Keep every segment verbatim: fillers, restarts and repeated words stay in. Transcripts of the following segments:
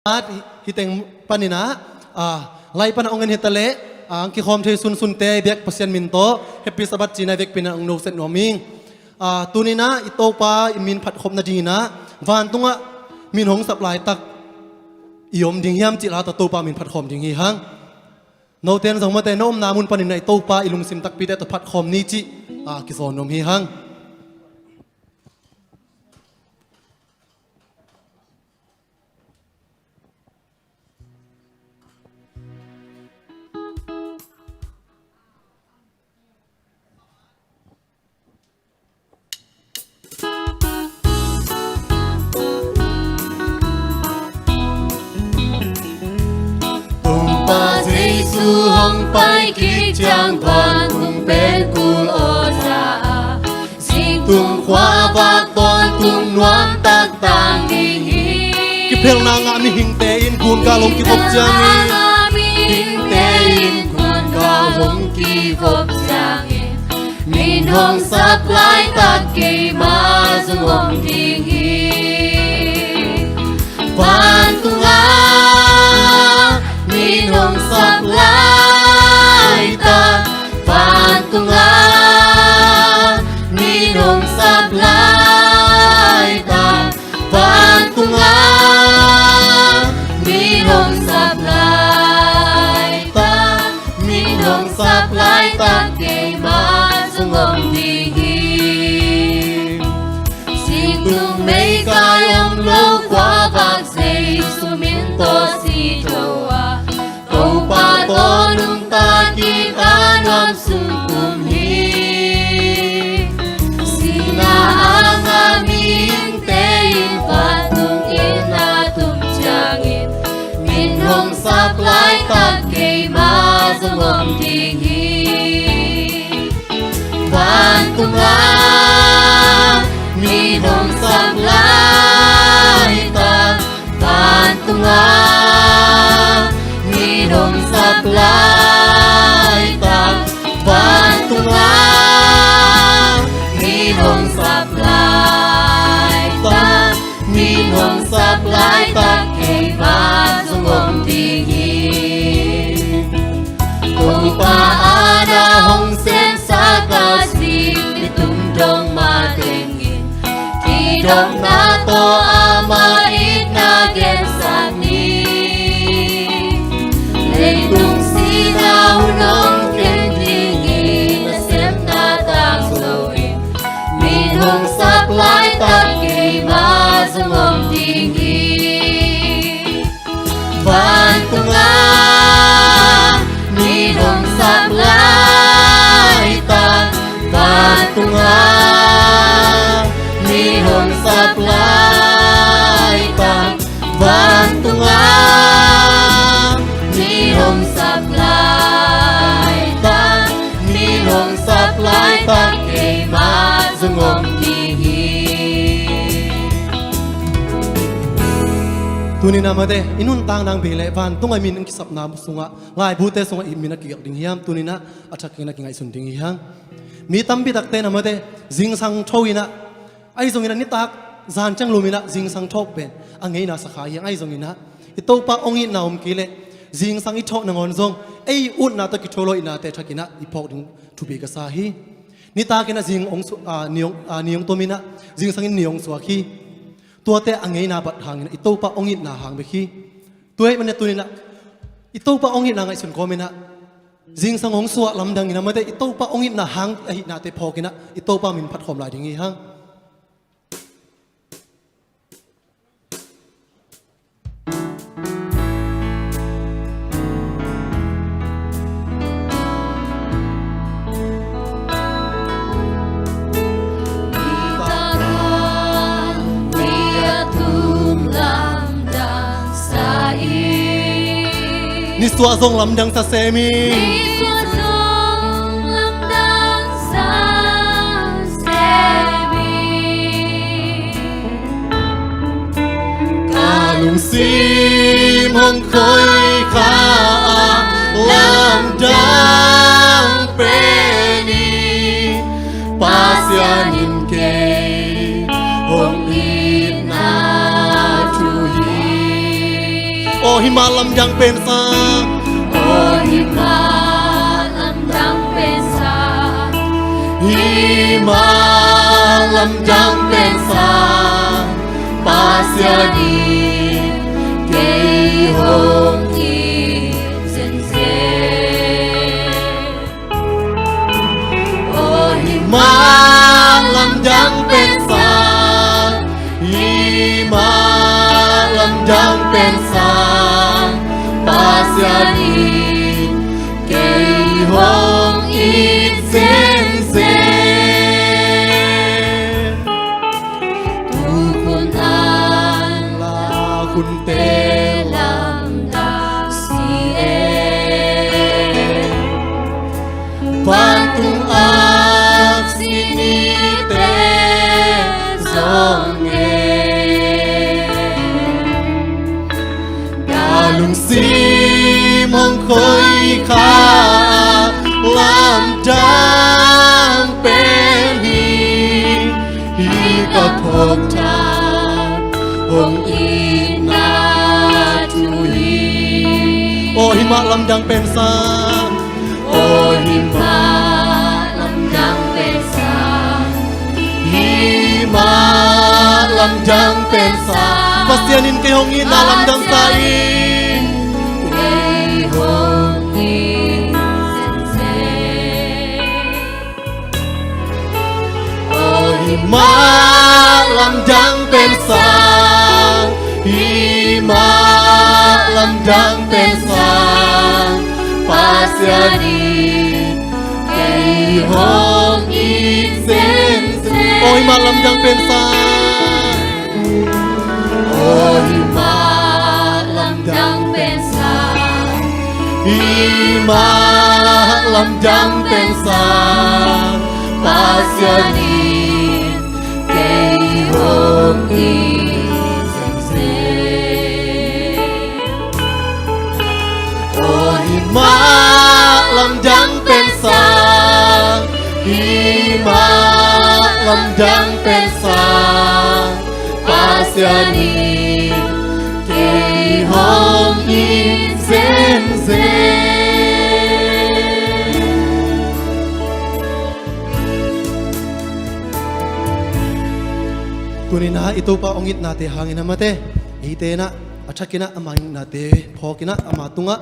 Hi teng panin ah, ah, lai pan a ong en hi ta leh, ah, ang kikhawm thei sunsunte biak Pasian min tawh Happy Sabbath ci-in ah i vekpi-in ah ong nusiat nuam ing. Ah, tuni-in ah i Topa i min phatkhop nadingin ah vantungah min hong sap laitak i om ding hiam cih laitak Topa min phatkhawm ding hi hang. Note in zong mate, na omna mun panin ah i Topa i lungsim takpite tawh phatkhawm ni cih, ah, kizawn nuam hi hang. Topa Jesu hong pai kik ciang vantung pen kul aw za a, zingtung khuavak tawntung nuam taktak ding hi. Kiphelna ngah mihingte in gungal hong kikhop ciangin, mihingte in gungal hong kikhop ciangin, min hong sap laitak keima zong om ding hi. Vantungah min hong sap laitak, vantungah min hong sap laitak, vantungah min hong sap laitak, min hong sap laitak keima zong om ding hi. Zingtung meikai om lo khuavak Jesu min tawh si tho a, Topa tawh nungtakin a nuam sung kum hi. Sihna a ngah mihingte in vantung inn a tum ciangin, min hong sap laitak keima zong om ding hi. Vantungah min hong sap laitak, vantungah min hong sap laitak, vantungah min hong sap laitak, min hong sap laitak keima zong om ding hi. Topa adang hong semsak a, zing ni tum dong matengin, kidopna tawh ama itna gensak ni. Leitung sihna hun hong kem dingin a sepna tangzo in, min hong sap laitak keima zong om ding hi. Vantungah min hong sap laitak, vantungah min hong sap laitak, vantungah min hong sap laitak, min hong sap laitak keima zong om ding hi. Tuni-in ah mate, i nuntakna hong bei leh vantungah min hong kisapna sungah, laibute sungah i min a kigelh ding hiam? Tuni-in ah a thakin a kingaihsun ding hi hang. Mi tampi takte in ah mate, zingsang tho in ah, ahi zongin ah nitak zan ciang lum in ah zingsang thawh pen a ngeina sa kha hi hang. Ahi zongin ah i Topa hong itna om kei leh zingsang i thawh nangawn zong ei utna tawh kithuah lo itnate thakin ah i phawk ding thupi ka sa hi. Nitakin ah zing hong su-, ah, ni hong, ah, ni hong tom in ah zingsang in ni hong suak hi. Tuate a ngeina bat hangin ah i Topa hong itna hang bek hi. Tua ahih manin ah tuni-in ah i Topa hong itna ngaihsun kawmin ah zingsang hong suah lamdangin ah mate, i Topa hong itna hang ahihnate phawkin ah i Topa min phatkhawm lai ding hi hang. Nisuah zong lamdang sa sem hi. Nisuah zong lamdang sa sem hi. Ka lungsim hong khoikha a, lamdang pen hi. Pasian in kei hong itna thu hi. Aw hih mah lamdang pen sang. Aw hih mah lamdang pen sang. Hih mah lamdang pen sang. Pasian in kei hong it zenzen. Aw hih mah lamdang pen sang. Hih mah lamdang pen sang. Pasian in kei hong it zenzen. Tu hun an la hunte lamdang si e. Vantung aksi nite zong e. Ka lungsim hong khoikha lamdang pen hi. Hih ka phawk tha hong itna thu hi. Aw hih mah lamdang pen sang. Aw hih mah lamdang pen sang. Hih mah lamdang pen sang. Pasian in kei hong itna lamdang sa in. Kei hong it zenzen. Aw hih mah lamdang pen sang. Hih mah lamdang pen sang. Pasian in kei hong it zenzen. Aw hih mah lamdang pen sang. Aw hih mah lamdang pen sang. Hih mah lamdang pen sang. Pasian in kei hong it zenzen. Aw hih mah lamdang pen sang. Hih mah lamdang pen sang. Pasian in kei hong it zenzen. Tuni-in ah i Topa hong itnate hangin ah mate, eite in ah a thakin ah ama hong itnate phawkin ah ama tungah,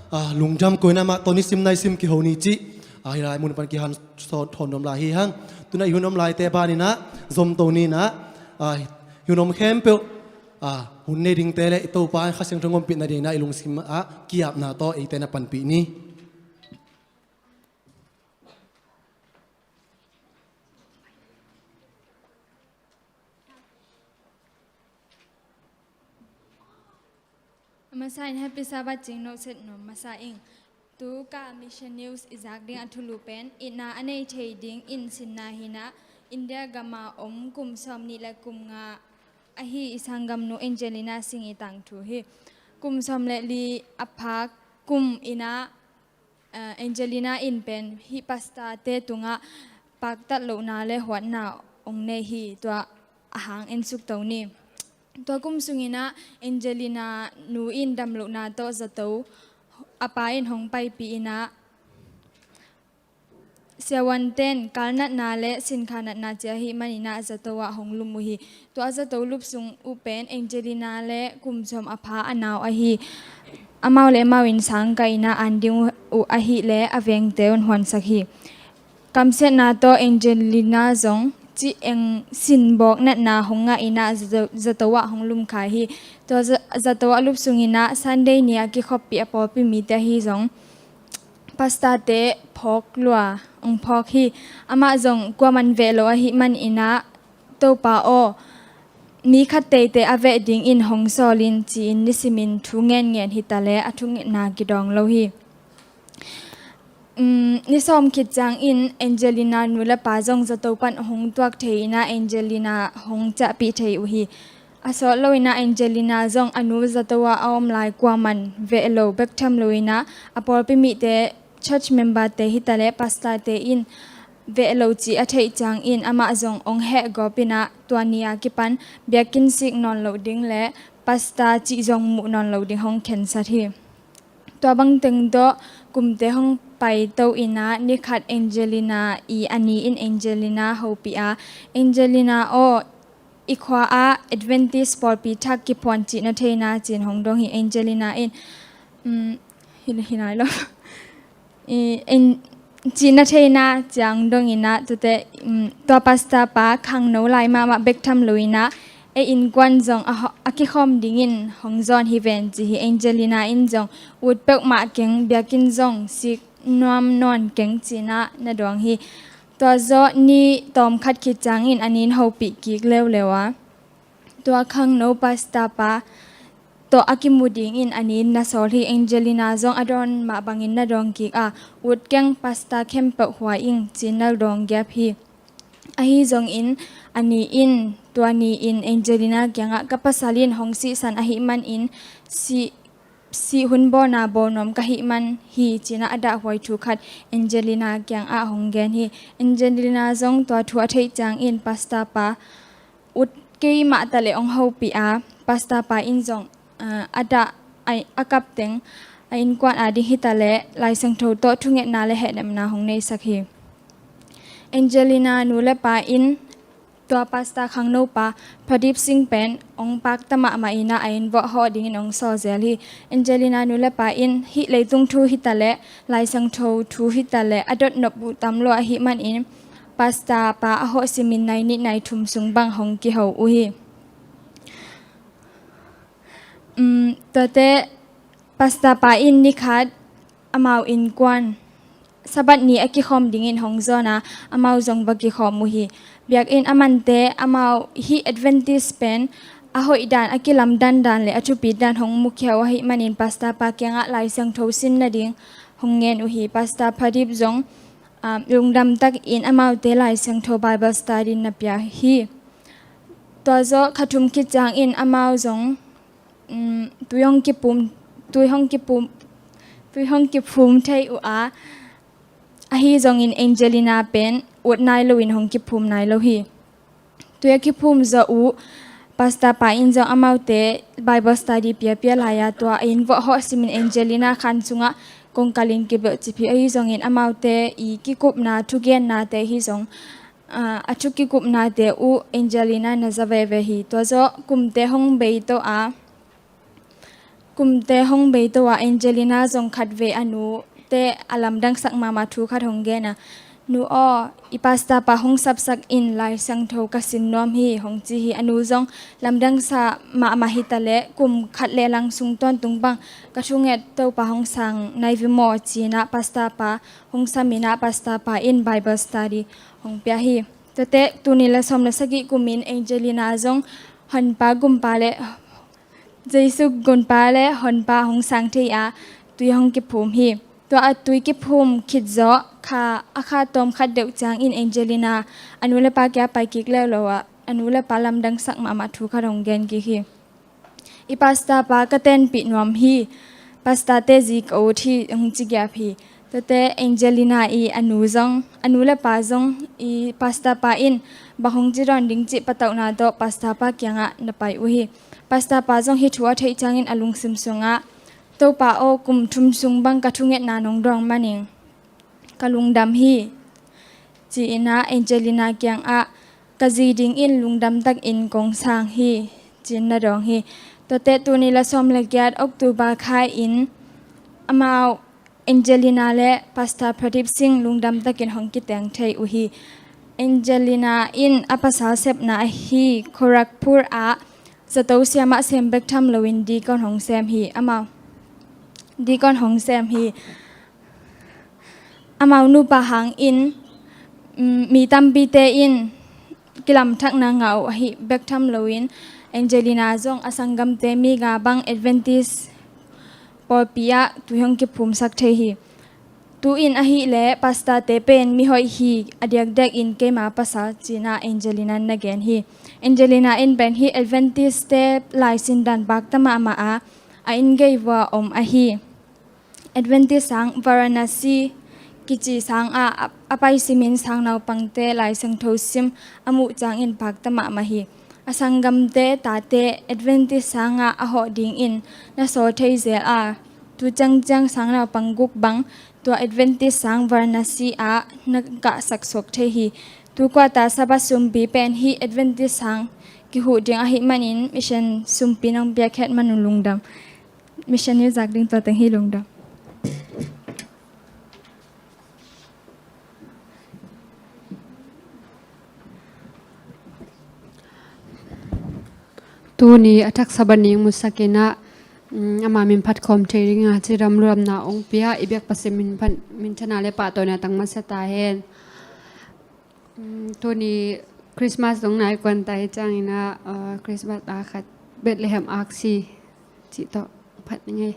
ah, lungdam ko-in ah amah tawh nisim naisim kiho ni cih, ah, hih lai mun pan kihanthawn nuam lai hi hang. Tu-in ah i hun om laite banin ah zomto ni-in ah, ah, i hun om khempeuh, ah, hun nei dingte le i Topa Kha Siangtho hong ompih nadingin ah i lungsim ah ki-apna tawh eite in ah panpih ni. A masa in Happy Sabbath cing note set nuam masa ing. Tu ka Mission News i zak ding a thulu pen itna a nei thei ding in sinna hi-in ah India gam a om kum sawmnih le kum nga ahi i sanggamnu Angelina Singh i tangthu hi. Kum sawm le li a phak kum in ah, eh, Angelina in pen hih pastor-te tungah paktat lohna le huatna hong nei hi. Tua a hang en sukto ni. Tua kum sungin ah Angelina nu in damlohna tawh zato a pa in hong paipih in ah siavuante'n kal natna le sinkha natna ci ahih manin ah zato ah hong lum uh hi. Tua zato lup sung uh pen Angelina le kum sawm a pha a nau ahi, amau le amau in sangkah in ah an ding uh ahih leh a vengte un huansak hi. Kamsiatna tawh Angelina zong cih eng sinbawk natna hong ngah in ah zato, zato ah hong lum kha hi. Tua za-, zato ah lup sungin ah Sunday ni a kikhoppih a pawlpi mite ahi zong pastor-te phawk lua hong phawk hi. Amah zong kuaman veh lo ahih manin ah, "Topa aw, mi khat teitei a veh dingin hong sawl in," ci-in nisimin thu ngenngen hi ta leh a thungetna kidawng lo hi. Um, ni sawm khit ciangin Angelina nu le pa zong zato pan hong tuak thei in ah Angelina hong ciahpih thei uh hi. A sawt lo in ah Angelina zong a nu zato ah a om lai kuaman veh lo bek tham lo in ah a pawlpi mite, church member-te hi ta leh pastor-te in veh lo cih a theih ciangin amah zong hong hehgawp in ah tua ni a kipan biakinn sik nawn loh ding le pastor cih zong muh nawn lo ding hong khensat hi. Tua bang teng tawh kumte hong paito in ah, nikhat Angelina i a ni in Angelina hopih a, "Angelina aw, i khua ah Adventist pawlpi thak kiphuan cih na thei na?" ci-in hong dong hi. Angelina in, um, hi, hi nai lo. I, in, cih na thei na, ci-a hong dong in ah, tuate, um, tua pastor pa khangno lai mahmah bek tham lo in ah, ei innkuan zong a ho-, a kikhawm dingin hong zawn hi ven, ci hi. Angelina in zong, "Ut peuhmah keng, biakinn zong sik nuam nawn keng," ci-in ah na dawng hi. Tua zawh ni tawmkhat khit ciangin a ni in hopih kik leuleu a, tua khangno pastor pa tawh a kimu dingin a ni in na sawl hi. Angelina zong a dawn mah bangin na dawng kik a, "Ut keng, pastor khempeuh hua ing," ci-in na dawng giap hi. Ahi zongin a ni in, tua ni in Angelina kiangah, "Ka pasal in hong sihsan ahih manin sih, sih hun bawlna bawl nuam ka hih man hi," ci-in ah a dahhuai thu khat Angelina kiangah hong gen hi. Angelina zong tua thu a theih ciangin pastor pa ut kei mah taleh hong hopih a, pastor pa in zong, ah, a dah, a, a kap teng a innkuan a ding hi taleh Lai Siangtho tawh thungetna le hehnemna hong neisak hi. Angelina nu le pa in tua pastor khangno pa Pradip Singh pen hong pakta mahmah in ah a inn vuah hawh dingin hong sawl zel hi. Angelina nu le pa in hih leitung thu hi taleh Lai Siangtho thu hi taleh a dot nop uh tam lua ahih manin pastor pa a hawh simin nai nih nai thum sung bang hong kiho uh hi. Um, tuate pastor pa in nikhat amau innkuan Sabbath ni a kikhawm dingin hong zawn a, amau zong va kikhawm uh hi. Biakinn a mante amau hih Adventist pen a hoih dan, a kilamdan dan le a thupit dan hong mukhia uh ahih manin pastor pa kiangah Lai Siangtho sin nading hong ngen uh hi. Pastor Pradip zong, ah, lungdam takin amaute Lai Siangtho Bible study na pia hi. Tua zawh kha thum khit ciangin amau zong, um, tui hong kiphum, tui hong kiphum, tui hong kiphum thei uh a, ahi zongin Angelina pen ut nai loin hong kiphum nai lo hi. Tui a kiphum zawh uh, pastor pa in zong amaute Bible study piapia lai a, tua a inn vuah hawh simin Angelina khan sungah kongkalin kibelhcip hi. Ahi zongin amaute i kikupna, thugennate hi zong, ah, a thu kikupnate uh Angelina na za veve hi. Tua zawh kumte hong beito a, kumte hong beito a, Angelina zong khatvei a nute a lamdangsak mahmah thu khat hong gen a, "Nu aw, i pastor pa hong sapsak in Lai Siangtho ka sin nuam hi," hong ci hi. A nu zong lamdangsa mahmah hi taleh, "Kum khat le lang sung tawntung bang ka thunget Topa hong sang nai vi maw?" ci-in ah pastor pa hong samin ah pastor pa in Bible study hong pia hi. Tuate tul nih le sawm le sagih kumin Angelina zong Honpa Gumpa le, Jesu Gumpa le Honpa hong sang thei a, tui hong kiphum hi. Tua a tui kiphum khit zawh kha, a kha tawm khat deuh ciangin Angelina a nu le pa kia pai kik leuleu a, a nu le pa lamdangsak mahmah thu khat hong gen kik hi. "I pastor pa ka tenpih nuam hi, pastor te zi ka ut hi," hong ci giap hi. Tuate Angelina i a nu zong, a nu le pa zong i pastor pa in bang hong ci dawn ding cih patauhna tawh pastor pa kiangah na pai uh hi. Pastor pa zong hih thu a theih ciangin a lungsim sungah, "Topa aw, kum thum sung bang ka thungetna nong dawng manin ka lungdam hi," ci-in ah Angelina kiangah, "Ka zi dingin lungdam takin kong sang hi," ci-in na dawng hi. Tuate tul nih le sawm le giat October kha in amau Angelina le Pastor Pradip Singh lungdam takin hong kiteng thei uh hi. Angelina in a pasal sepna ahi Gorakhpur ah zato siamah sem bek tham loin deacon hong sem hi. Amau deacon hong sem hi. Amau nupa hangin, mm, mi tampite in kilamthakna ngah uh ahi bek tham loin Angelina zong a sanggamte mi nga bang Adventist pawlpi ah tui hong kiphumsak thei hi. "Tu-in ahih leh pastor te pen mihoih hi, a diakdiakin keima pasal," ci-in ah Angelina na gen hi. Angelina in pen hih Adventist te laisin dan pakta mahmah a, a inn gei vua om ahi. Adventist sang Varanasi kici sang ah a, a pai simin sang naupangte Lai Siangtho sim a muh ciangin pakta mahmah hi. A sanggamte tate Adventist sangah a hawh dingin na sawl thei zel a, tu ciangciang sang naupang guk bang tua Adventist sang Varanasi ah na kahsak suak thei hi. Tu kuata Sabbath sumpi pen hih Adventist sang kihuh ding ahih manin mission sumpi nong piakkhiat man un lungdam. Mission i zak ding tua teng hi, lungdam. Tuni a thak Sabbath ni musak in ah, mm, ama min phat khawm thei dingin a ci ram luamna ong pia i biak Pasian min phat, min thana le pahtawina tang masa ta hen. Mm, tuni Christmas dong nai kuan ta hi ciangin ah, uh, Christmas a khat Bethlehem aksi cih tawh phat ni ngei.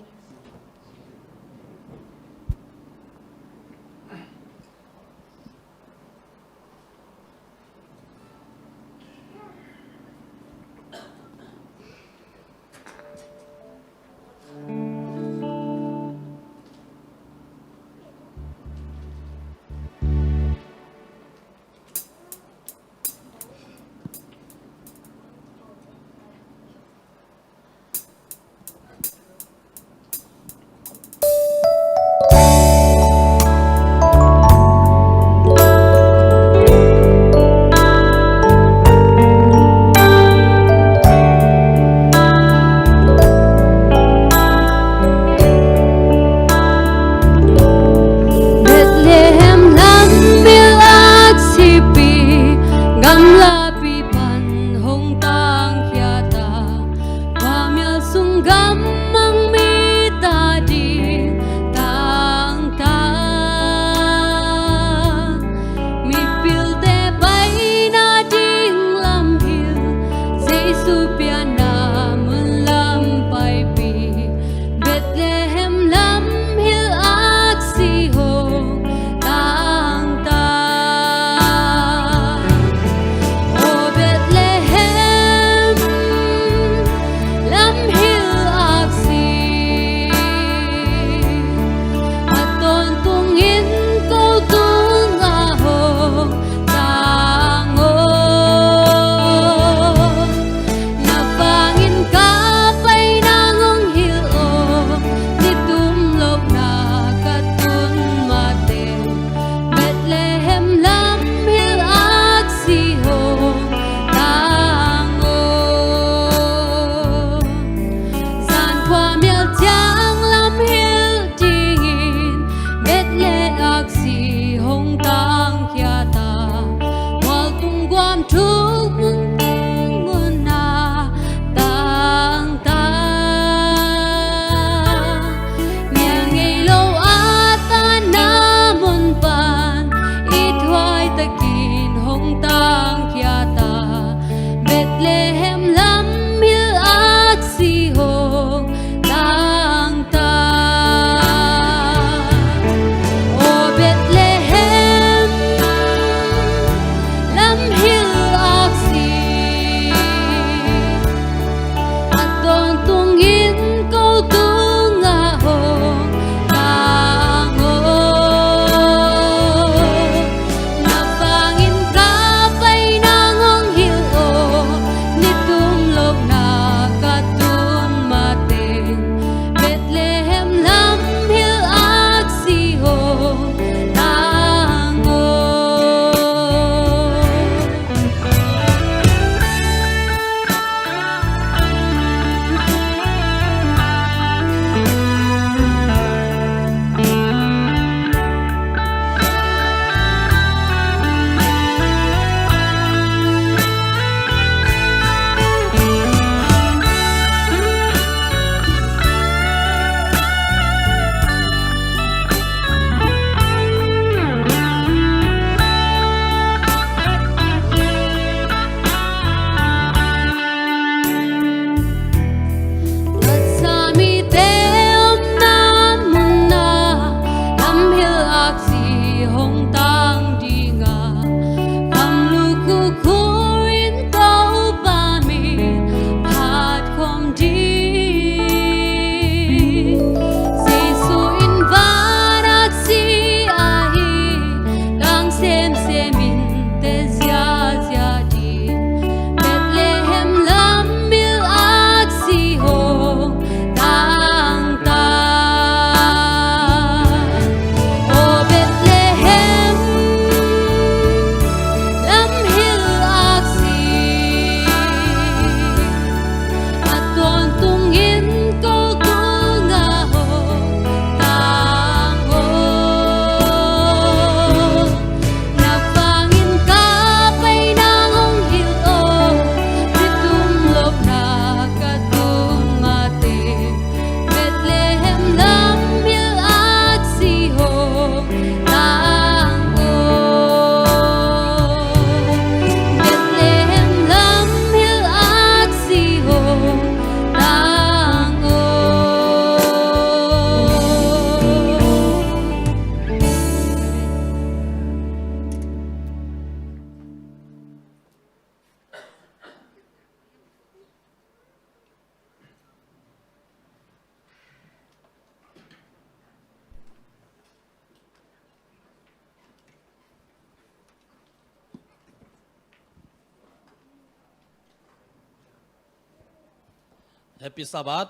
Happy Sabbath.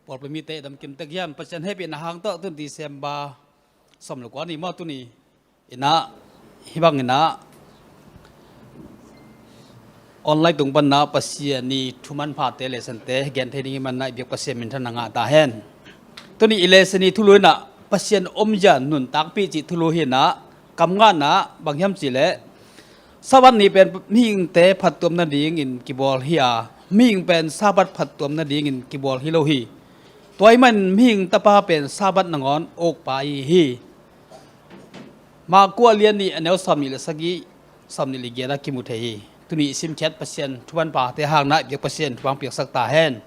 Pawlpi mite i dam kim tek hiam? Pasian hehpihna hang tawh tun December sawm le kua ni maw, tuni inah hih bang inah online tung panna Pasian i thu manphate, lessonte gen thei ding i manna i biak Pasian minthanna ngah ta hen. Tuni i lesson i thulu inah Pasian omzia nuntakpih cih thulu hi inah, kam ngahna bang hiam cihleh, Sabbath ni pen mihingte phattuam nadingin kibawl hi a, mihing pen Sabbath phattuam nadingin kibawl hi lo hi. Tua ahih manin mihing Tapa pen Sabbath nangawn ukpa i hi. Mark a lian nih a neu sawmnih le sagih, sawmnih le giat ah kimu thei hi. Tuni i simkhiat Pasian thu manphate hang inah i biak Pasian thu hang piaksak ta hen.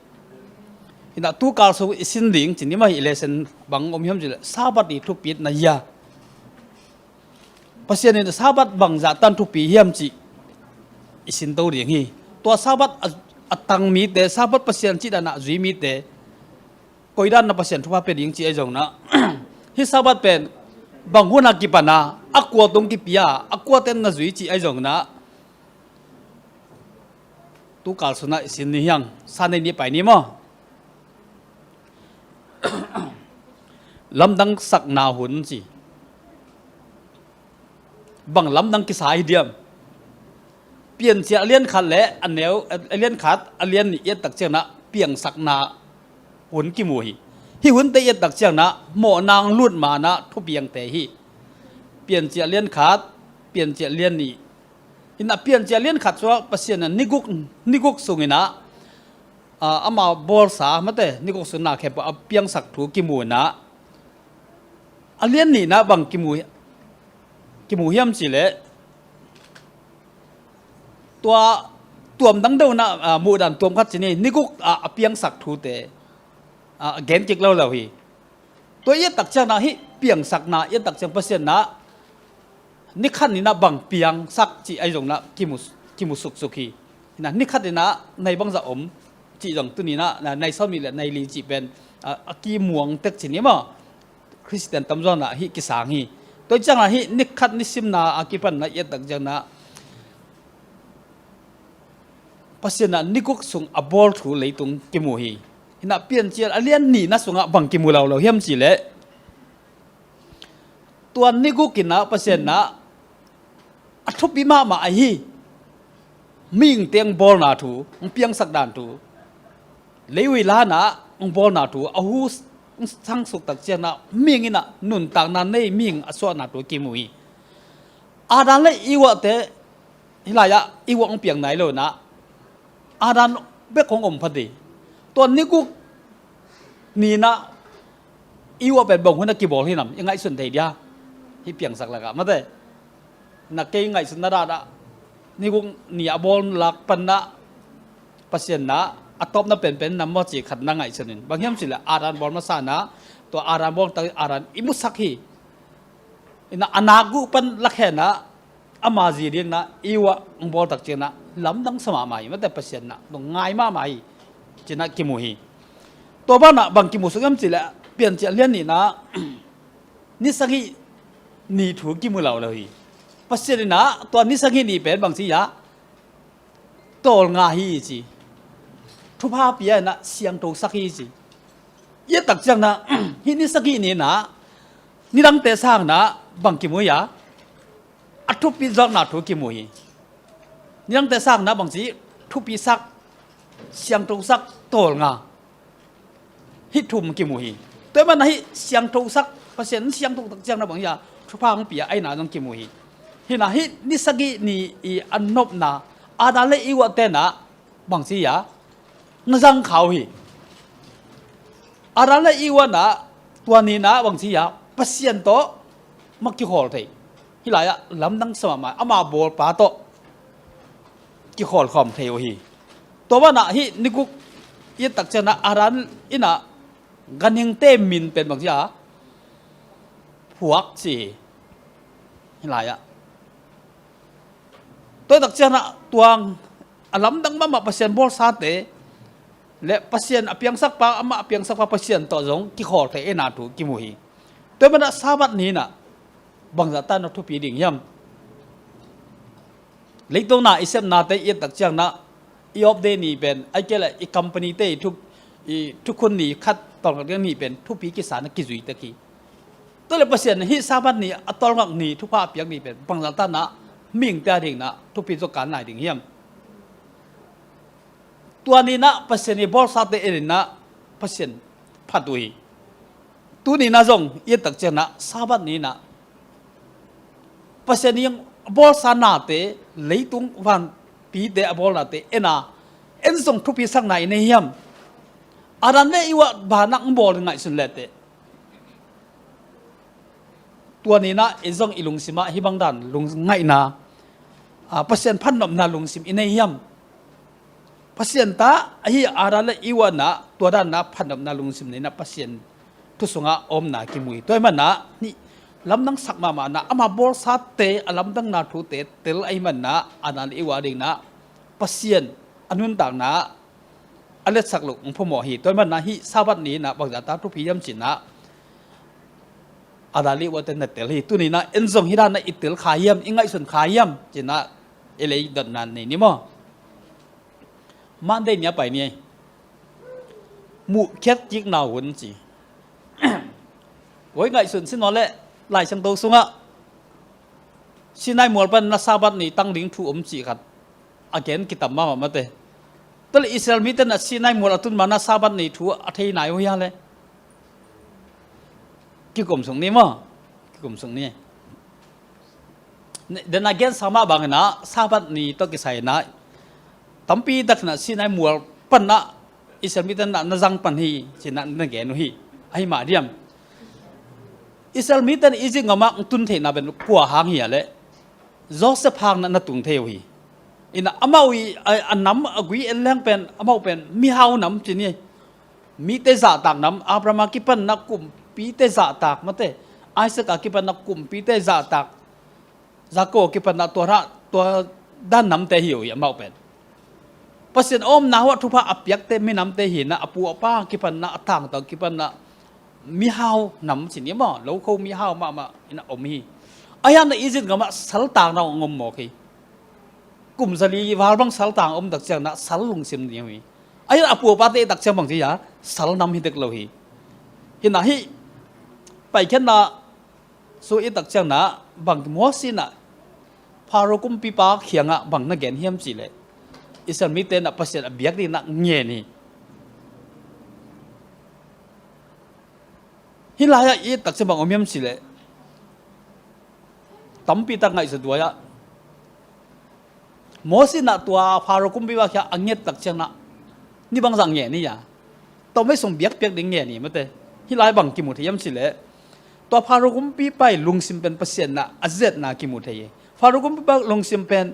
Inah tu kal sung i sin ding cih ni mah hi, i lesson bang om hiam cihleh Sabbath i thupitna hi a, Pasian in Sabbath bangzah tan thupi hiam cih i sinto ding hi. Tua Sabbath a, a tang mite, Sabbath Pasian cih dan a zui mite, koi dan a Pasian thupha pia ding cih ahi zong inah, hih Sabbath pen bang hun a kipan a, a kua tung kipia, a kuate'n na zui cih ahi zong inah, tu kal sung ah i sin ni hiang, sa nei ni pai ni maw. Lamdang sakna hun ci. Bang lamdang kisa hi diam? Piancil a lian khat le a neu, a lian khat, a lian nih i et tak ciang inah piangsakna hun kimu hi. Hih hunte i et tak ciang inah mawhna hong lut ma inah thupiangte hi. Piancil a lian khat, Piancil a lian nih. Inah Piancil a lian khat sungah Pasian in ni guk, ni guk sung inah, a, ama bawlsa mate, ni guk sung na khempeuh a piangsak thu kimu inah, a lian nihna bang kimu, kimu hiam cihleh, tua tuam dang deuh inah, a, muhdan tuam khat ci ni, ni guk a, a piangsak thute, a, gen kik lo lo hi. Tua i et tak ciang inah hih piangsakna i et tak ciang Pasian inah ni khat ni inah bang piangsak cih ahi zong inah kimu, kimu suksuk hi. Inah ni khat ni inah nai bangzah om cih zong tuni inah, na, nai sawmnih le nai li cih pen, a, a kimuang tek ci ni maw. Khristian tamzaw inah hih kisang hi. Tua ciang inah hih ni khat ni simna a kipan inah i et tak ciang inah Pasian inah ni guk sung a bawl thu leitung kimu hi. Inah Piancil a lian nihna sungah bang kimu lo lo hiam cihleh, tua ni guk inah Pasian inah a thupi mahmah ahi mihingte hong bawlna thu, hong piangsak dan thu, leivui la inah hong bawlna thu a hu hong sangsuk tak ciang inah mihing inah nuntakna nei mihing a suahna thu kimu hi. Adam le Eva te hih lai-ah Eva hong piang nai lo inah Adam bek hong om phot hi. Tua ni guk ni inah Eva pen bang hun a kibawl hi nam i ngaihsun thei dia? Hih piangsak lakah mate, na kei ngaihsutna dan ah ni guk ni a bawl lak pan inah Pasian inah a tawpna penpen nam maw ci khat na ngaihsun in. Bang hiam cihleh Adam bawl masa inah, tua Adam bawl tak Adam i musak hi. Inah a nak guh pan lakhen ah ama zi ding inah Eva hong bawl tak ciang inah lamdang sa mahmah hi mate, Pasian inah dong ngai mahmah hi ci inah kimu hi. Tua banah bang kimu suk hiam cihleh Piancil a lian nih inah ni sagih ni thu kimu lo lo hi. Pasian inah tua ni sagih ni pen bang ci hiam? Tawlnga hi ci. Thupha pia inah siangthosak hi ci. I et tak ciang inah hih ni sagih ni inah nidangte sang inah bang kimu hiam? A thupi zawkna thu kimu hi. Nidangte sang inah bang ci, thupisak, siangthosak, tawlnga. Hih thum kimu hi. Tua ahih manin hih siangthosak, Pasian in siangtho tak ciang inah bang hiam? Thupha hong pia ahihna zong kimu hi. Hi inah hih ni sagih ni i a nopna Adam le Eva te inah bang ci hiam? Na zang kha uh hi. Adam le Eva inah tua ni inah bang ci hiam? Pasian tawh mah kikhawl thei. Hih lai-ah lamdang sa mahmah, ama bawlpa tawh kikhawl khawm thei uh hi. Tua banah hih ni guk i et tak ciang inah Adam inah ganhingte min pen bang ci hiam? Phuak ci hi. Hih lai-ah tua i et tak ciang inah tua a lamdang mahmah Pasian bawlsate le Pasian a piangsakpa, amah a piangsakpa Pasian tawh zong kikhawl thei ahihna thu kimu hi. Tua ahih manin Sabbath ni inah bangzah tan a thupi ding hiam? Leitung na i sepnate i et tak ciang inah i off day ni pen, ai kei le i company te i thu, i thukhun ni khat tawlngak ding ni pen thupi kisa na kizui tek hi. Tua le Pasian hih Sabbath ni a tawlngak ni thupha a piak ni pen bangzah ta na mihingte a ding na thupi zaw kan lai ding hiam? Tua ni na Pasian i bawlsate en in na Pasian phat uh hi. Tuni na zong i et tak ciang na Sabbath ni na Pasian i bawlsa nate, leitung vanpite a bawl nate en a, en zong thupi sakna i nei hiam? Adam le Eva banah hong bawl ngaihsun le teh. Tua ni na ei zong i lungsim ah hih bang dan lungngaihna, a, Pasian phatnopna lungsim i nei hiam? Pasian ta ahi Adam le Eva na tua dan na phatnopna lungsim nei na Pasian thu sungah a omna kimu hi. Tua ahih man na hih lamdang sak mahmah na ama bawlsate a lamdangna thute tel ahih man na Adam le Eva ding na Pasian a nuntakna a letsak loh hong phamawh hi. Tua ahih man na hih Sabbath ni na bangzah ta thupi hiam ci na Adam le Eva te na tel hi. Tuni na en zong hih dan na i tel kha hiam, i ngaihsun kha hiam ci na i lei dotna nei ni maw? Monday ni a pai ni. Muhkhiat kikna hun ci. Voi ngaihsun sin nawn le Lai Siangtho sungah Sinai mual pan na Sabbath ni tang ding thu om cih khat a gen kitam mahmah mate. Tua le Israel mite na Sinai mual a tun ma na Sabbath ni thu a thei nai uh hia le? Kikum sung ni maw? Kikum sung ni. Den a gen sa mah bangin a Sabbath ni tawh kisai na tampi tak na Sinai mual pan na Israel mite na na zang pan hi ci na na gen uh hi. Ahi mah diam? Israel mite na Egypt gam ah tun theihna pen kua hang hia le? Joseph hang na na tung thei uh hi. Ina amau i a, a nam a gui en leng pen amau pen mihau nam ci ni. Mite zahtak nam, Abraham a kipan na kumpite zahtak mate, Isaac a kipan na kumpite zahtak, Jacob a kipan na tua, tua dan namte hi uh hi amau pen. Pasian a omna uh ah thupha a piakte minamte hi na a pu a pa a kipan na a tangtau a kipan na mihau nam ci ni maw, lokho mihau mahmah ina om hi. Ahi hang na Egypt gam ah saltang na hong om mawk hi. Kum zali val bang saltang om tak ciang na sal lungsim ni hi. Ahi a pu a pate i tak ciang bang ci a sal nam hi dek lo hi. Hi na hih paikhiatna su i tak ciang na bang Moses na Pharaoh kumpipa kiangah bang na gen hiam cih leh Israel mite na Pasian a biak ding na ngen hi. Hih lai-ah i et tak ciang bang om hiam cih leh tampi tak ngaihsut duai-ah Moses na tua Pharaoh kumpipa kiang a nget tak ciang na ni bangzah ngen hi a, tawmvei sung biakpiak ding ngen hi mate. Hih lai bang kimu thei hiam cih leh tua Pharaoh kumpipa i lungsim pen Pasian na a zetna kimu thei hi. Pharaoh kumpipa lungsim pen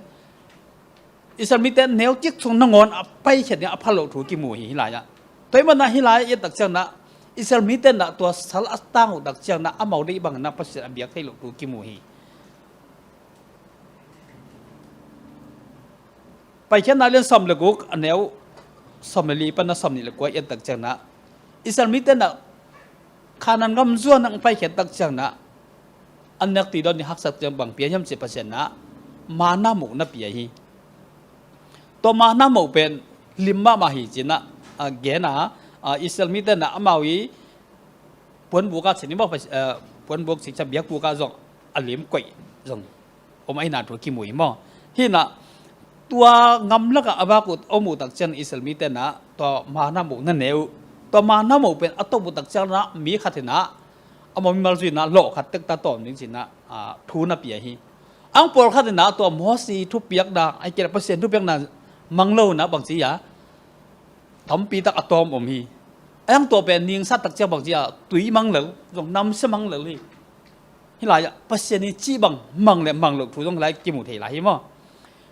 Israel mite neu kik sung nangawn a paikhiat ding a pha loh thu kimu hi hih lai-ah. Tua ahih manin hih lai-ah i et tak ciang na Israel mite na tua sal a tang uh tak ciang na amau deih bang na Pasian a biak thei loh thu kimu hi. Paikhiatna lian sawm le guk a neu sawm le li pan na sawm nih le kua i et tak ciang na Israel mite na Kanaan gam zuan a paikhiat tak ciang na an nek ti dawn ni haksa ciang bang pia hiam cih Pasian na manna moh na pia hi. Tua manna moh pen lim mahmah hi ci na a gen a, a Israel mite na amau i puanbuk ah ci ni maw, puanbuk ci ciang biakbuk ah zong a lim koih zong om ahihna thu kimu hi maw. Hi na tua gamlak ah a vak uh om uh tak ciang Israel mite na tua manna moh na ne uh. Tua manna moh pen a tawp uh tak ciang na mi khat hi na amau mimal zui na lawh khat tek ta tawm ding ci na thu na pia hi. Ang pawlkhat hi na tua Moses thupiakna ai kei le Pasian thupiakna mang lo na bang ci a tampi tak a tawm om hi. Ayang tua pen ningsat tak ciang bang ci a tui mang lel zong namsia mang lel hi. Hih lai-ah Pasian i cih bang mang le mang loh thu zong lai kimu thei lai hi maw.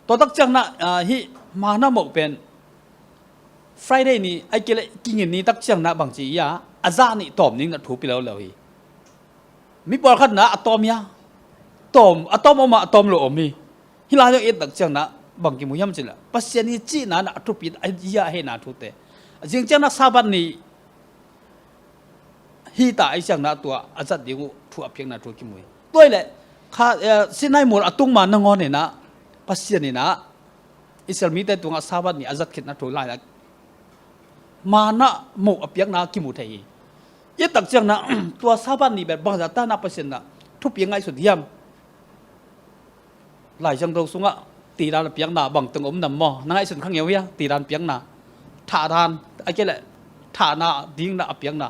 Tua tak ciang na hih manna moh pen Friday ni ai kei le kingin ni tak ciang na bang ci a a zah nih tawm ning na thu pi lo lo hi. Mi pawlkhat na a tawm hi a tawm a tawm om a a tawm lo om hi. Hih lai zong i et tak ciang na bang kimu hiam cih leh Pasian i cihna na a thupi a hia a hehna thute a zing ciang na Sabbath ni hi ta ai ciang na tua a zat ding uh thu a piakna thu kimu hi. Tua hi leh kha Sinai mual a tung ma nangawn hi na Pasian hi na Israel mite tungah Sabbath ni a zat khitna thu lai-ah manna moh a piakna kimu thei hi. I et tak ciangin ah tua Sabbath ni pen bangzah ta-in ah Pasian in ah thupi ngaihsun hiam? Lai Siangtho sungah tidan a piakna bangteng om nam maw? Na ngaihsun kha ngei uh hia? Tidan piakna, thahdan, a kei leh thahna dingin ah a piakna.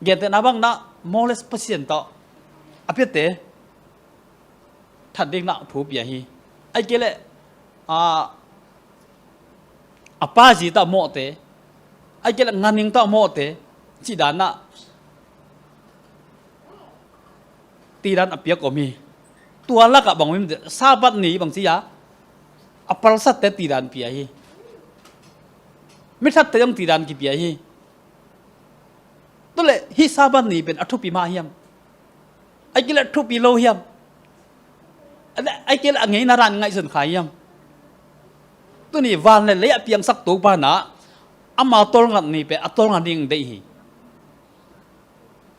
Gentehna bangin ah Moses Pasian tawh a piate that dingin ah thu pia hi. A kei leh a, a pa zi tawh a mawhte, a kei leh ganhing tawh a mawhte, cih dan ah tidan a piak om hi. Tua lakah bang om hiam? Sabbath ni bang ci a, a palsatte tidan pia hi. Mithatte zong tidan kipia hi. Tua leh hih Sabbath ni pen a thupi mah hiam? A kei leh thupi lo hiam? A kei leh a ngeina dan ngaihsun kha hiam? Tuni van leh lei a piangsak Topa in ah ama tawlngat ni pen a tawlngat ding deih hi.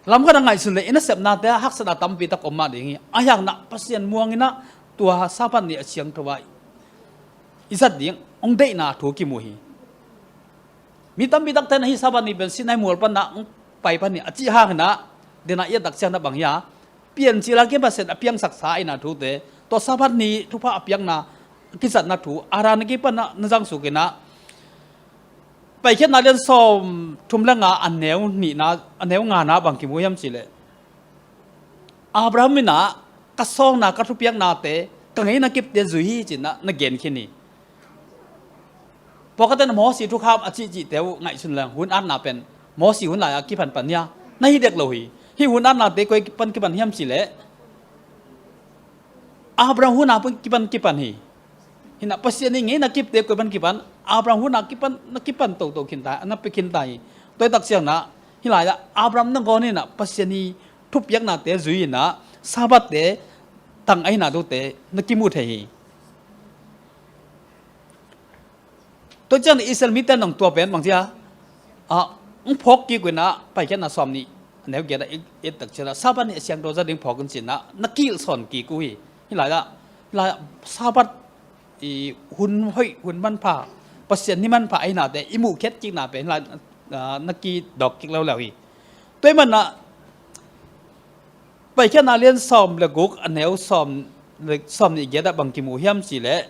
Lamkhat ah ngaihsun leh i nasepnate ah haksatna tampi tak om mah ding hi. Ahi hangin ah Pasian muangin ah tua Sabbath ni a siangtho a i zat ding hong deihna thu kimu hi. Mi tampi takte in ah hih Sabbath ni pen Sinai mual panin ah hong pai pah hi a cih hangin ah, den ah i et tak ciangin ah bang hiam? Piancil a kipan Pasian a piangsaksa ahihna thute, tua Sabbath ni thupha a piakna kizatna thu, Adam kipan ah na zangsukin ah, Paikhiatna lian sawmthum leh nga, a neu nihna, a neu ngana bang kimu hiam cih leh, Abraham in ah ka sawngna, ka thupiaknate, ka ngeina kipte zui hi ci-in ah na gen khin hi. Pawlkhatte in ah Mosi thukham a cihcihte uh ngaihsun leng, hun atna pen Mosi hun lai-a kipan pan hia? Na hi dek lo hi. Hih hun atnate koi pan kipan hiam cih leh, Abraham hun a pan kipan kipan hi. Hi-in ah Pasian ii ngeina kipte koi pan kipan, Abraham hun a kipan, na kipan toto khin ta, na pia khin ta hi. Tua hi tak ciangin ah, hih lai-ah Abraham nangawn in ah Pasian ii thupiaknate zui-in ah Sabbath-te tang ahihna thute na kimu thei hi. Tua ciangin Israel mite in zong tua pen bang ci a, ah, hong phawk kik uh in ah, Paikhiatna sawmnih, a neu giat ah i et tak ciangin ah, Sabbath ni a siangtho zat ding phawk un ci-in ah na kilhsawn kik uh hi. Hih lai-ah, hih lai-ah Sabbath ii hun hoih, hun manpha, Pasian ni manpha ahihnate i muhkhiat kikna pen hih lai, ah, na kidawk kik leuleu hi. Tua ahih manin ah Paikhiatna lian sawm leh guk, a neu sawm leh, sawmnih giat ah bang kimu hiam cih leh,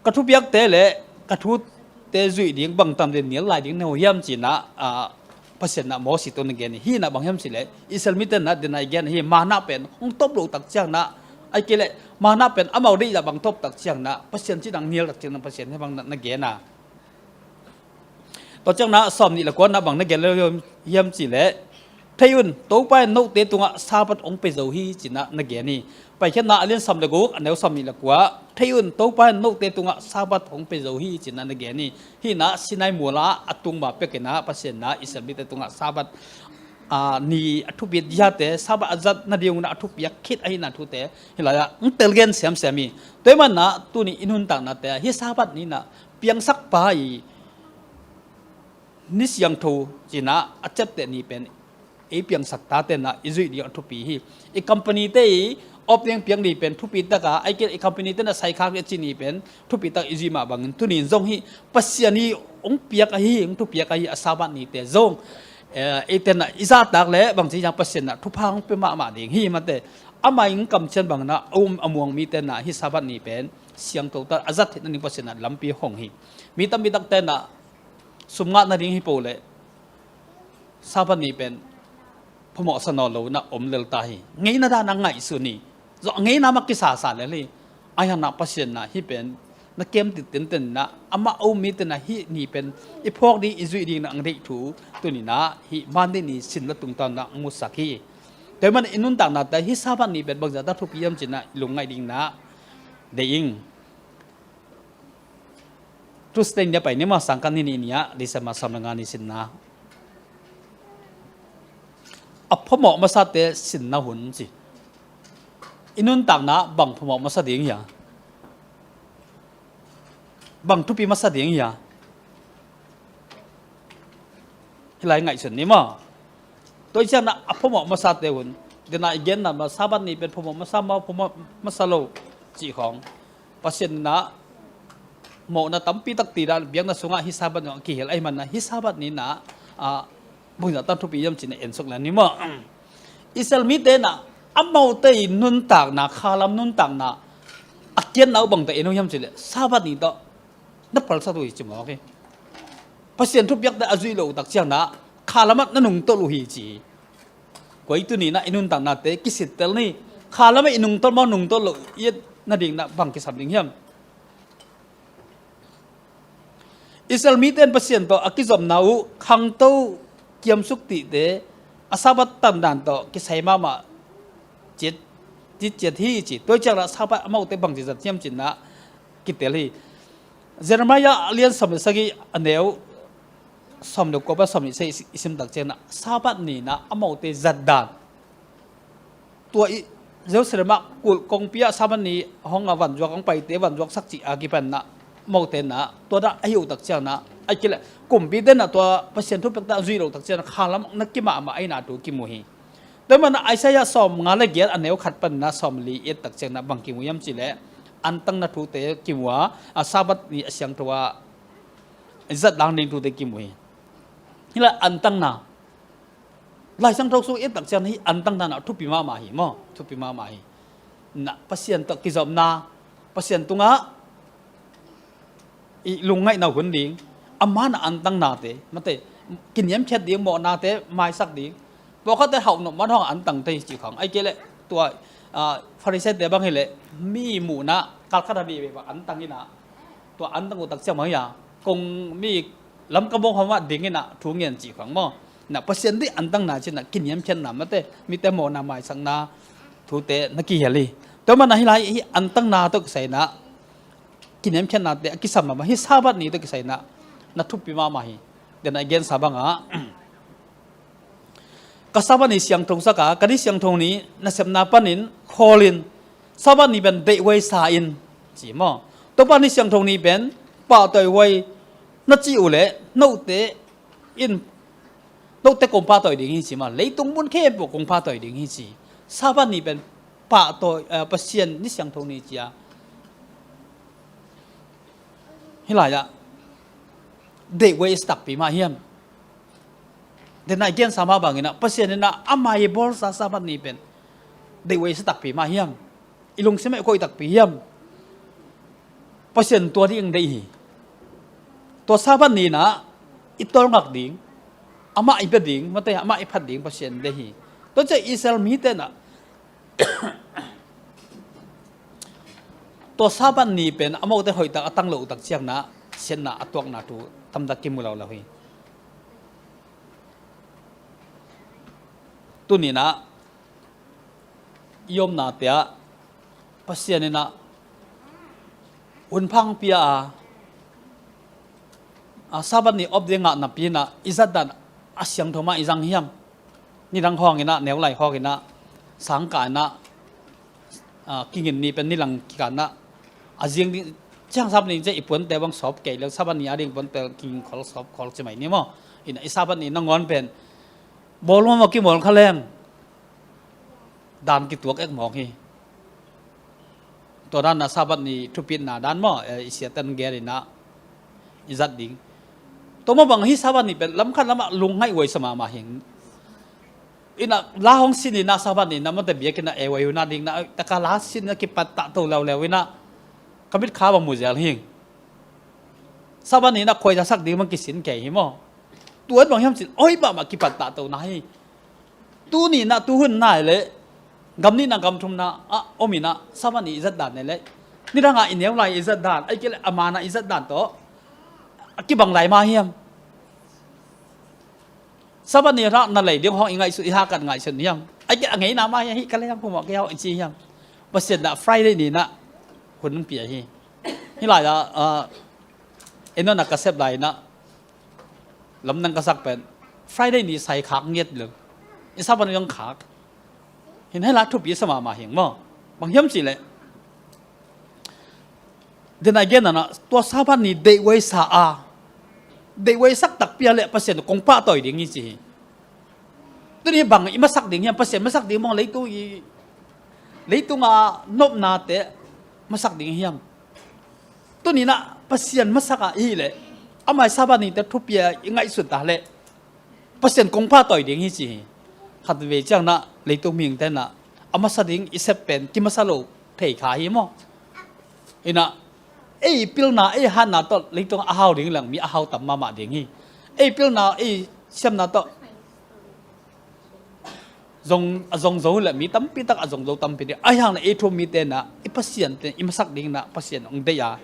ka thupiakte leh ka thute zuih ding bang tam ding nial lai ding na hi uh hiam ci-in ah, ah, Pasian in ah Mosi tungah na gen hi. Hih in ah bang hiam cih leh, Israel mite in ah den ah i gen hi, manna pen hong top loh tak ciangin ah, ahih kei leh manna pen amau deih zah bang top tak ciangin ah, Pasian cih dan nial tak ciangin ah Pasian in ah bang na, na gen a. Tua ciangin ah sawmnih leh kua-na bang na gen leh hiam cih leh, "Thei un, Topa in note tungah Sabbath hong pia zo hi," ci-in ah na gen hi. Paikhiatna a lian sawm leh guk, a neu sawmnih leh kua, "Thei un, Topa in note tungah Sabbath hong pia zo hi," ci-in ah na gen hi. Hih in ah Sinai mual ah a tung ma pek in ah Pasian in ah Israel mite tungah Sabbath, ah, ni a thupi dihte, Sabbath a zat nading un ah a thupiak khit ahihna thute hih lai-ah hong telgen semsem hi. Tua ahih manin ah tuni i nuntaknate ah hih Sabbath ni in ah piangsakpa ii ni siangtho ci-in ah a ciapteh ni pen ei piangsak tate in ah i zuih ding a thupi hi. I company-te ii off ding piak ni pen thupi tak a, ahih kei leh i company-te in ah sai khak ding a ci ni pen thupi tak i zuih mah bangin, tuni in zong hih Pasian ii hong piak ahi, hong thupiak ahi a Sabbath nite zong, eh, eite in ah i zahtak leh bangci hiam, Pasian in ah thupha hong pia mahmah ding hi mate. Amah ii kamciam bangin ah a um a muang mite in ah hih Sabbath ni pen siangtho tak a zat theih nading Pasian in ah lampi hong hi. Mi tampi takte in ah sum ngah nading hi peuh leh Sabbath ni pen phamawhsa nawn lo in ah om lel ta hi. Ngeina dan a ngaihsun hi. Zong a ngeina mah kisasa lel hi. Ahi hangin ah Pasian in ah hih pen na kem ding tenten in ah, amah a um mite in ah hih ni pen i phawk ding, i zuih ding in ah hong deih thu tuni in ah hih Monday ni sin la tungtawn in ah hong musak hi. Tua ahih manin i nuntaknate ah hih Sabbath ni pen bangzah tak thupi hiam ci-in ah i lungngaih ding in ah deih ing. Tuesday ni a pai ni maw, sangkah ni nih ni-ah, December sawm leh nga ni sinna. A phamawh masate sinna hun ci. I nuntakna bang phamawh masa ding hia? Bang thupi masa ding hia? Hih lai ngaihsun ni maw. Tua ahih ciangin ah a phamawh masate hun, den ah i genna mah, Sabbath ni pen phamawh masa maw, phamawh masa lo, cih khawng Pasian in ah mawhna tampi tak ti dan biakna sungah hih Sabbath ni a kihel ahih manin ah hih Sabbath ni in ah, ah, bangzah tan thupi hiam cih na ensuk le ni maw. Israel mite in ah amaute i nuntakna, khalam nuntakna a kiatna uh bangteng en uh hiam cih leh Sabbath ni tawh na palsat uh hi ci mawk hi. Pasian thupiakte a zuih loh uh tak ciangin ah khalam ah na nungtolh uh hi ci hi. Koi tuni in ah i nuntaknate kisittel ni. Khalam ah i nungtolh maw, nungtolh loh i et nading in ah bang kisam ding hiam? Israel mite in Pasian tawh a kizopna uh khangto kiamsuk tihte a Sabbath tandan tawh kisai mahmah ciat, ci ciat hi ci. Tua ciangin ah Sabbath amaute bangci zat hiam cih in ah kitel hi. Jeremiah a lian sawm le sagih a neu sawm le kua pan sawm le sagih i sim tak ciangin ah Sabbath ni in ah amaute zat dan. Tua i Jerusalem ah kulh kongpi ah Sabbath ni hong a vanzuak hong paite vanzuak sak cih a kipan in ah amaute in ah tua dan a hi uh tak ciangin ah, a kile kumpite in ah tua Pasian thupiakte a zuih loh tak ciangin ah khalam ah na kimahmah ahihna thu kimu hi. Tua manin ah Isaiah sawm nga le giat a neu khat panin ah sawm li i et tak ciangin ah bang kimu hiam cih leh antangna thute kimu a, a Sabbath ni a siangtho a i zat dan ding thute kimu hi. Hih lai antangna Lai Siangtho sung i et tak ciangin hih antangna in ah thupi mahmah hi maw, thupi mahmah hi. Na Pasian tawh kizopna, Pasian tungah i lungngaihna hun ding, a man a antangnate, mate, kiniamkhiat ding, mawhnate maisak ding. Pawlkhatte hauhnop man hong antang thei cih khawng. Ahih kei leh tua, ah, Pharisee-te bang hi leh mi muhna kalkhat a veve bang antang in ah, tua antang uh tak ciang bang hi a, kong mi lamkam bawng hong mah ding in ah thu ngen cih khawng maw. Na Pasian deih antangna cih in ah kiniamkhiatna, mate, mite mawhna maisakna thute na kihel hi. Tua manin ah hih lai hih antangna tawh kisai in ah kiniamkhiatnate a kisam mahmah hi. Sabbath ni tawh kisai in ah na thupi mahmah hi. Tua in ah i gensa bangah ka Sabbath ni siangtho sak a, ka ni siangtho ni nasepna panin khawl in, Sabbath ni pen deihhuai sa in ci maw. Topa ni siangtho ni pen pahtawi huai na cih uh leh note in, note kong pahtawi ding hi ci maw. Leitung mun khempeuh kong pahtawi ding hi ci. Sabbath ni pen pahtawi, eh, Pasian ni siangtho ni ci a. Hih lai-ah deihhuai i sa takpi mah hiam? Tua in ah i gensa mah bangin ah Pasian in ah ama i bawlsa Sabbath ni pen deihhuai i sa takpi mah hiam? I lungsim ah i koih takpi hiam? Pasian tua ding deih hi. Tua Sabbath ni in ah i tawlngak ding, amah i bia ding, mate, amah i phat ding Pasian deih hi. Tua ciang Israel mite in ah tua Sabbath ni pen amaute hoihtak a tang loh uh tak ciangin ah siatna a tuakna thu tamtak kimu lo lo hi. Tuni in ah i omnate ah Pasian in ah hun phang pia a, a Sabbath ni op ding ngah napi in ah i zat dan a siangtho mah i zang hiam? Nidang hawng in ah, neu lai hawng in ah, sangkah in ah, a, kingin ni pen nilang kikah in ah, a zing ding ciang Sabbath ni ciang i puante bang sawp kei leh Sabbath ni a ding puante kingin khol sawp khol ci mai ni maw. In ah i Sabbath ni nangawn pen bawlmawh mawh kimawl kha leng dan kituak ek mawk hi. Tua dan a Sabbath ni thupitna dan maw, eh, i siate in gen in ah i zat ding. Tua mah bang hih Sabbath ni pen lamkhat lamah lungngaih huai sa mahmah hi. In ah la hong sin in ah Sabbath ni in ah mate biakinn ah ei huai hun ah ding in ah taka la sin in ah kipat tah to leuleu in ah ka mitkha bang mu zel hi. Sabbath ni in ah khuaita sak ding bang kisin kei hi maw. Tua bang hiam cih leh hoih mahmah kipat tah to na hi. Tuni in ah tuhun nai leh gam nihna gam thumna ah om in ah Sabbath ni i zat dan nei leh nidang a i neu lai i zat dan, ahih kei leh a man a i zat dan tawh a kibang lai mah hiam? Sabbath ni rah na lei ding hong i ngaihsut, i hakat ngaihsut hiam? Ahih kei leh a ngeina mah hiam, hih ka lei hong pumawh kei hong i ci hiam? Pasian in ah Friday ni in ah hun pia hi. Hih lai ah, ah, inn ah ka sep lai in ah lamdang ka sak pen Friday ni sai khak ngiat lo. I Sabbath ni zong khak. Hin hih lai thupi sa mahmah hi maw. Bang hiam cih leh, tua in ah i gen in ah tua Sabbath ni deihhuai sa a, deihhuai sak takpi a leh Pasian kong pahtawi ding hi ci hi. Tuni bang i masak ding hiam? Pasian masak ding maw, leitung i, leitung a nopnate masak ding hiam? Tuni-in ah Pasian masak a i hih leh, amah i Sabbath nite thupi a i ngaihsut ta leh Pasian kongpa tawi ding hi ci hi. Khatvei ciangin ah leitung mihingte in ah a masa ding i sep pen kimasa lo thei kha hi maw? In ah ei pilna, ei hatna tawh leitung a hau ding leng mi a hau tam mahmah ding hi. Ei pilna, ei siamna tawh zong, a zong zo leh mi tampi tak a zong zo tampi ding. Ahi hang leh ei thu-um mite in ah i Pasian te i masak ding in ah Pasian hong deih a,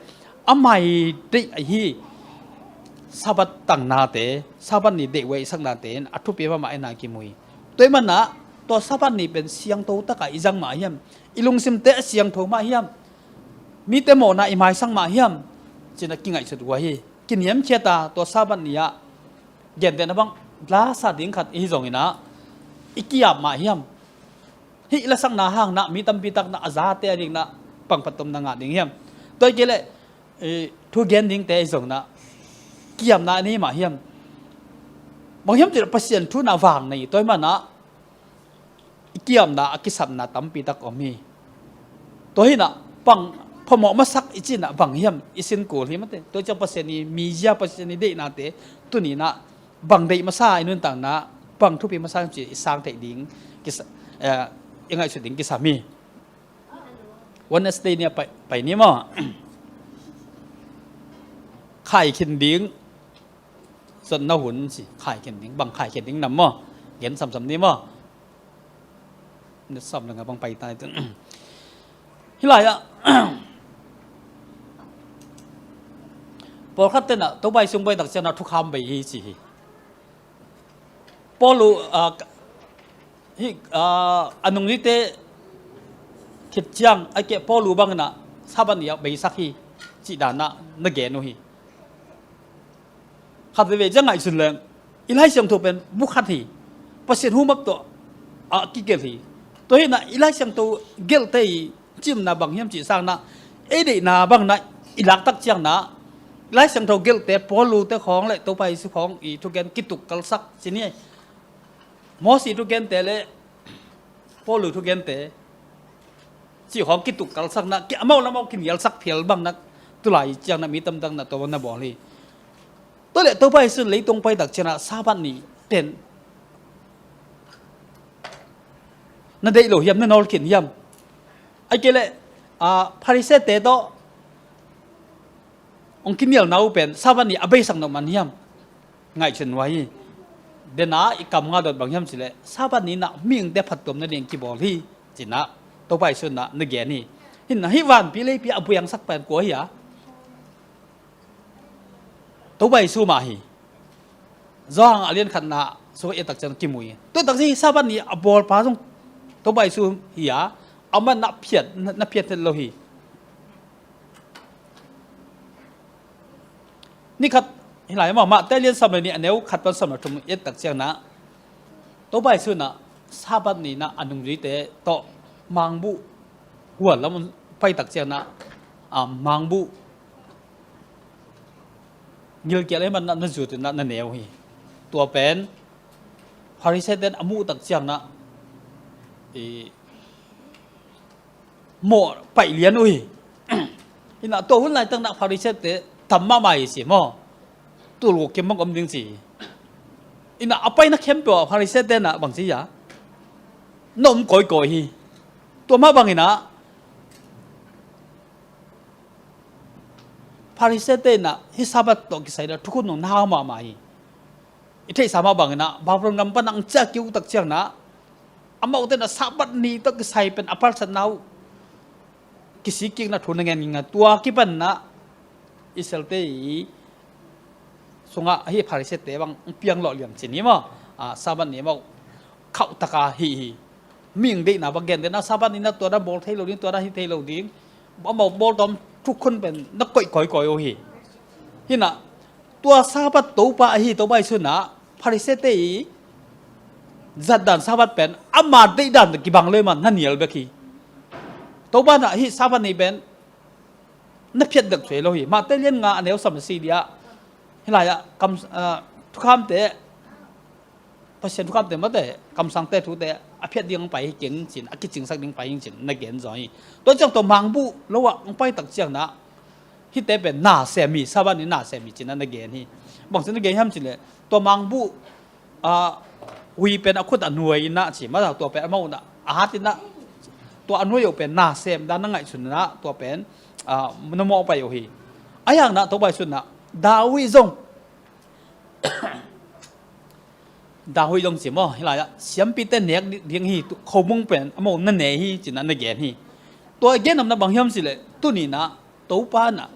amah i deih ahi Sabbath tangnate, Sabbath ni deih huai i saknate in a thupi mahmah ahihna kimu hi. Tua ahih manin ah tua Sabbath ni pen siangtho tak a i zang mah hiam? I lungsimte a siangtho mah hiam? Mite mawhna i maisak mah hiam? Ci-in ah kingaihsut huai hi. Kiniamkhiat a, tua Sabbath ni-ah gentehna bang, la sa ding khat i hi zongin ah i ki-ap mah hiam? Hih lasakna hangin ah mi tampi tak in ah a zate a dingin ah bang phattuamna ngah ding hiam? Tua hi kei leh, eh, thu gen dingte i hi zongin ah ki-apna a nei mah hiam? Bang hiam cih leh Pasian thu in ah vang nei, tua ahih manin ah i ki-apna, a kisapna tampi tak om hi. Tua hi-in ah bang phamawh masak i cih in ah bang hiam? I sin kul hi mate. Tua ciang Pasian i mizia, Pasian i deihnate tuni-in ah bang deih masa, i nuntakna bang thupi masa hiam cih i sang theih ding kisa, eh, i ngaihsut ding kisam hi. Wednesday ni a pai, pai ni maw? Khaikhin ding. Zotna hun ci, khaikhin ding, bang khaikhin ding nam maw? Gen samsam ni maw? Ni sam leng a bang pai ta hi tun. Hih lai-ah pawlkhatte in ah Topa Jesu hong pai tak ciangin ah thukham bei hi ci hi. Paul, ah, hih, ah, a nungzuite khit ciang, ahih kei leh Paul bangin ah Sabbath ni-ah beisak hi cih dan ah na gen uh hi. Khat veivei ciang ngaihsun leng, i Lai Siangtho pen bu khat hi. Pasian humap tawh a kigelh hi. Tua hi-in ah i Lai Siangtho gelhte i cimna bang hiam cih sangin ah, ei deihna bangin ah i lak tak ciangin ah, i Lai Siangtho gelhte, Paul te khawng leh Topa Jesu khawng i thugen kituk kalsak ci ni. Mosi thugente leh Paul thugente cih khawng kituk kalsakna, ki, amau lamau kinialsak phial bangin ah, tulai ciangin ah mi tamtak in ah tua bang na bawl hi. Tua leh Topa Jesu in leitung pai tak ciangin ah Sabbath ni pen na deih lo hiam, na nawlkhin hiam? Ahih kei leh, ah, Pharisee-te tawh hong kinialna uh pen Sabbath ni a beisak nop man hiam? Ngaihsun huai hi. Dena i kam nga dot bang hiam cih leh, Sabbath ni-in ah mihingte phattuam nading kibawl hi ci-in ah Topa Jesu in ah na gen hi. Hi-in ah hih vanpi leipi a buaisak pen kua hi a? Topa Jesu mah hi. Johan a lian khatna sung i et tak ciang kimu hi. Tua tak ciang Sabbath ni a bawlpa zong Topa Jesu hi a, amah na phiat, na, na phiat het lo hi. Ni khat, hih lai-ah mah, Matthai lian sawm leh nih a neu khat pan sawm leh thum i et tak ciangin ah, Topa Jesu in ah Sabbath ni-in ah a nungzuite tawh mangbuh hual lam pai tak ciangin ah, ah, mangbuh gilkial ahih manin ah na zut in ah na neu hi. Tua pen Pharisee-te in a muh tak ciangin ah, i, mawh paih lian uh hi. Hi-in ah tua hun laitak in ah Pharisee-te tam mahmah hi ci maw? Tul guk kim bang om ding ci hi. Hi-in ah a paina khempeuh ah Pharisee-te in ah bang ci hiam? Na om kawikawi hi. Tua mah bangin ah Pharisee-te in ah hih Sabbath tawh kisai in ah thukhun nong na hau mahmah hi. I theihsa mah bangin ah Babylon gam pan hong ciah kik uh tak ciangin ah, amaute in ah Sabbath ni tawh kisai pen a palsatna uh kisik kikna thu na ngen nginga, tua kipan in ah Israel-te i sungah hih Pharisee-te bang hong piang lawh liam ci ni maw? Ah, Sabbath ni amau khauh taka hih hi. Mihing deihna bang gen den a, Sabbath ni-in ah tua dan bawl thei lo ding, tua dan hi thei lo ding. Amau bawl tawm thukhun pen na koih kawikawi uh hi. Hi-in ah tua Sabbath Topa ahi Topa Jesu in ah Pharisee-te i zatdan Sabbath pen ama deihdan kibang lo ahih man na nial bek hi. Topa in ah hih Sabbath ni pen na phiat dek thei lo hi. Matthai lian nga a neu sawm leh sagih ah, hih lai-ah kam, ah, thukhamte, Pasian thukhamte mate, kamsangte thute a phiat ding hong pai hi keng cin, a kicingsak ding pai hi cin na gen zaw hi. Tua ciang tua mangbuh lo ah hong pai tak ciang na hihte pen na sem hi, Sabbath ni na sem hi cin na gen hi. Bang cin na gen hiam cin leh tua mangbuh a, hui pen a khut a nuai in ah ci, masa tua pen a mau na a hat in ah, tua a nuai uh pen na sem dan na ngaihsun in ah, tua pen a, na mawh pai uh hi. A hiang na Topa Jesu na David zong, David zong ci maw, hi lai ah siampite nek ding hi, tu, khomung pen a mau na ne hi cin na gen hi. Tua gen nam na bang hiam ci leh tuni na Topa na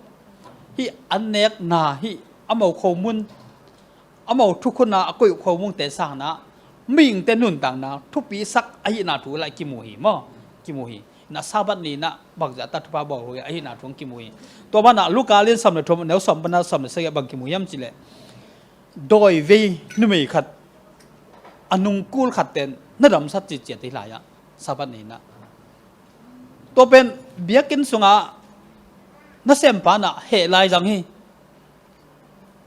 hih an nek na hih a mau khomun, amau thukhun a a koih uh khomungte sang na mihingte nuntakna thupisak ahihna thu lah kimu hi maw? Kimu hi. Na Sabbath ni na bangzah ta thupha bawl uh ahihna thu kimu hi. Tua ban ah Luka lian sawm le thum, neu sawm pan a sawm le sagih ah bang kimu hiam ci leh, dawivei numei khat, a nungkul khat ten na damsak ci ciat hi lai ah, Sabbath ni na. Tua pen biakinn sungah na sempa na heh lai zang hi.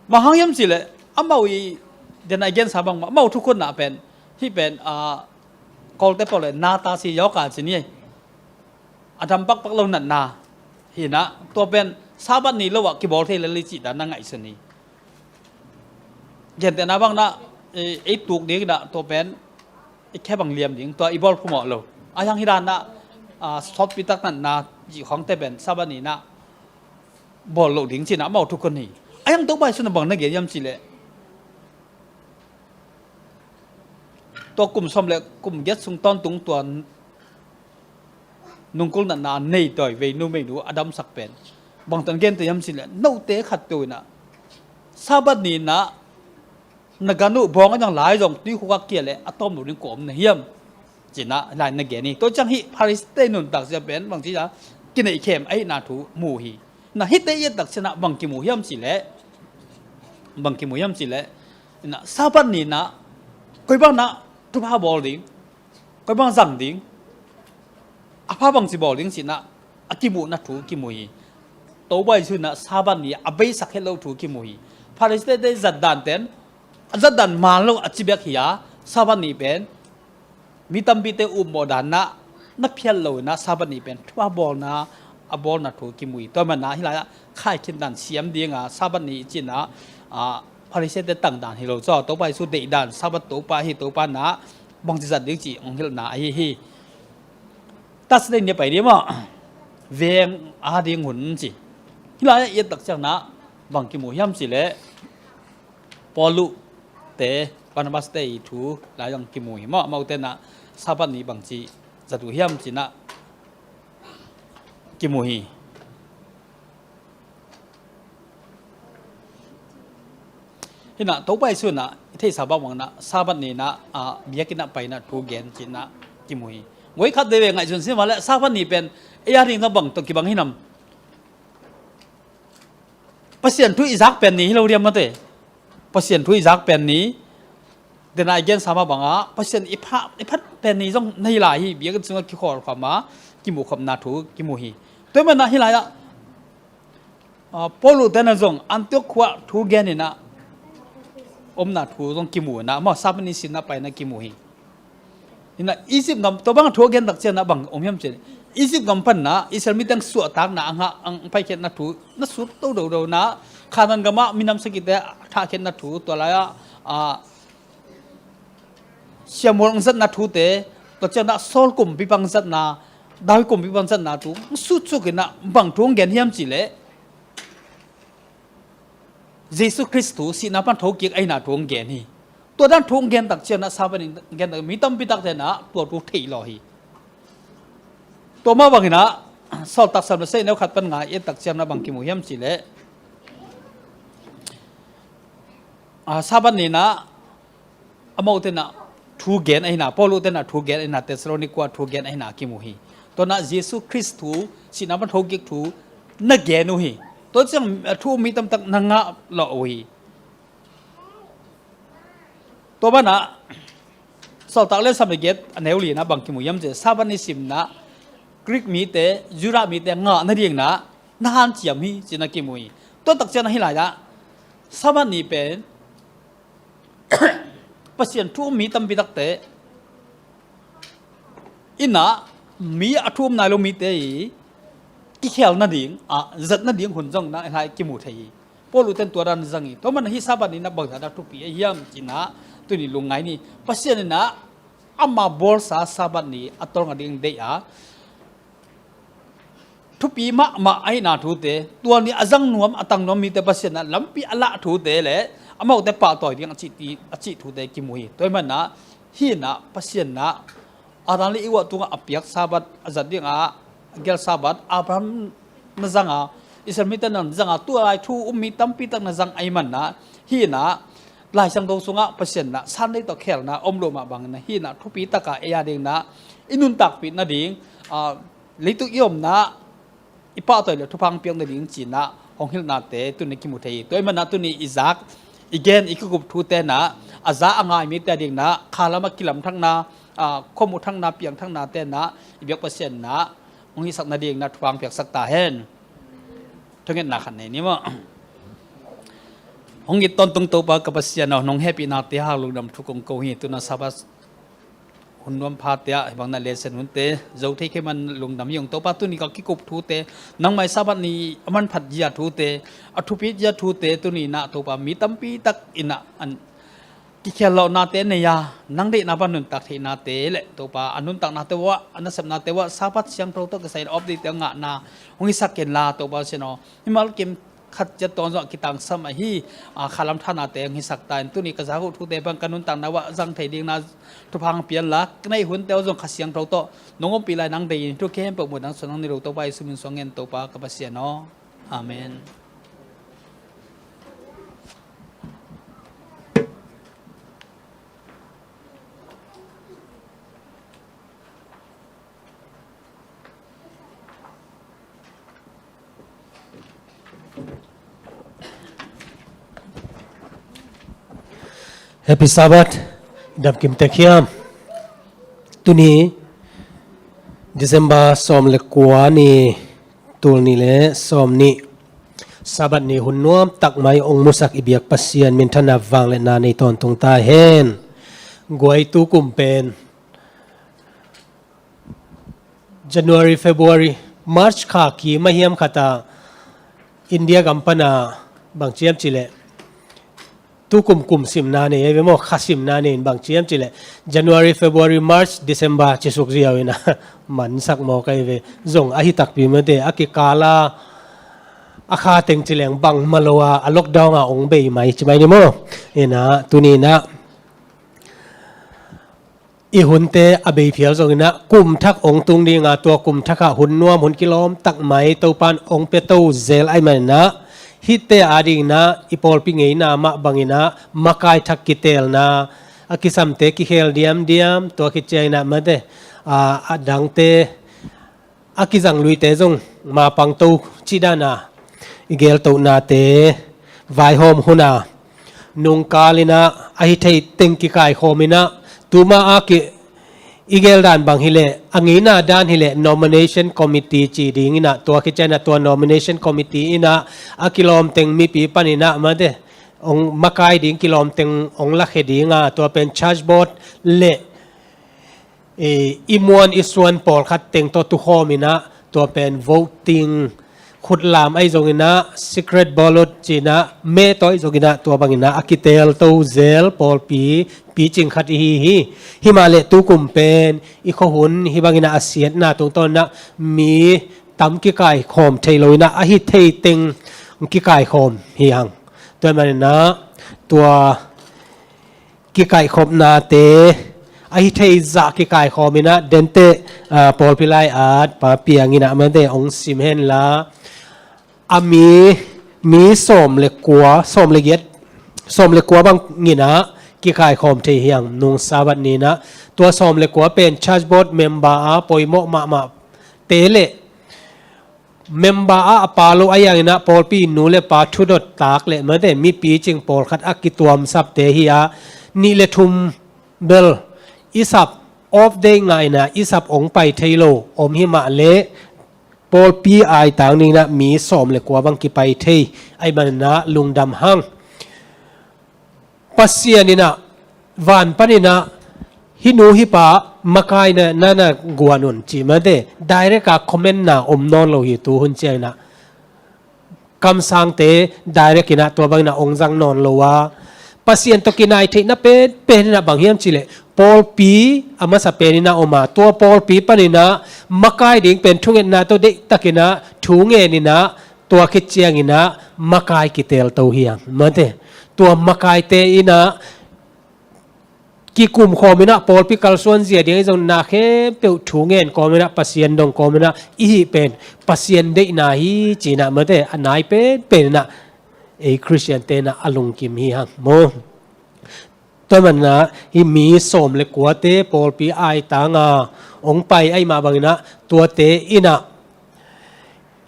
Bang hang hiam ci leh, amau i, den a i gensa bang mah, amau thukhun na pen, hih pen a, Kawlte pau leh na ta si yawka ci ni. A dam pakpak lo natna hi na, tua pen Sabbath ni lo ah kibawl thei lel hi cih dan na ngaihsun hi. Gentehna bang na, ei, ei tuk ding na, tua pen i khe bang liam ding, tua i bawl phumawh lo. A hiang hi dan na, a, sawtpi tak natna cih khawngte pen Sabbath ni na bawl loh ding cin a amau thukhun hi. A hiang Topa Jesu na bang na gen hiam ci leh, tua kum sawm le kum giat sung tawntung tua nungkul natna a nei dawivei numei nu a damsak pen bang tan gen ta hiam ci leh, note khat peuh in ah Sabbath ni na na gan uh bawng a dang lai zong tuikhuk ah kia leh a tawm lo ding kua om na hiam? Cin a lai na gen hi. Tua ciang hih Pharisee-te nuntak zia pen bang ci a kineih khem ahihna thu mu hi. Na hihte i et tak ciang a bang kimu hiam ci leh, bang kimu hiam ci leh, na Sabbath ni na koi bang na thupha bawl ding, koi bang zang ding, a pha bangci bawl ding cih na a kimuhna thu kimu hi. Topa Jesu na Sabbath ni a beisak het lo thu kimu hi. Pharisee-te zat dan ten a zat dan man lo a ci bek hi a, Sabbath ni pen mi tampite upmawh dan na na phiat lo in a, Sabbath ni pen thupha bawlna a bawlna thu kimu hi. Tua man na hi lai ah khaikhin dan siam ding a, Sabbath ni i cin a, a, Pharisee-te tang dan hi lo caw, Topa Jesu deih dan, Sabbath Topa hi, Topa na bangci zat ding cih hong hilhna ahi hi. Thursday ni a pai ding maw, veng a ding hun ci. Hi lai ah i et tak ciang na bang kimu hiam ci leh, Paulu te, Barnabas te i thu lai zong kimu hi maw, amaute na Sabbath ni bangci zat uh hiam cin a kimu hi. Hi na, Topa Jesu na i theihsa bangbang na Sabbath ni na, a, biakinn ah paina thu gen cin a kimu hi. Ngoi khat veve ngaihsun sin mah leh Sabbath ni pen ei a ding na bang tawh kibang hi nam? Pasian thu i zak pen ni hi lo diam mate. Pasian thu i zak pen ni, den a i gensa mah bang a Pasian i pha, i phat pen ni zong na hi lai hi. Biakinn sungah kikhawl khawm a kimuh khawmna thu kimu hi. Tua man na hi lai ah, a, Paulu te na zong Antioch khua thu gen in a omna thu zong kimu in a, amau Sabbath ni sin na paina kimu hi. Hi na, Egypt gam, tua bang thu a gen tak ciang na bang om hiam ci leh, Egypt gam pan na Israel mi teng suahtakna a ngah, a paikhiatna thu na sut to do do na, Canaan gam ah minam sagihte thahkhiatna thu, tua lai ah, a, siamual hong zatna thute, tua ciang na Saul kumpipa hong zatna, David kumpipa hong zatna thu hong sutsuk in a bang thu hong gen hiam ci leh, Jesu Khrist thu sihna pan thokik ahihna thu hong gen hi. Tua dan thu hong gen tak ciang na Sabbath ni gen tak mi tampi takte na tua thu thei lo hi. Tua mah bangin a, Sawltak sawm le sagih neu khat pan nga i et tak ciang na bang kimu hiam ci leh, a, Sabbath ni na amaute na thu gen ahihna, Paulu te na thu gen ahihna, Thessalonika thu gen ahihna kimu hi. Tua na Jesu Khrist thu, sihna pan thokik thu na gen uh hi. Tua ciang, a, thu mi tamtak na ngah lo uh hi. Tua ban ah Sawltak lian sawm le giat a neu li na bang kimu hiam ci leh, Sabbath ni simna Greek mite, Judah mite ngah nading na na hanciam hi ci na kimu hi. Tua tak ciang na hi lai ah Sabbath ni pen Pasian thu um mi tampi takte Inah mi a thu om nai lo mite i kikhel nading, a zat nading hun zong na lai kimu thei hi. Paul u ten tua dan zang hi. Tua man hih Sabbath ni na bangzah na thupi a hiam cinah tuni lungngai ni. Pasian inah ama bawlsa Sabbath ni a tolnga ding deih a, thupi mahmah ahina thute, tua ni a zang nuam a tang nuam mite Pasian ah lampi a lah thute le amaute pahtawi ding a cih, a cih thute kimu hi. Tua hi manah hinah Pasian ah Adam le Eve tungah a piak Sabbath a zat dingah a gel Sabbath Abraham na zanga, Israel mite na zanga, tua lai thu um mi tampi tak na zang ahi manah hinah Lai Siangtho sungah Pasian na Sunday tawh khelna om lo mah bangin na hinah thupi taka ei a ding na i nuntakpih nading, a, leitung i omna i pahtawi le thupha hong piak nading cinah hong hilhnate tuni kimu thei hi. Tua hi manah tuni i zak, i gen, i kikup thute na a za a ngai mite a ding na khalam a kilamthakna, a, khuamuh thakna, piangthaknate na i biak Pasian na hong hisak nading na thupha hong piaksak ta hen. Thungetna khat nei ni maw? Hong it tawntung Topa ka Pasian aw, nong hehpihnate hang lungdam thu kong ko hi. Tuna Sabbath hun nuam phate ah hibang na lesson hunte zo thei khe man lungdam hi ung. Topa tuni ka kikup thute nangmai Sabbath ni a manphat zia thute, a thupi zia thute tuni na Topa mi tampi tak inah an kikhel lohnate nei a, nang deihna pan nuntak theihnate le Topa a nuntaknate uah, a nasepnate uah Sabbath siangtho tawh kisai in update te ngahna hong hisak kenla Topa Pasian aw. Mimal kim khat ciat tawng zong a kitangsam ahi, a, khalam thanate hong hisak ta in tuni ka zak uh thute pan ka nuntakna uah zang thei dingna thupha hong pianla, ka neih hunte uh zong Kha Siangtho tawh nong ompih lai nang deih in thu khempeuh muh dang suan nang ni lo Topa Jesu min suang ngen Topa ka Pasian aw. Amen. Happy Sabbath. Dam kim tek hiam? Tuni December sawm le kua ni, tul nih le sawm nih, Sabbath ni hun nuam tak mai ong musak i biak Pasian minthanna vangliatna nei tawntung ta hen. Guai, tu kum pen January, February, March kha kim a hiam khat a India gam pana bang ciam cileh tu kum kum simna nei ei ve maw, kha simna nei in bang ciam cileh January, February, March, December cisuk ziau ina mansak maw kai ve. Zong ahi takpi mate a kikala a kha teng cileng bang malo a, a lockdown a ong bei mai ci mai ni maw. Ina tunina i hunte a beiphial zonginah kum thak ong tung dinga, tua kum thakah hun nuam hun kilawm tak mai Topan ong pia to zel ahi maninah hihte a dinginah i pawlpi ngeina mah banginah makai thak kiteelna a kisamte kikhel diamdiam, tua khit cianginah mate a dangte a kizang luite zong mapang to cih dana i geltohnate vaihawm huna nungkalinah ahi thei teng kikaikhawminah tuma a ki i geldan bang hileh a ngeina dan hileh nomination committee ci dinginah tua khit cianginah tua nomination committee inah a kilawm teng mipi paninah mate ong makai ding kilawm teng ong lakhe dinga tua pen charge board le i, i muan i suan pawlkhat teng tawh tukhawminah tua pen voting khutlam ahi zonginah secret ballot cinah me tawh ahi zonginah tua banginah a kiteel to zel pawlpi picing khat ihi hi. Himahleh tukum pen i khuahun hih banginah a siatna tungtawninah mi tam kikaikhawm thei loinah ahi thei teng kikaikhawm hi hang. Tua maninah tua kikaihkhopnate ahi thei zah kikaikhawminah denteh, ah, pawlpi lai-at pa pianginah mate ong sim henla a mi, mi sawm le kua, sawm le giat, sawm le kua banginah kikaikhawm thei hiang nung Sabbath ninah tua sawm le kua pen charge board member a poimawh mahmah te le member ah a pa lo a yanginah pawlpi nu le pa thudot tak le mate mipi cing pawlkhat a kituamsapte hi a nih le thum bel i sap off day ngahinah i sap ong pai thei lo om himah le pawlpi aitang ninah mi sawm le kua bang kipai thei ahi maninah lungdam hang. Pasian inah van paninah hih nu hih pa makai na, na, na guan un cih mate, direct a comment na om nawn lo hi tu hun ciangin ah. Kamsangte direct in ah tua bangin ah ong zang nawn lo a. Pasian tawh kinai theihna penpen in ah bang hiam cih leh, pawlpi a masa pen in ah om a, tua pawlpi panin ah makai ding pen thungetna tawh deihtakin ah thu ngen in ah, tua khit ciangin ah makai kitelto hi hang mate. Tua makaite in ah kikum khawm in ah pawlpi kalsuan zia ding ahi zongin ah khempeuh thu ngen kawm in ah Pasian dong kawm in ah i hih pen Pasian deihna hi ci-in ah mate, a nai penpen in ah ei Khristiante in ah a lungkim hi hang maw. Tua manin ah hih mi sawm le kuate pawlpi aitang a ong pai ahih mah bangin ah tuate in ah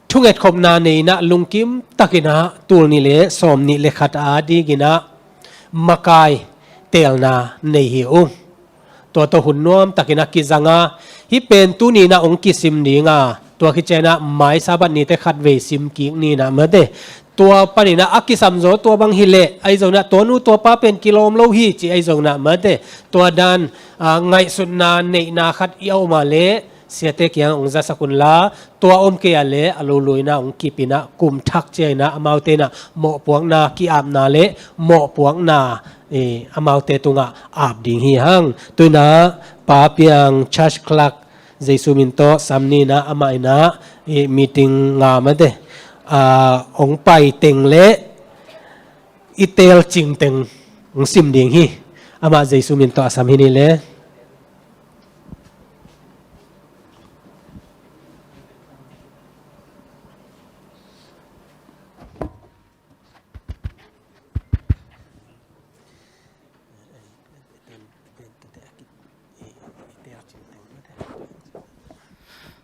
thungetkhopna nei in ah lungkim takin ah tul nih le sawm nih le khat a dingin ah makai telna nei hi ung. Tua tawh hun nuam takin ah kizang a, hih pen tuni in ah ong kisim ding a, tua khit ciangin ah mai Sabbath nite khatvei sim kik ni in ah mate. Tua panin ah a kisam zaw tua bang hi leh ahi zongin ah tua nu tua pa pen kilawm lo hi cih ahi zongin ah mate, tua dan, ah, ngaihsutna neihna khat i a om a leh siate kiang ong zasak un la, tua om kei a leh a lului in ah ong kip in ah kum thak ciangin ah amaute in ah mawhpuakna ki-apna le mawhpuakna, eh, amaute tungah ap ding hi hang. Tu in ah Pa Piang Church Clerk Jesu min tawh sam ni in ah amah in ah, eh, meeting nga mate, ah, ong pai teng le i telcing teng ong sim ding hi. Amah Jesu min tawh a sam hi ni le.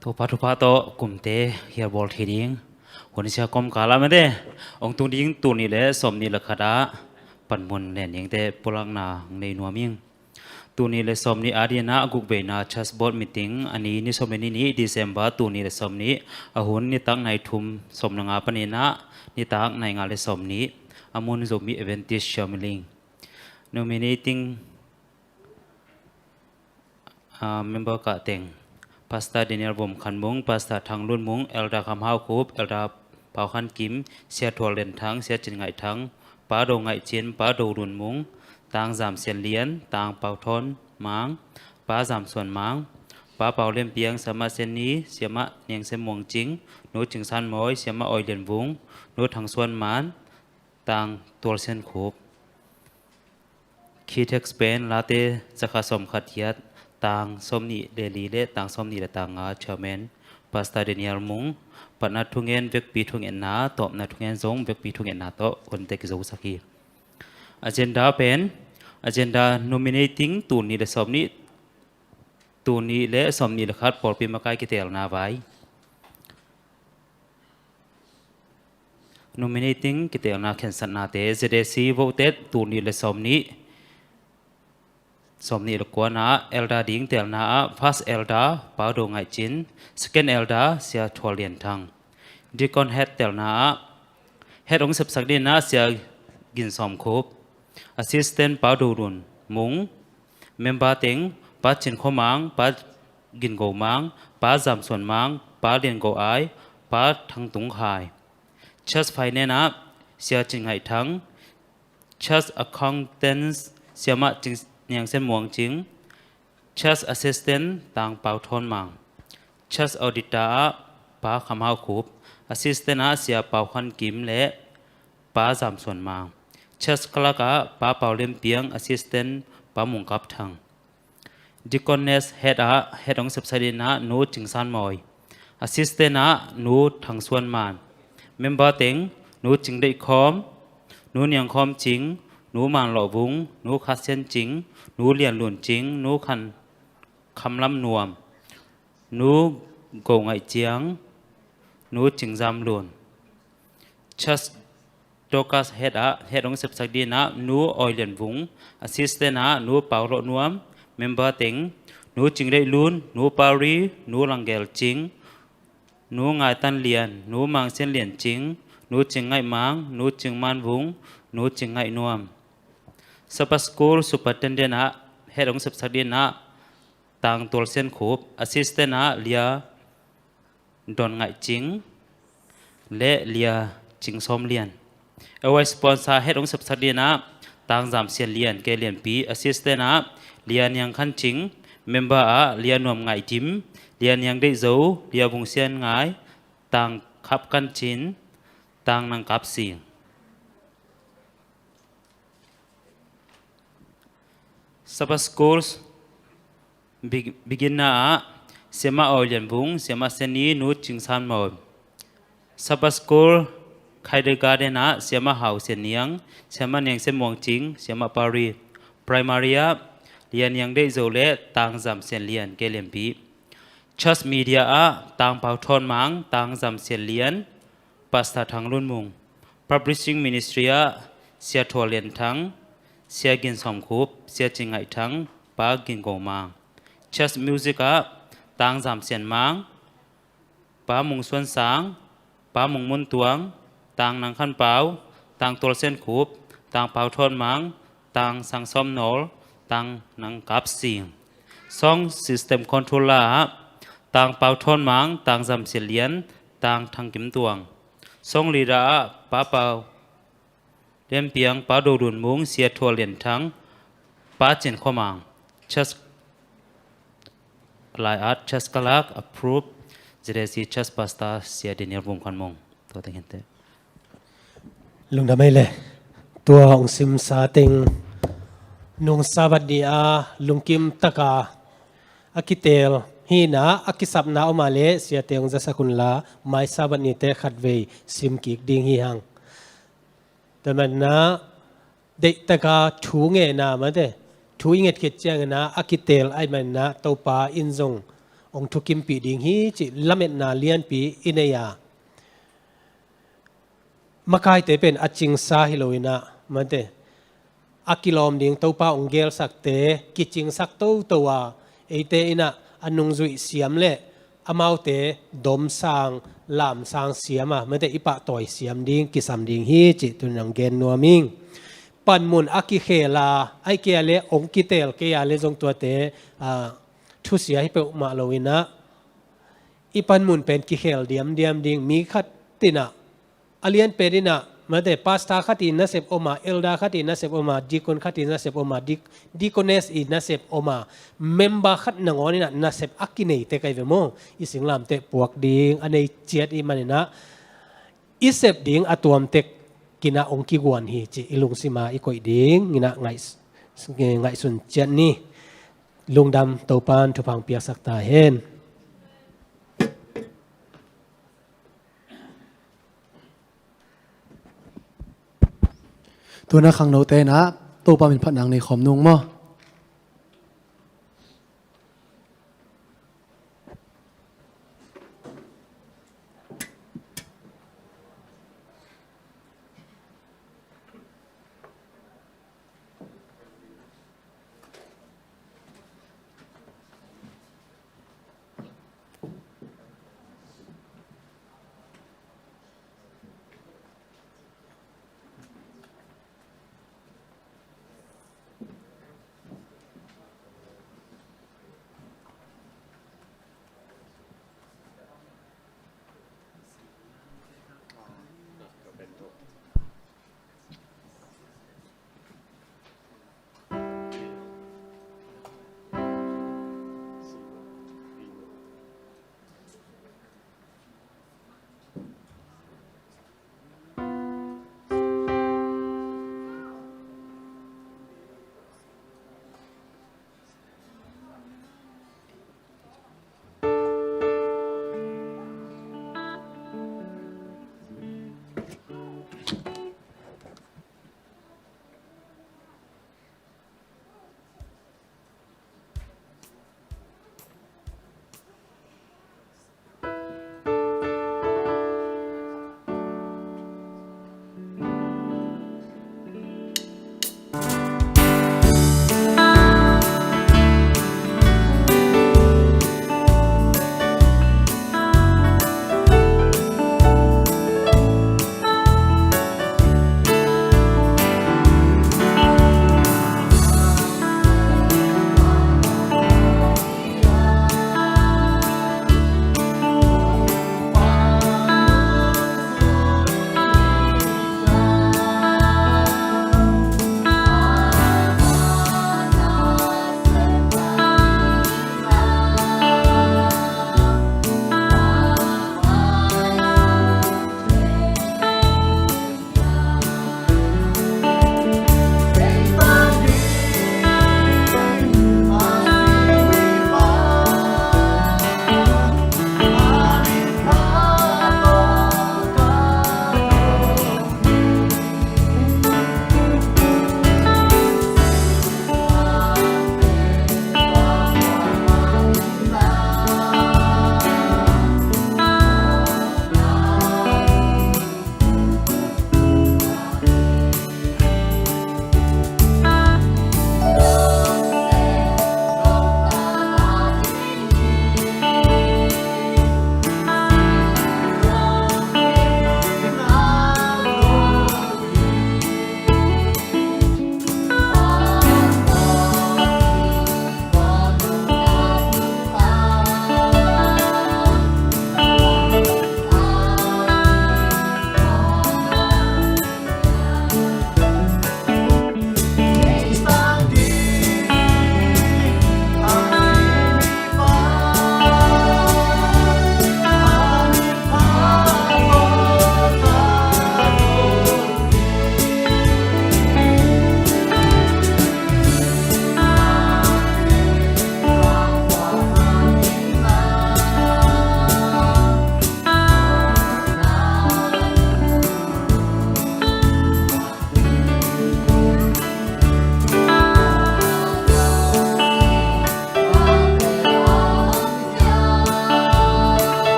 Topa thupha tawh kumte hial bawl thei ding hun sia kawmkal ah mate, ong tung ding tul nih le sawm nih le khat ah panmun len dingte pulakna ong nei nuam ing. Tul nih le sawm nih a dingin ah a guk veina Church Board meeting a ni, ni sawm le nih ni December tul nih le sawm nih, a hun nitak nai thum sawm le nga panin ah nitak nai nga le sawm nih, a mun Zomi Adventist Church Minling. Nominating, ah, member kah teng: Pastor Daniel Vom Khan Mung, Pastor Thang Lun Mung, Elder Kham Hau Khup, Elder Pau Khan Kim, Sia Thual Lian Thang, Sia Cin Ngaih Thang, Pa Do Ngaih Cin, Pa Do Lun Mung, Tang Zam Sian Lian, Tang Pau Thawn Mang, Pa Zam Suan Mang, Pa Pau Lian Piang, Siamah Sian Ni, Siamah Niang Sian Muang Cing, Nu Cing San Mawi, Siamah Oi Lian Vung, Nu Thang Suan Man, Tang Tual Sian Khup. Key text pen Late zakhat sawm khat giat, tang sawm nih le li le tang sawm nih le tang nga, Chairman Pastor Daniel Mung. Patna thungen, vekpi thungetna, tawpna thungen zong vekpi thungetna tawh hunte kizosak hi. Agenda pen, agenda nominating tul nih le sawm nih, tul nih le sawm nih le khat pawlpi makai kitelna vai. Nominating kitelna khensatnate, Z A C voted tul nih le sawm nih, sawm nih le kua na ah, Elder ding telna ah, First Elder Pau Do Ngaih Cin, Second Elder Sia Thual Lian Thang. Deacon Head telna ah, Head hong sepsak dingin ah Sia Gin Sawm Khup, Assistant Pau Do Lun Mung, member teng Pa Cin Khua Mang, Pa Gin Go Mang, Pa Zam Suan Mang, Pa Lian Go Ai, Pa Thang Tung Khai. Church Finance ah Sia Cin Ngaih Thang, Church Accountants Siamah Cing, Niang Sian Muang Cing, Church Assistant Tang Pau Thawn Mang, Church Auditor ah Pa Kham Hau Khup, Assistant ah Sia Pau Khan Kim le Pa Zam Suan Mang, Church Clerk ah Pa Pau Lian Piang, Assistant Pa Mung Kap Thang. Deaconess Head ah, Head hong sepsak dingin ah Nu Cing San Mawi. Assistant ah Nu Thang Suan Man. Member teng: Nu Cing Deih Khawm, Nu Niang Khawm Cing, Nu Man Lawh Vung, Nu Khat Sian Cing, Nu Lian Lun Cing, Nu Khan Kham Lam Nuam, Nu Go Ngaih Ciang, Nu Cing Zam Lun. Church Dorcas Head ah, Head hong sepsak dingin ah Nu Oi Lian Vung, Assistant ah Nu Pau Lawh Nuam, member teng: Nu Cing Deih Lun, Nu Pau Ri, Nu Lang Gel Cing, Nu Ngai Tan Lian, Nu Mang Sian Lian Cing, Nu Cing Ngaih Mang, Nu Cing Man Vung, Nu Cing Ngaih Nuam. Sabbath School Superintendent ah head hong sepsak dingin ah Tang Tual Sian Khup, assistant ah Lia Don Ngaih Cing le Lia Cing Sawm Lian. Away sponsor head hong sepsak dingin ah Tang Zam Sian Lian, K Lianpi, assistant ah Lia Niang Khan Cing, member ah Lia Nuam Ngaih Dim, Lia Niang Deih Zo, Lia Vung Sian Ngai, Tang Khap Kan Cin, Tang Nang Kap Sing. Sabbath School Be-, Beginner ah Siamah Awi Lian Vung, Siamah Seni Nu Cing San Mawi. Sabbath School Kindergarten ah Siamah Hau Sian Niang, Siamah Niang Sian Muang Cing, Siamah Pari. Primary ah Lia Niang Deih Zo le Tang Zam Sian Lian, K Lianpi. Church Media ah Tang Pau Thawn Mang, Tang Zam Sian Lian, Pastor Thang Lun Mung. Publishing Ministry ah Sia Thual Lian Thang, Sia Gin Sawm Khup, Sia Cing Ngaih Thang, Pa Gin Go Mang. Church Music ah Tang Zam Sian Mang, Pa Mung Suan Sang, Pa Mung Mun Tuang, Tang Nang Khan Pau, Tang Tual Sian Khup, Tang Pau Thawn Mang, Tang Sang Sawm Nawl, Tang Nang Kap Sing. Song System Controller ah Tang Pau Thawn Mang, Tang Zam Sian Lian, Tang Thang Kim Tuang. Song Leader ah Pa Pau Lian Piang, Pa Do Dun Mung, Sia Thual Lian Thang, Pa Cin Khua Mang. Church Lai Art Church Kalak, approve, Z A C Church Pastor Sia Daniel Vung Khan Mung. Tua teng hi inteh. Lungdam ei le. Tua hong simsa teng nung Sabbath ni a lungkim taka a kitel hi-in ah, a kisapna om a le siate hong zasak un la, mai Sabbath nite khatvei sim kik ding hi hang. Tua manin ah deihtaka thu ngetna mate, thu i nget khit ciangin ah a kitel ahih manin ah Topa in zong hong thukimpih ding hi cih lametna lianpi i nei a, makaite pen a cingsa hi lo-in ah mate, a kilawm ding Topa hong gelsakte kicingsak toto a, eite in ah a nungzuih siam le amaute domsang lamsang siam a, mate, i pahtawi siam ding, kisam ding hi cih tuni-in hong gen nuam ing. Panmun a kikhel a, ahih kei a le hong kitel kei a le zong tuate, ah, thusia hi peuhmah lo-in ah, i panmun pen kikhel diamdiam ding. Mi khat in ah, a lianpen in ah mate, pastor khat i nasep om a, elder khat i nasep om a, deacon khat i nasep om a, dik-, deaconess i nasep om a, member khat nangawn in ah nasep a kinei tek ahi ve maw. I singlamteh puak ding a nei ciat ahih manin ah, i sep ding a tuam tek in ah hong kiguan hi cih i lungsim ah i koih ding in ah ngaih-, ngaihsun ciat ni. Lungdam, Topa'n thupha hong piaksak ta hen. Tu-in ah khangnote in ah Topa min phatna nei khawm nung maw.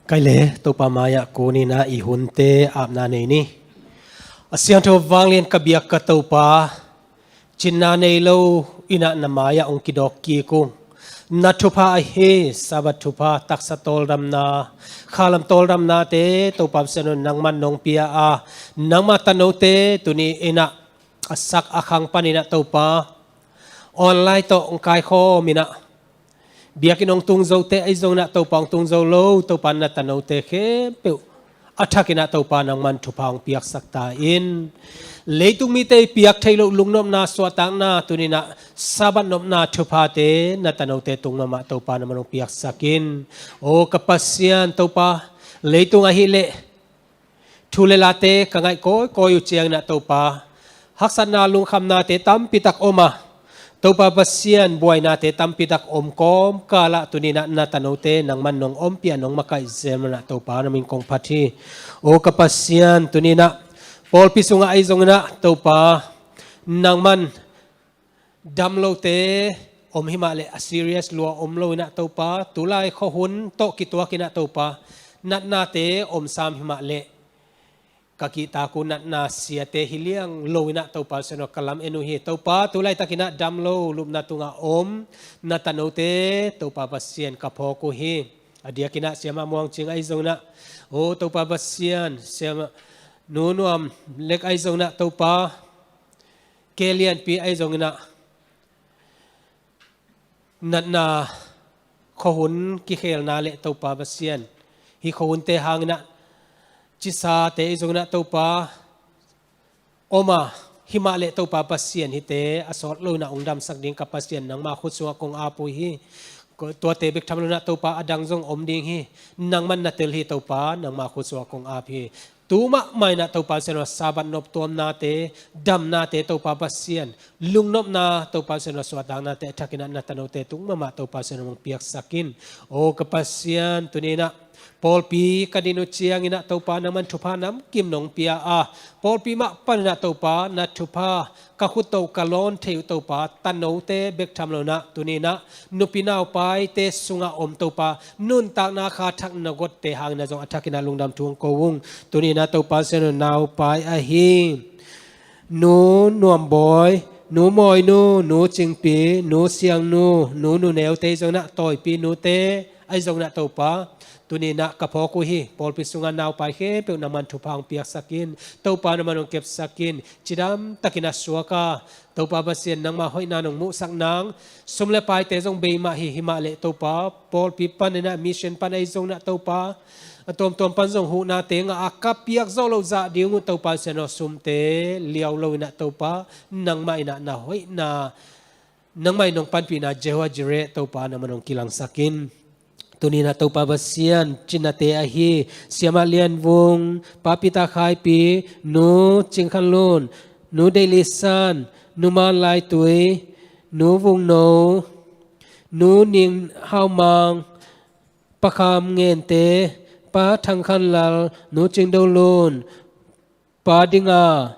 Kai le Topa mai-ah kuninah i hunte apna nei ni. A siangtho vanglian ka biak ka Topa, cinna nei lo inah na mai-ah ong kidawk kik ung. Na thupha ahi Sabbath thupha, taksa tawldamna, khalam tawldamnate Topa Pasian aw nangman nong pia a, nangma tanote tuni inah a sak a khang paninah Topa online tawh ong kaikhawm inah biakinn ong tung zote ahi zonginah Topa ong tung zo lo Topa na tanote khempeuh a thakinah Topa nangman thupha ong piaksak ta in. Leitung mite i piak thei loh lungnopna suahtakna tuninah Sabbath nopna thuphate na tanote tung mahmah Topa nangman ong piaksak in. O ka Pasian Topa, leitung ahih leh thu le late ka ngaih kawikawi uh cianginah Topa, haksatna lungkhamnate tampitak om a, Topa Pasian buainate tampitak om kawmkalah tuninah na tanote nangman nong ompih a nong makaih zenzenah Topa na min kong phat hi. O ka Pasian tuninah pawlpi sungah ahi zonginah Topa nangman dam lote om himah leh a serious lua om loinah Topa, tulai khuahun tawh kituakinah Topa natnate om sam himah leh ka kihtak uh natna siate hi liang loinah Topa Pasian aw ka lam en uh hi. Topa tulaitakinah dam lo lupna tungah om na tanote Topa Pasian ka phawk uh hi. A diakinah Siamah Muang Cing ahi zonginah, o Topa Pasian, Siamah Nu Nuam Lek ahi zonginah Topa, Ke Lianpi ahi zonginah natna khuahun kikhelna le Topa Pasian, hih khuahunte hanginah cisate ahi zonginah Topa om a, himah leh Topa Pasian hihte a sawt loinah ong damsak ding ka Pasian nangma khut sungah kong ap uh hi. Ko-, tuate bek tham loinah Topa a dang zong om ding hi. Nangman na tel hi Topa, nangma khut sungah kong ap hi. Tu mahmah inah Topa Pasian aw Sabbath noptuamnate, damnate Topa Pasian, lungnopna Topa Pasian aw suahtaknate a thakinah na tanote tung mahmah Topa Pasian aw ong piaksak in. O ka Pasian tuninah pawlpi ka din uh cianginah Topa nangman thupha namkim nong pia a, pawlpi mah paninah Topa na thupha ka khut tawh ka lawn thei uh Topa, tanote bek tham loinah tuninah nupi naupaite sungah om Topa, nuntakna kha thak na gotte hanginah zong a thakinah lungdam thu ong ko ung. Tuninah Topa Pasian aw naupai ahi Nu Nuam Bawi, Nu Mawi Nu, Nu Cingpi, Nu Siang Nu, Nu Nu Neute ahi zonginah Tawipi Nute ahi zonginah Topa tuninah ka phawk uh hi. Pawlpi sungah naupai khempeuh nangman thupha ong piaksak in. Topa nangman ong kepsak in. Cidamtakinah suak a, Topa Pasian nangma hoihna nong muhsak nang. Sum le paite zong bei mah hi, himah leh Topa pawlpi paninah mission pan ahi zonginah Topa a tuamtuam pan zong huhnate ngah a ka piak zawh loh zah ding uh Topa Pasian aw sumte liau loinah Topa nangmah inah na hoihna, nangmah in nong panpihna Jehovah Jireh Topa nangman ong kilangsak in. Tuninah Topa Pasian cinnate ahi Siamah Lian Vung, Pa Peter Khaipi, Nu Cing Khan Lun, Nu Dei Li San, Nu Man Lai Tui, Nu Vung No, Nu Ning Hau Mang, Pa Kham Ngente, Pa Thang Khan Lal, Nu Cing Do Lun, Pa Dinga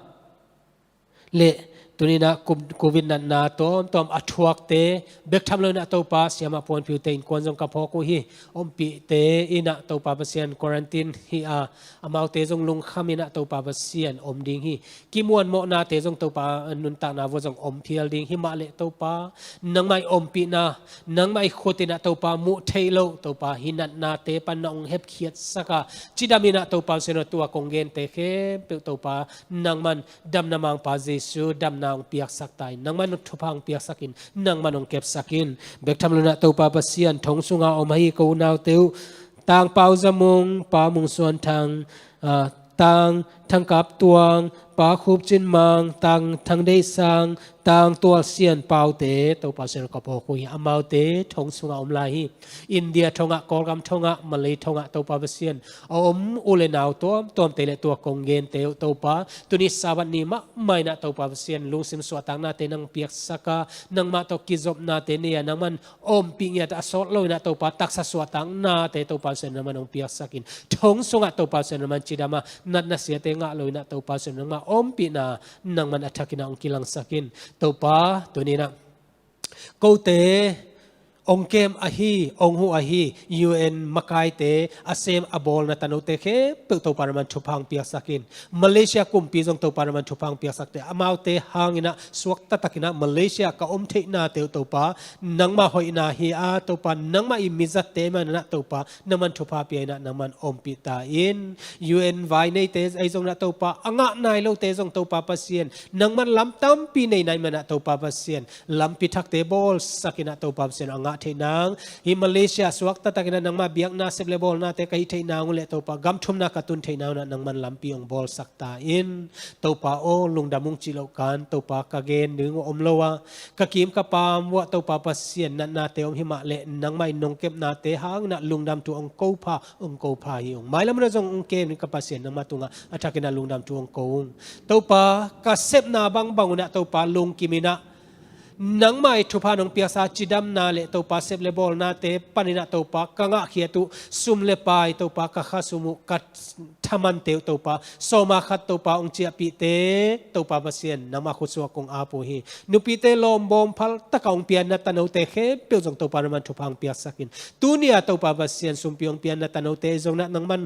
le tuninah Covid natna tuamtuam a thuakte bek tham loinah Topa Siamah Puan Phiute innkuan zong ka phawk uh hi. Ompihte inah Topa Pasian quarantine hi a, amaute zong lungkham inah Topa Pasian om ding hi. Kimuanmawhnate zong Topa nuntakna vua zong om phial ding, himah leh Topa nangmah i ompihna, nangmah i khut inah Topa muh theih loh Topa hih natnate pan na ong hepkhiatsak a, cidam inah Topa Pasian aw tua kong gente khempeuh Topa nangman damna mangpa Jesu damna ong piaksak ta in. Nangman thupha ong piaksak in, nangman ong kepsak in. Bek tham loinah Topa Pasian thong sunga om ahi ka unaute uh Tang Pau Za Mung, Pa Mung Suan Thang, ah, Tang Thang Kap Tuang, Pa Khup Cin Mang, Tang Thang Dei Sang, Tang Tual Sian Paute Topa Pasian aw ka phawk uh hi. Amaute thong sungah om lai hi. India thongah, Kawlgam thongah, Malay thongah Topa Pasian a om u le nau tuamtuamte le tua kong gente uh Topa, tuni Sabbath ni mahmah inah Topa Pasian lungsim suahtaknate nang piaksak a, nangmah tawh kizopnate nei a, nangman ompih ngiat a sawt loinah Topa taksa suahtaknate Topa Pasian nangman ong piaksak in. Thong sungah Topa Pasian nangman cidam a, natna siate ngah loinah Topa Pasian nangmah ompihna nangman a thakinah ong kilangsak in. Topa tuninah kote ong kem ahi, ong huh ahi, U N makaite a sem a bawlna tanote khempeuh Topa na man thupha ong piaksak in. Malaysia kumpi zong Topa na man thupha ong piaksakte, amaute hangin ah suakta takin ah Malaysia ka om theihnate uh Topa nangmah hoihna hi a, Topa nangmah i mizatte man ah Topa na man thupha pia in ah nang man ompih ta in. U N vai neite ahi zong ah Topa a ngah nai lote zong Topa Pasian nang man lam tampi nei nai man ah Topa Pasian lampi thakte bawlsak in ah Topa Pasian a ngah theih nang, hih Malaysia suakta takin ah nangmah biakna sep le bawlnate ka hih theih nang uh leh Topa gam thumna ka tun theih nang un ah nang man lampi ong bawlsak ta in. Topa aw, lungdam ung cih loh kan Topa ka gen ding uh om lo a, ka kim ka pam uah Topa Pasian natnate om himah leh nangmah in nong kepnate hangin ah lungdam thu ong ko pha, ong ko pha hi ung. Mailam un ah zong ong kem in ka Pasian nangmah tungah a thakin ah lungdam thu ong ko ung. Topa ka sepna bangbang un ah Topa lungkim in ah nangmah i thupha nong piaksa cidamna le Topa sep le bawlnate panin ah Topa ka ngahkhiat uh sum le pai Topa ka khasum uh ka thamante uh Topa sawma khat Topa ong ciahpihte Topa Pasian nangmah khutsuak kong ap uh hi. Nupite lawmbawm phal taka ong pianna tanote khempeuh zong Topa nang man thupha ong piaksak in. Tuni a Topa Pasian sumpi ong pianna tanote zong ah nang man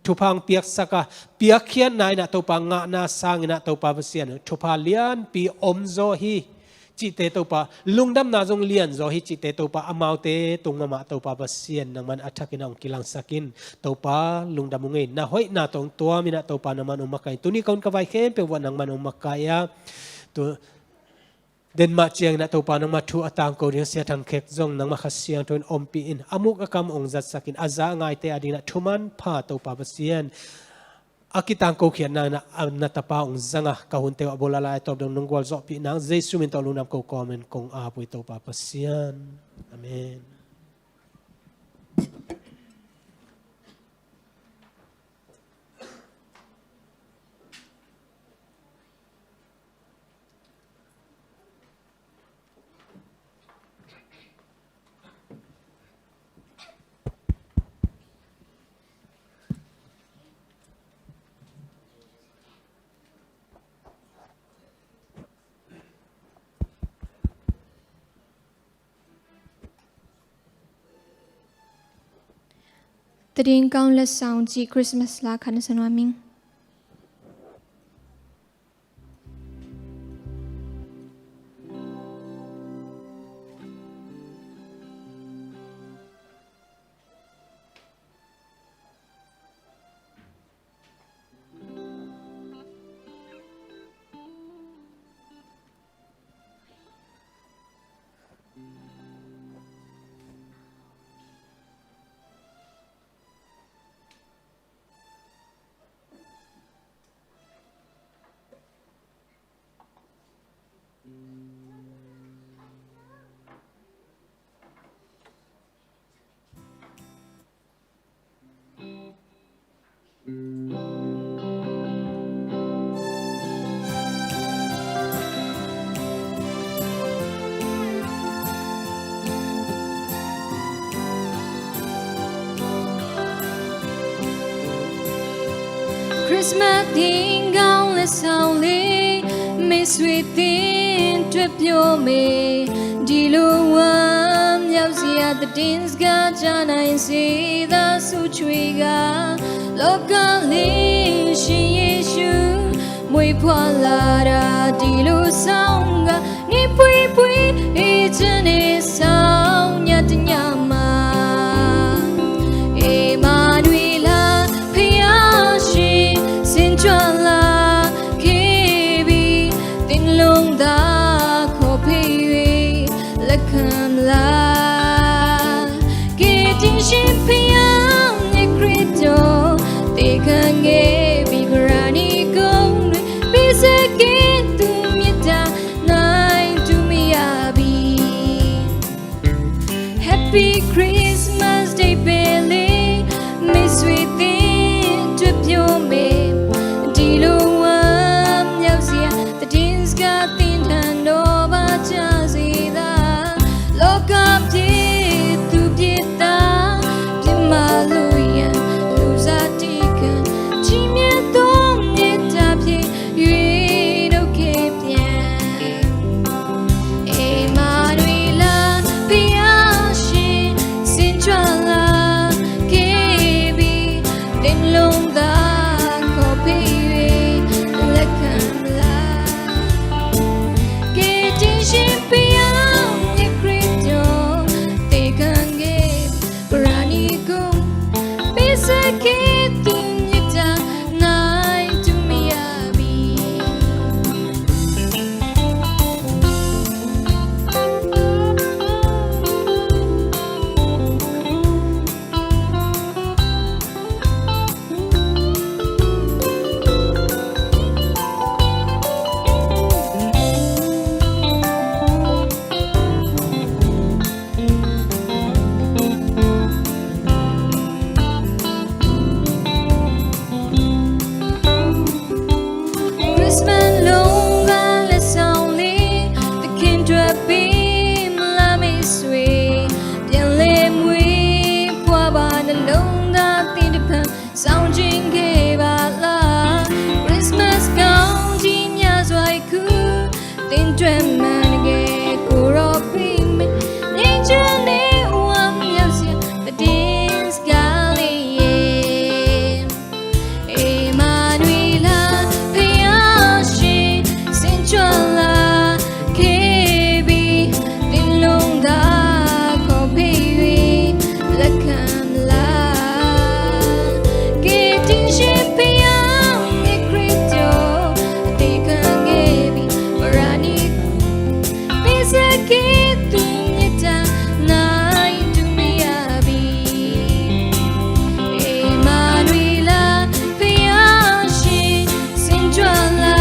thupha ong piaksak a, piakkhiatna in ah Topa ngahna sangin ah Topa Pasian thupha lianpi om zaw hi cihte Topa, lungdamna zong lian zaw hi cihte Topa amaute tung mahmah Topa Pasian nang man a thakin ah ong kilangsak in. Topa lungdam ung ei, na hoihna tawh ong tuam in ah Topa nang man ong makaih in. Tuni ka hun ka vai khempeuh uah nang man ong makaih a, tu Denmark ciangin ah Topa nangmah thu a tangko ding Sia Thang Khek zong nangmah Kha Siangtho in ompih in, a muk a kam ong zatsak in, a za a ngaite adingin ah thuman pha Topa Pasian a kitangko khiatna in ah na tapa ong zang a, ka hunte uh a bul a lai a tawp dong nong gualzawhpih nang Jesu min tawh lungdam ko kawmin kong ap uh hi Topa Pasian. Amen. Tading kaung le saung ci Christmas la khan sa nuam ing. Christmas ding gaung le saung le me sweet thing trip yo me. Di lo wam yau zia the dins ga jana in si da su chui ga. Lo ka li shi Yesu mui pua la da di lo saung ga. Ni pui pui i jane saung nya te nya ma. Emmanuela pia shi sin chua la. Kebi tin long da ko pei la kam la. Ketin shin piang ne Krito te kange bi grani kong nui. Bi se ke tu mi ta nai tu mi abi. Happy Christmas Day pele me sweet thing trip yo me. Di lo wam yau zia the dins ga tin than do ba cha zi da. Lo ka pye tu pye ta pye ma lu ya lu za ti kan chi mye to mye ta pye yue do ke pye. Emmanuela pia တွပ်ပြီးမလာမီးဆွေ ပြန်လဲမွေးဖွားပါနှလုံးသားသစ်တစ်ဖန် ဆောင်ခြင်းခဲ့ပါလား Christmas ကောင်းကြီးများစွာအခု သင်အတွက်မှန်တကယ်ကိုယ်တော်ပေးမယ် ငြိမ်းချမ်းတဲ့ဝမ်းမြောက်စရာသတင်းစကားလေးရဲ့ ဧမာနွေလ ဘုရားရှင် ဆင်းကြွလာခဲ့ပြီ သင်လုံးသာခေါ်ဖိတ်၍ လက်ခံမလား ကယ်တင်ရှင်ဘုရားမြတ်ခရစ်တော် အသေခံခဲ့ပြီ ပရာဏိ ပေးဆပ်ခဲ့သူမြတ်တာ နိုင်သူမြင်ရပြီ ဧမာနွေလ ဘုရားရှင် ဆင်းကြွလာ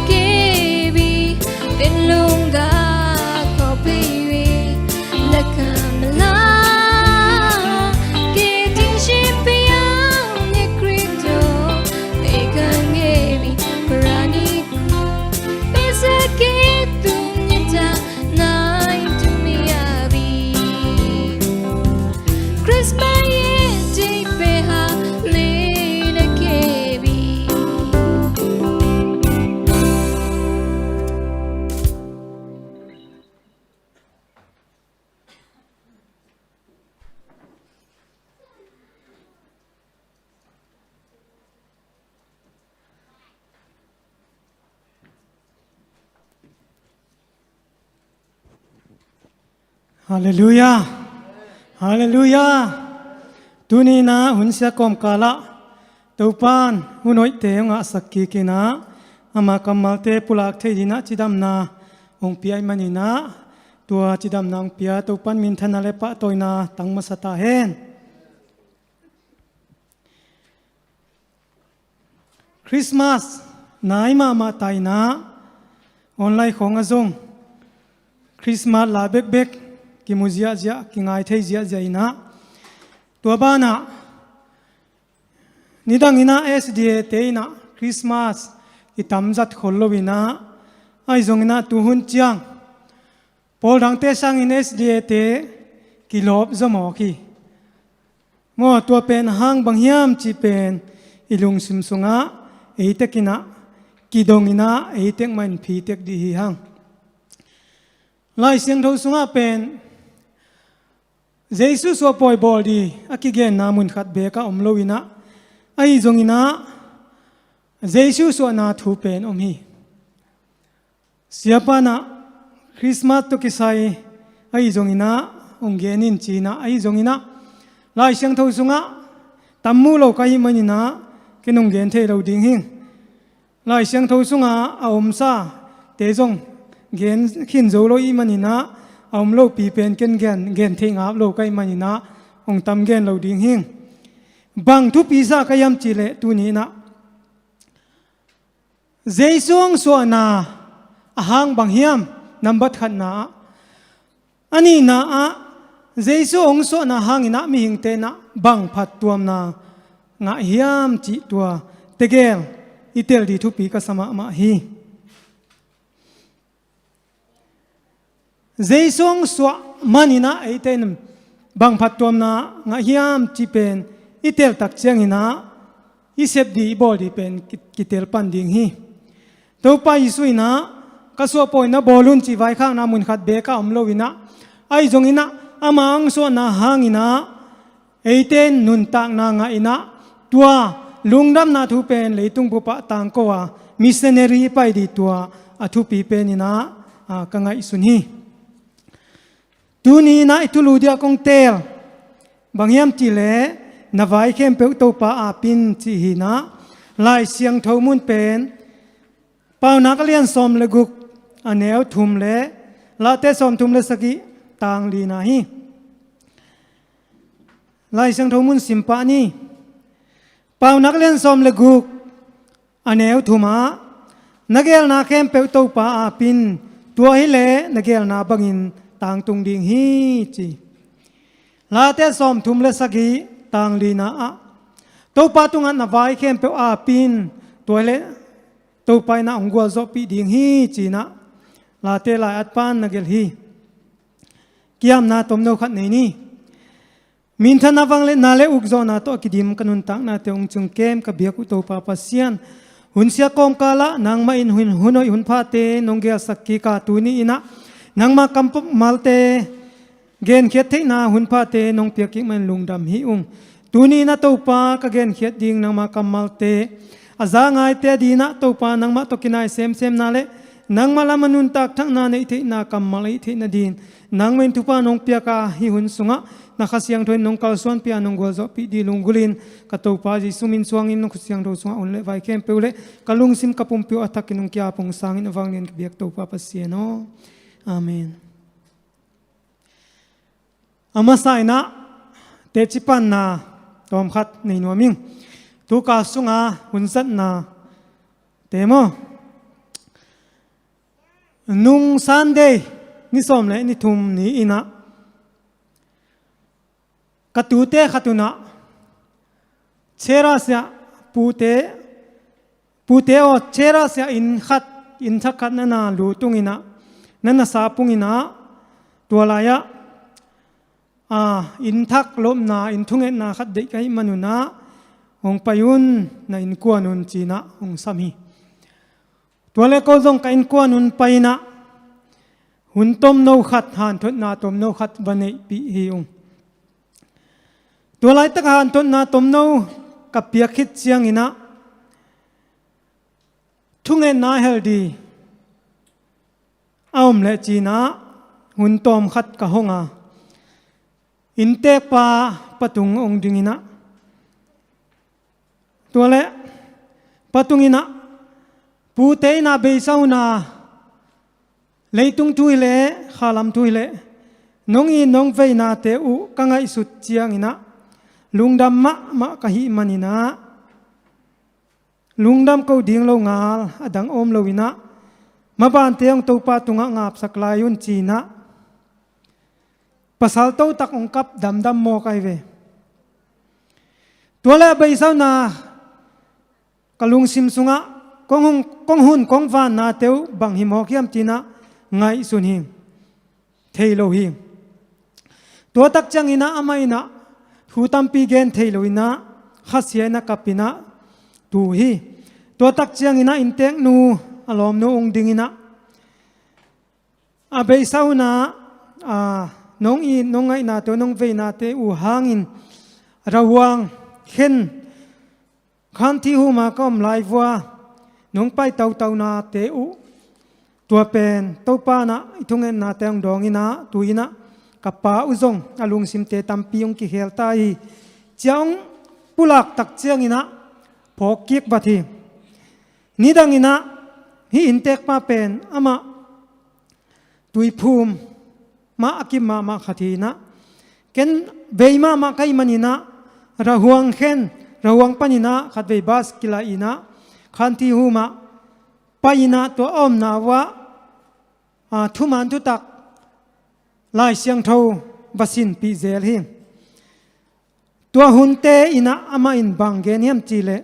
ခဲ့ပြီ သင်လုံးသာခေါ်ဖိတ်၍ လက်ခံမလား ကယ်တင်ရှင်ဘုရားမြတ်ခရစ်တော် သေခံခဲ့ပြီ ပရာဏိ ပေးဆပ်ခဲ့သူမြတ်တာ နိုင်သူမြင်ရပြီ Christmas ရဲ့အဓိပ္ပာယ်ဟာ လေးနက်ခဲ့ပြီ Halleluiah. Halleluiah. Tuni in ah hun sia kawmkal ah Topan hun hoihte hong ngahsak kik in ah ama kammalte pulak thei dingin ah cidamna hong pia ahih manin ah tua cidamna hong pia Topan minthanna le pahtawina tang masa ta hen. Christmas nai mahmah ta in ah online khawng ah zong Christmas la bekbek kimu ziahziah kingai thei ziahziah in ah tua banah nidang in ah S D A te in ah Christmas kitamzat khol lo in ah ahi zongin ah tuhun ciang pawl dangte sangin S D A te kilawp zaw mawk hi. Maw tua pen a hang bang hiam cih pen i lungsim sungah ei tek in ah kidong in ah ei tek mah in phi tek dih hi hang. Lai Siangtho sungah pen Jesu suahpawi bawl dih a kigenna mun khat beek ah om lo in ah ahi zongin ah Jesu suahna thu pen om hi. Siapa in ah Christmas tawh kisai ahi zongin ah hong gen in ci in ah ahi zongin ah Lai Siangtho sungah tam mu lo ka hih manin ah ken hong gen thei lo ding hi. Lai Siangtho sungah a omsa te zong gen khin zo lo ahih manin ah a om lopi pen ken gen, gen thei ngap lo ka hih manin ah hong tam gen lo ding hi. Bang thupi sa ka hiam cih leh tuni in ah Jesu hong suahna a hang bang hiam? Nambat khatna ah, a nihna ah Jesu hong suahna hangin ah mihingte in ah bang phattuamna ngah hiam cih tua tegel i tel dih thupi ka sa mahmah hi. Jesu hong suah manin ah eite in bang phattuamna ngah hiam cih pen i tel tak ciangin ah i sep dih i bawl dih pen ki-, kitel pan ding hi. Topa Jesu in ah ka suahpawina bawl un cih vaikhakna mun khat beek ah om lo in ah ahi zongin ah ama hong suahna hangin ah eite in nuntakna ngah in ah tua lungdamna thu pen leitung bup ah tangko a missionary i pai dih tua a thupi pen in ah, a, ka ngaihsun hi. Tuni in ah i thulu dih ah kong tel bang hiam cih leh na vai khempeuh Topa ap in cih hi in ah Lai Siangtho mun pen Paunak a lian sawm le guk a neu thum le Late sawm thum le sagih tang lina hi. Lai Siangtho mun sim pah ni. Paunak lian sawm le guk a neu thum ah na geelna khempeuh Topa ap in, tua hi leh na geelna bangin tangtung ding hi ci. Late sawm thum le sagih tang lina ah Topa tungah na vai khempeuh ap in, tua hi leh Topa in ah hong gualzawhpih ding hi ci in ah Late lai-at pan na gelh hi. Kiamna tomno khat nei ni. Minthanna vangliatna le ukzawhna tawh a kidim ka nuntaknate hong ciangkem ka biak uh Topa Pasian, hun sia kawmkalah nangmah in hun, hun hoih hun phate nong gelsak kik a, tuni in ah nangma kammalte genkhiat theihna hun phate nong piak kik manin lungdam hi ung. Tuni in ah Topa, ka genkhiat ding nangma kammalte a za ngaite adingin ah Topa, nangmah tawh kinai semsemna le nangmah lam a nuntak thakna neih theihna kammal a hih theih nadingin nangmah in thupha nong piak a, hih hun sungah na Kha Siangtho in nong kalsuanpih a, nong gualzawhpih ding lunggulhin ka Topa Jesu min suangin na khut siangtho sungah hun le vai khempeuh le ka lungsim ka pumpi uh a thakin hong ki-ap hong sangin a vanglian ka biak Topa Pasian aw. Amen. A masa in ah teci panna tawmkhat nei nuam ing. Tu kal sunga hun zatnate maw? Nung Sunday ni sawm le ni thum ni in ah ka tute khat un ah Cherasiah pute, pute aw, Cherasiah inn khat, inn thak khat na na lut ung in ah, na na sap ung in ah, tua lai-ah a, inn thak lopna, inn thungetna khat deih ka hih man un ah hong pai un, na innkuan un ci-in ah hong sam hi. Tua le ko zong ka innkuan un pai in ah hun tomno khat, hanthotna tomno khat va neihpih hi ung. Tua laitak hanthotna tomno ka piak khit ciangin ah thungetna hel ding a om leh ci-in ah hun tawmkhat ka hong a, inntekpa patung hong ding in ah, tua le patung in ah, pute in ah beisa un a, leitung thu hi leh khalam thu hi leh nong it nong veinate uh ka ngaihsut ciangin ah lungdam mahmah ka hih man in ah, lungdam ko ding lo ngal a dang om lo in ah, mabante hong Topa tungah ngapsak lai un ci-in ah, pasal totak hong kap damdam mawk ahi ve. Tua le a beisa un a ka lungsim sungah kong hun, kong hun, kong vannate uh bang hi mawk hiam ci-in ah ngaihsun hi, thei lo hi. Tua tak ciangin ah amah in ah thu tampi gen thei lo in ah khasia in ah kap in ah tu hi. Tua tak ciangin ah innteknu, a lawmnu hong ding in ah, a beisa un a, a, nong it nong ngaihnate uh, nong veinate uh hangin rahuang khen, khanthi huma ka om lai vua nong pai tautaunate uh, tua pen Topa in ah i thungetnate hong dawng in ah, tu-in ah ka pa uh zong a lungsimte tampi hong kikhel ta hi, ci-a hong pulak tak ciangin ah phawk kik vat hi. Nidang in ah hih inntekpa pen amah Tuiphum mah a kim mahmah khat hi in ah, ken vei mahmah ka hih man in ah, rahuang khen, rahuang pan in ah khatvei bas kilaih in ah, khanthi huma pai in ah, tua a omna uh ah, a, thuman thutak Lai Siangtho va sinpih zel hi. Tua hunte in ah amah in bang gen hiam cih leh,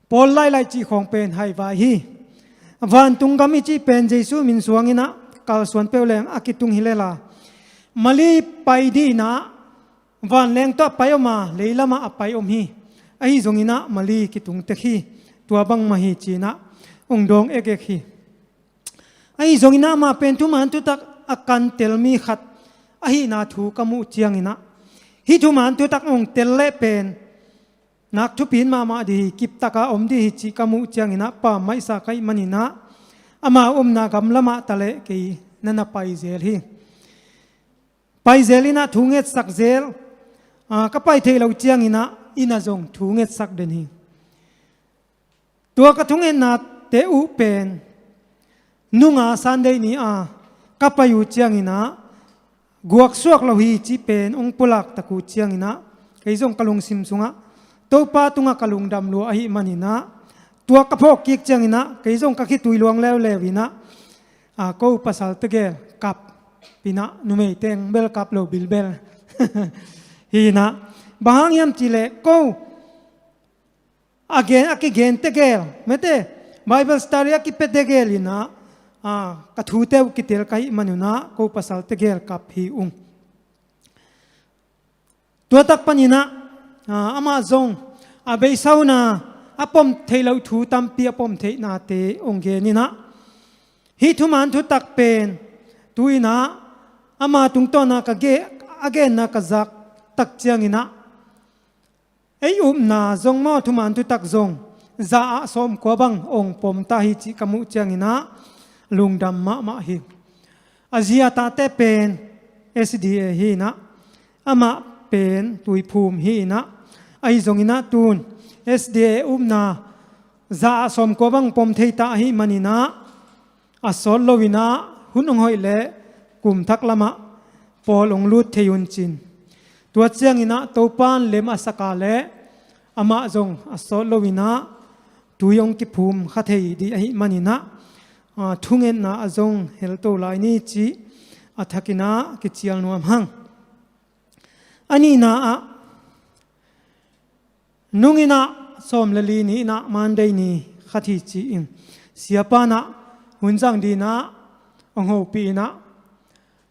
pawl lailai cih khawng pen haivai hi. Vantung gam i cih pen Jesu min suangin ah kalsuan peuh leng a kitung hi lel a, Mali pai ding in ah vanleng tawh a pai om a, leilamah a pai om hi. Ahi zongin ah Mali kitung tek hi. Tua bangmah hi ci-in ah hong dawng ekek hi. Ahi zongin ah amah pen thuman thutak a kan tel mi khat ahihna thu ka muh ciangin ah, hih thuman thutak hong tel leh pen nak thupi mahmah ding hi, kiptak a om ding hi cih ka muh ciangin ah pammaihsa ka hih man in ah, ama omna gam lamah ta leh kei na na pai zel hi. Pai zel in ah thu ngetsak zel, a, ka pai theih loh ciangin ah inn ah zong thu ngetsak den hi. Tua ka thungetnate uh pen nung a Sunday ni a ka pai uh ciangin ah guaksuak lo hi cih pen hong pulak tak uh ciangin ah, kei zong ka lungsim sungah Topa tungah ka lungdam lua ahih man in ah, tua ka phawk kik ciangin ah kei zong ka khitui luang leuleu in ah, a, ko pasal tegel kap in ah, numei teng bel kap lo bilbel hi in ah, bang hang hiam cih leh ko a gen, a kigen tegel, mete, Bible study a kipia tegel in ah, ah, ka thute uh kitel ka hih manun ah ko pasal tegel kap hi ung. Tua tak panin ah, ah, amah zong a beisa un ah a pom theih loh thu tampi a pom theihnate hong gen in ah, hih thuman thutak pen tu-in ah ama tungtawn ah ka ge-, a genna ka zak tak ciangin ah, ei upna zong maw, thuman thutak zong za ah sawmkua bang hong pom ta hi cih ka muh ciangin ah lungdam mahmah hi. A zi a tate pen S D A hi in ah, amah pen Tuiphum hi in ah, ahi zongin ah tun S D A upna za ah sawmkua bang pom thei ta ahih manin ah, a sawt loin ah hun hong hoih leh kum thak lamah pawl hong lut thei un cin. Tua ciangin ah Topan lem a sak a leh amah zong a sawt loin ah tui hong kiphum kha thei ding ahih manin ah, ah, thungetna ah zong hel to lai ni cih a thakin ah kicial nuam hang. A nihna ah, nung in ah sawm le li ni in ah Monday ni khat hi ci-in siapa in ah hun zang dingin ah hong hopih in ah,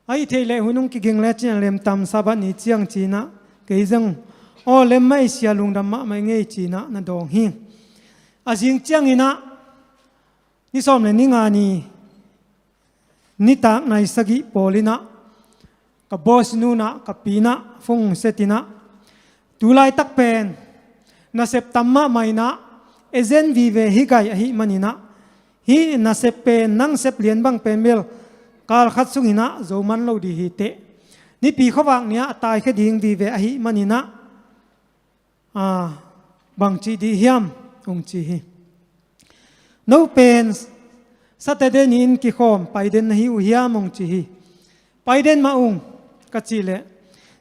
ahih theih leh hun hong kiging lecin a lemtam, Sabbath ni ciang ci-in ah, kei zong aw lem mah ei sia, lungdam mahmah ing ei ci-in ah na dawng hi. A zing ciangin ah ni sawm le ni nga ni nitak nai sagih pawl in ah ka boss nu in ah ka pi in ah phone set in ah, tu laitak pen nasep tam mahmah in ah, agent vive hi gai ahih manin ah, hih nasep pen nang sep lian bang pen bel kal khat sungin ah zo man lo ding hi teh. Nipi khuavak ni-ah a taikhia ding vive ahih manin ah, a, bang ci ding hiam, hong ci hi. No pen Saturday ni-in kikhawm pai den na hi uh hiam, hong ci hi. Pai den mah ung, ka cih leh,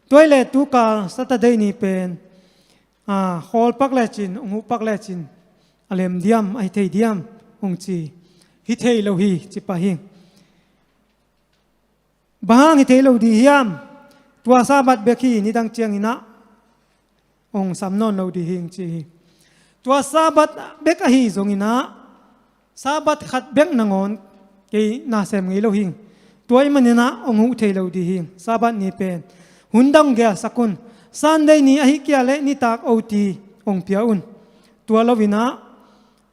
tua ahih leh tu kal Saturday ni pen, a, khawl pak lecin, hong huh pak lecin a lem diam, ahi thei diam, hong ci. Hi thei lo hi, ci pah hi. Bang hang hi thei lo ding hiam? Tua Sabbath bek hi, nidang ciangin ah hong sam nawn lo ding hi, ci hi. Tua Sabbath bek ahi zongin ah, Sabbath khat bek nangawn kei na sem ngei lo hi. Tua ahih manin ah hong huh thei lo ding hi. Sabbath ni pen hun dang gelsak un. Sunday ni ahih kei leh nitak O T hong pia un. Tua loin ah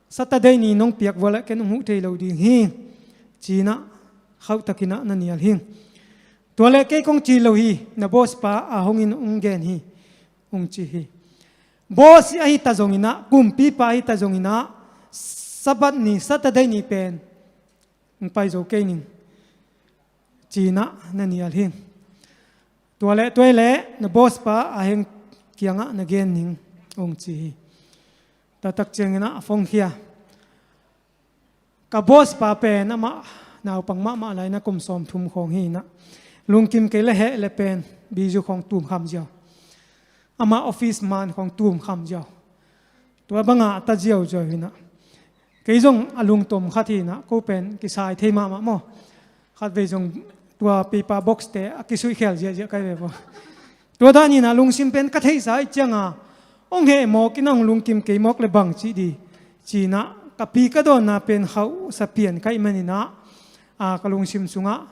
Saturday ni nong piak uh leh ken hong huh thei lo ding hi, ci-in ah khauhtakin ah na nial hi. Tua leh kei kong ci lo hi, na boss pa a hong in hong gen hi, hong ci hi. Boss ahi ta zongin ah, kumpipa ahi ta zongin ah, Sabbath ni, Saturday ni pen hong pai zo kei ning, ci-in ah na nial hi. Tua leh, tua leh na boss pa a heng kiangah na gen ning, hong ci hi. Taktak ciangin ah a phone khia. Ka boss pa pen amah naupang mahmah lai-in ah kum sawmthum khawng hi in ah, lungkim kei leh heh leh pen bizu khawng tum kham ziau. Amah office man khawng tum kham ziau. Tua bangah a ta ziauziau hi in ah, kei zong a lungtom khat hi in ah, ko pen kisai thei mahmah maw. Khatvei zong tua paper box te a kisuihkhel ziahziah ka hi ve maw. Tua dan in ah lungsim pen ka theihsa ahih ciangin, hong heh mawk in ah hong lungkim kei mawk leh bang ci ding, ci-in ah ka pi ka dawnna pen khauhsa pian ka hih manin ah, a, ka lungsim sungah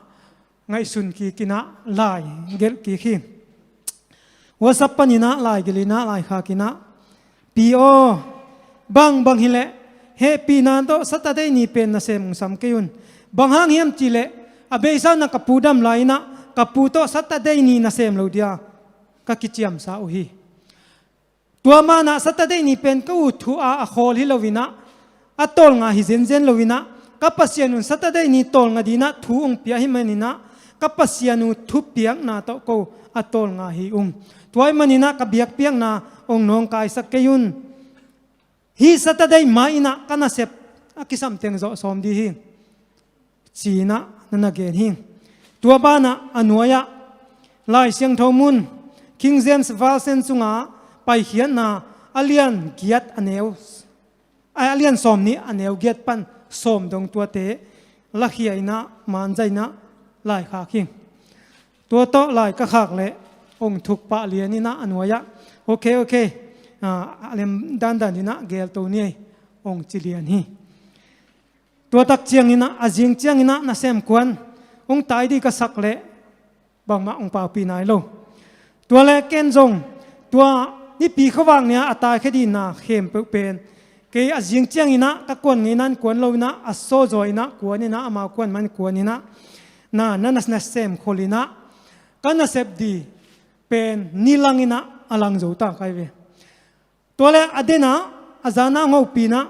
ngaihsun kik in ah lai gelh kik hi. WhatsApp panin ah lai gelh in ah, lai khak in ah, "Pi aw, bangbang hi leh hehpihna tawh Saturday ni pen nasem hong sam kei un. Bang hang hiam cih leh a beisa un ah ka pu dam lai-in ah, ka pu tawh Saturday ni nasem lo ding a ka kiciamsa uh hi. Tua man ah Saturday ni pen ka ut thu a, a khawl hi loin ah, a tawlnga hi zenzen loin ah, ka Pasian un Saturday ni tawlnga dingin ah thu hong pia ahih manin ah, ka Pasian uh thupiakna tawh ko a tawlnga hi ung. Tua ahih manin ah ka biakpiakna hong nawngkaisak kei un. Hih Saturday mai-in ah ka nasep a kisam teng zawh sawm ding hi," ci-in ah na na gen hi. Tua banah a nuai-ah Lai Siangtho mun King James Version sungah Paikhiatna a lian giat a neu, a lian sawm nih a neu giat pan sawm dong tuate lakhia in ah, manzai in ah lai khak hi. Tua tawh lai ka khak leh hong thuk pah lian in ah a nuai-ah, "Ok, ok, ah, a lem dandan in ah gel to ni ei," hong ci lian hi. Tua tak ciangin ah, a zing ciangin ah nasem kuan hong tai dih ka sak leh bangmah hong paupi nai lo. Tua leh ken zong tua Nipi khuavak ni-a a taikhia dihna khempeuh pen kei a zing ciangin ah ka kuan ngeina in kuan lo in ah, a sawzaw in ah kuan in ah, amau kuan man kuan in ah, na, na, na, nasem khol in ah, ka nasep dih pen ni lang in ah a lang zo ta ka hi ve. Tua leh a den ah, a zan ah hong hopih in ah,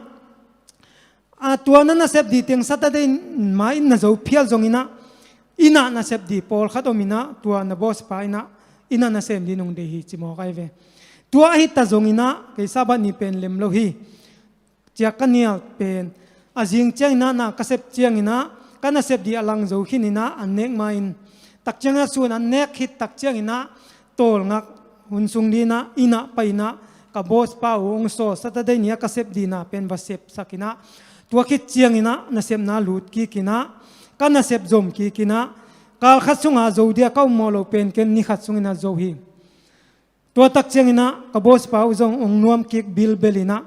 a, tua na nasep dih teng Saturday mai in na zo phial zongin ah, inn ah nasep dih pawlkhat om in ah, tua na boss pa in ah inn ah nasem dih nong deih hi ci mawk ahi ve. Tua ahi ta zongin ah kei Sabbath ni pen lem lo hi. Ciak ka nial pen a zing ciangin ah, na ka sep ciangin ah, ka nasep dih a lang zo khin in ah, an nek ma-in tak ciangin ah, sun an nek khit tak ciangin ah, tawlngak hun sung dih in ah, inn ah pai in ah, ka boss pa uh hong sawl, Saturday ni-a ka sep dihna pen va sepsak in ah, tua khit ciangin ah nasepna lut kik in ah, ka nasep zom kik in ah, kal khat sungah zo dih a ka um mawh loh pen ken ni khat sungin ah zo hi. Tua tak ciangin ah ka boss pa uh zong hong nuam kik bilbel in ah,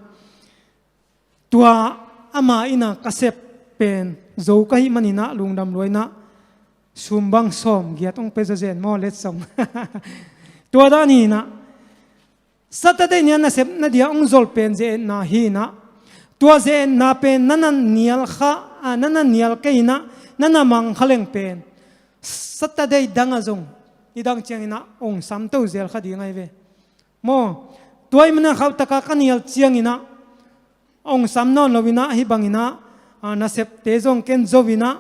tua ama inn ah ka sep pen zo ka hih manin ah lungdam lua in ah, sum bang sawm giat hong pia zawzen maw, letsong. Tua dan hi in ah, Saturday ni-a nasepna dih a hong zol pen ze-etna hi in ah, tua ze-etna pen na na nial kha, a, na na nial kei in ah, na na mang kha leng pen Saturday dang ah zong, nidang ciangin ah hong samto zel kha ding ahi ve. Maw, tua ahih manin ah khauhtaka ka nial ciangin ah hong sam nawn lo in ah, hih bangin ah, a, nasepte zong ken zo in ah,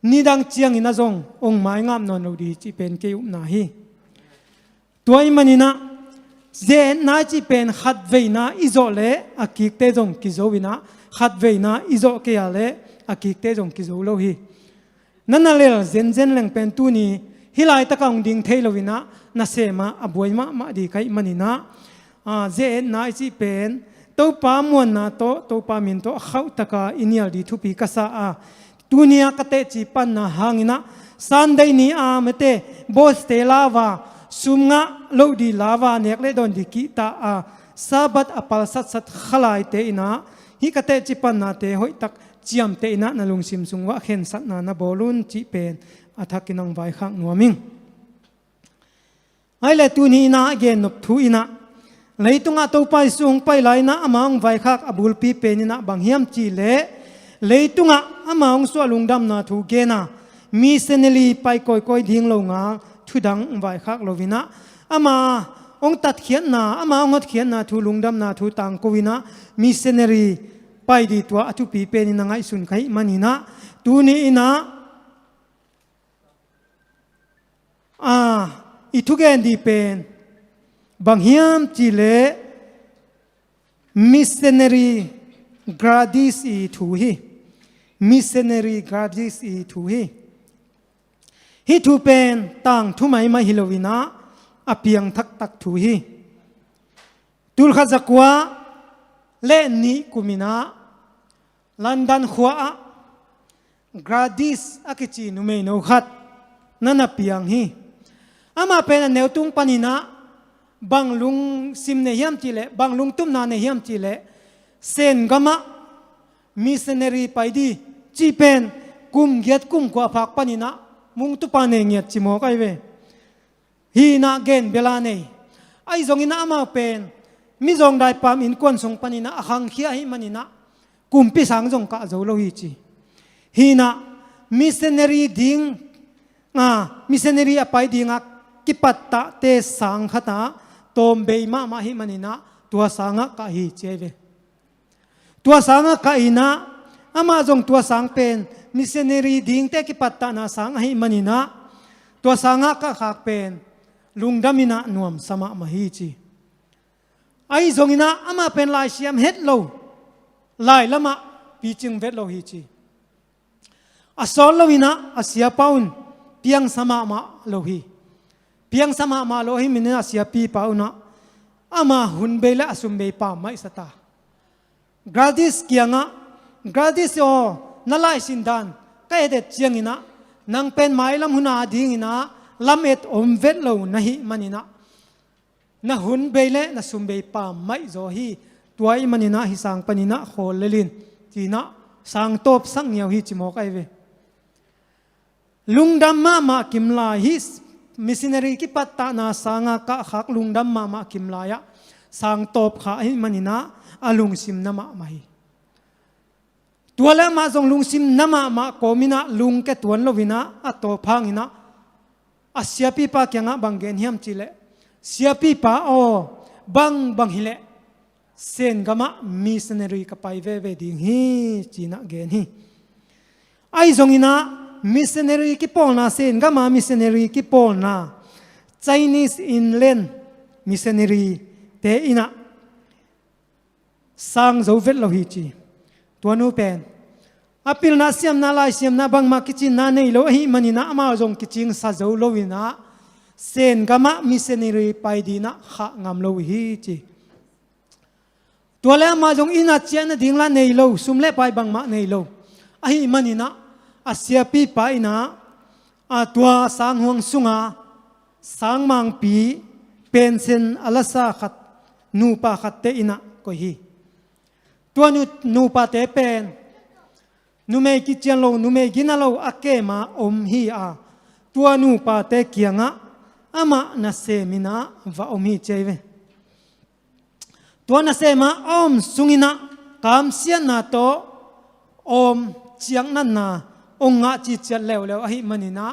nidang ciangin ah zong hong maingap nawn lo dih cih pen kei upna hi. Tua ahih manin ah, ze-etna i cih pen khatveina i zawh leh a kikte zong kizo in ah, khatveina i zawh kei a leh a kikte zong kizo lo hi. Na na lel zenzen leng pen tuni hih laitak ah hong ding thei lo in ah, nasem ah a buai mahmah dih ka hih manin ah, a, ze-etna i cih pen Topa muanna tawh, Topa min tawh a khauhtaka i nial dih thupi ka sa a, tuni-a ka teci panna hangin ah, Sunday ni-a mete boss-te lau a, sum ngah loh dih lau a, nek le dawn dih kihta a, Sabbath a palsatsat kha laite in ah, hih ka teci pannate hoihtak ciamteh in ah, na lungsim sung uah khensatna na bawl un cih pen a thakin hong vaikhak nuam ing. Ahih leh tuni in ah a gennop thu in ah, leitungah Topa Jesu hong pai lai in ah ama hong vaikhak a bulpi pen in ah bang hiam cih leh, leitungah ama hong suah lungdamna thu gen a, missionary pai kawikawi ding lo ngal thu dang hong vaikhak lo in ah, ama hong tatkhiatna, ama hong hotkhiatna thu, lungdamna thu tangko in ah, missionary pai dih tua a thupi pen in ah ngaihsun ka hih manin ah, tuni in ah, a, i thugen dih pen bang hiam cih leh, missionary Gladys i thu hi. Missionary Gladys i thu hi. Hih thu pen tangthu maimai hi lo in ah, a piang taktak thu hi. Tulkhat zakua le nih kum in ah, London khua ah Gladys a kici numeino khat na na piang hi. Amah pen a neu tung panin ah bang lungsim nei hiam cih leh, bang lungtupna nei hiam cih leh, Sen gam ah missionary pai dih cih pen kum giat kum kua phak panin ah mungtupa nei ngiat ci mawk ahi ve. Hi in ah gen bel a nei. Ahi zongin ah amau pen mizawngdai paam innkuan sung panin ah a khangkhia ahih manin ah kumpi sang zong kah zo lo hi ci. Hi in ah missionary ding, a, missionary a pai ding a kipattahte sang khat ah tawmbei mahmah ahih manin ah tua sang ah kah hi ci ahi ve. Tua sang ah kah in ah, amah zong tua sang pen missionary dingte kipattahna sang ahih manin ah, tua sang ah kah khak pen lungdam in ah nuamsa mahmah hi ci. Ahi zongin ah amah pen laisiam het lo, lai lamah picing vet lo hi ci. A sawt lo in ah a siapa un piangsa mahmah lo hi. Piangsa mahmah lo ahih manin ah a siapipa un ah ama hunbei le a sumbei pammaihsa ta. Gladys kiangah, "Gladys aw, na laisin dan ka et et ciangin ah, nang pen mailam hun a dingin ah lamet om vet lo na hih manin ah, na hunbei le na sumbei pammaih zaw hi. Tua ahih manin ah hih sang panin ah khawl lel in," ci-in ah Sangtawp sak ngiau hi ci mawk ahi ve. Lungdam mahmah kimlai hi. Missionary kipattahna sanga kahkhak lungdam mahmah kimlai-ah sangtawp kha ahih maninah a lungsim na mahmah hi. Tua le amah zong lungsim na mahmah kawminah lungke tuan loinah a tawp hanginah a siapipa kiangah bang gen hiam cihleh, "Siapipa aw, bangbang hileh Sen gamah missionary ka pai veve ding hi," cinah gen hi. Ahi zonginah missionary kipawlna, Sen gama missionary kipawlna, Chinese Inland missionary te inah sang zo vet lo hi ci. Tua nu pen a pilna siamna, laisiamna bangmah kicinna nei lo ahih maninah amau zong kicingsa zo loinah Sen gamah missionary pai dinah khah ngam lo hi ci. Tua le amah zong inn a ciah nading lah nei lo, sum le pai bangmah nei lo. Ahih maninah a siapipa inah a tua sanghuang sunga sangmangpi pension a lasa khat, nupa khatte inah koih hi. Tua nu, nupate pen numei kician lo, numei gina lo a kema om hi a, tua nupate kiangah amah naseminah va om hi ci ahi ve. Tua nasema a om sunginah kamsiatna tawh om ciaknatna ong ngah ciciat leuleu ahih maninah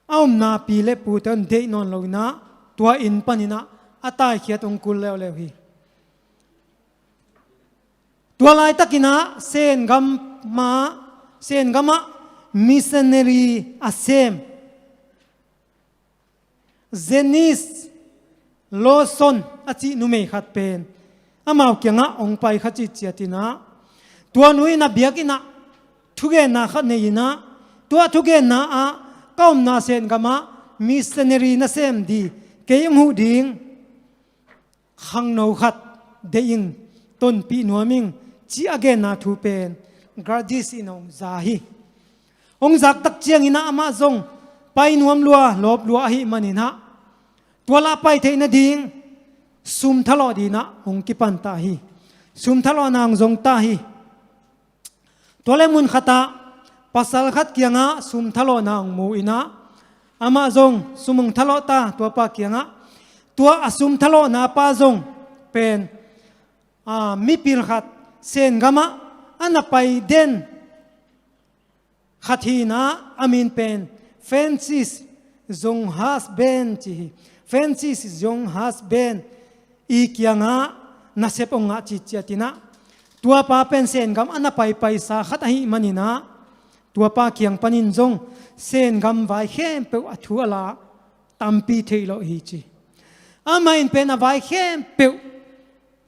a omna pi le pute on deih nawn loinah tua inn paninah a taikhiat ong kul leuleu hi. Tua laitakinah Sen gamah, Sen gamah missionary a sem Janice Lawson a cih numei khat pen amau kiangah ong pai kha ciciatinah tua nu inah biakinnah thugenna khat nei inah tua thugenna ah ka omna Sen gamah missionary nasem di kei ong huh ding khangno khat deih ing, tonpih nuam ing, ci a genna thu pen Gladys in ong za hi. Ong zak tak cianginah amah zong pai nuam lua, lawp lua ahih maninah tua lah pai theih nading sum thalawh dinah ong kipan ta hi. Sum thalawhna ong zong ta hi. Tua le mun khatah pasal khat kiangah sum thalawhna ong mu inah amah zong sum ong thalawh ta, tuapa kiangah. Tua a sum thalawhna pa zong pen a, mipil khat Sen gamah a na pai den khat hinah a min pen Francis Zong Has Ben ci hi. Francis Zong Has Ben i kiangah nasep ong ngah ciciatinah tuapa pen Sen gam a na paipaisa khat ahih maninah tuapa kiang panin zong Sen gam vai khempeuh a thu a la tampi theih lawh hi ci. Amah in pen a vai khempeuh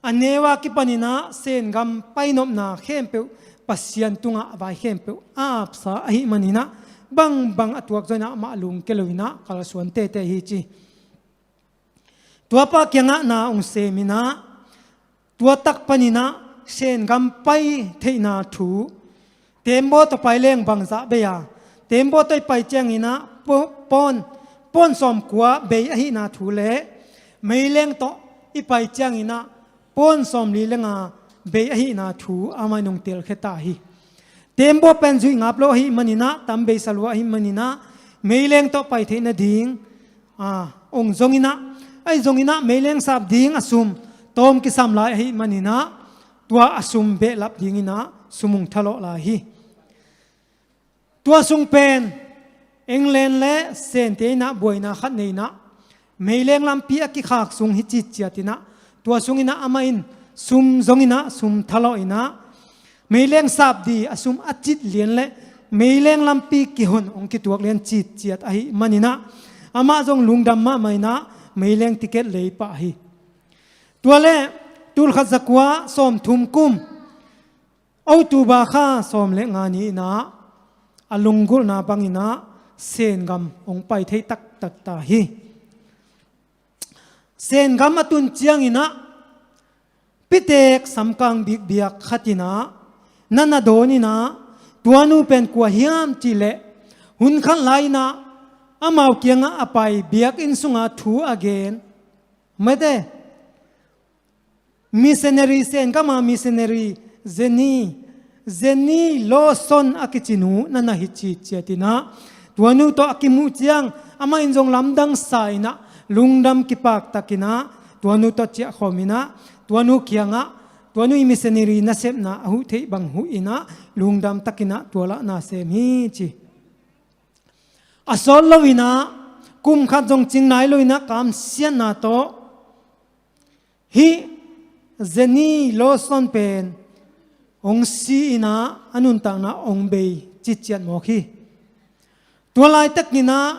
a neu a kipaninah Sen gam painopna khempeuh Pasian tungah a vai khempeuh a apsa ahih maninah bangbang a tuak zoinah amah lungke loinah kalsuan tete hi ci. Tuapa kiangah na ong seminah tua tak paninah Sen gam pai theihna thu, tembaw tawh pai leng bangzah bei a, tembaw tawh i pai cianginah pawn, pawn sawmkua bei ahihna thu le meileng tawh i pai cianginah pawn sawmli le nga bei ahihna thu amah in ong telkhia ta hi. Tembaw pen zuih ngap lo ahih maninah tam beisa lua ahih maninah meileng tawh pai theih nading a, ong zonginah, ahi zonginah meileng sap ding a sum tawm kisam lai ahih maninah tua a sum behlap dinginah sum ong thalawh lai hi. Tua sung pen England le Sente inah buaina khat neinah meileng lampi a kikhak sung hi ciciatinah tua sunginah amah in sum zonginah sum thalawh inah meileng sap di a sum a cit lian le meileng lampi kihon ong kituak lian citciat ahih maninah amah zong lungdam mahmah inah meileng ticket lei pah hi. Tua le tulkhat zakua sawmthum kum October kha sawm le nga ni inah a lunggulhna banginah Sen gam ong pai thei taktak ta hi. Sen gam a tun cianginah pitek samkang bikbiak khatinah na na dawn inah tua nu pen kua hiam cihleh hun khat lai inah amau kiangah a pai biakinn sunga thu a gen mete missionary, Sen gama missionary Jenny Jenny Lawson a kici nu na na hi ci ciat in ah, tua nu tawh a kimuh ciang amah in zong lamdang sa in ah, lungdam kipaktak in ah tua nu tawh ciahkhawm in ah, tua nu kiangah tua nu i missionary nasepna a huh theih bang huh in ah, lungdam takin ah tua lah na sem hi ci. A sawt lo in ah, kum khat zong cing nai lo in ah kamsiatna tawh hih Jenny Lawson pen hong si in ah, a nuntakna hong bei ciciat mawk hi. Tua laitakin ah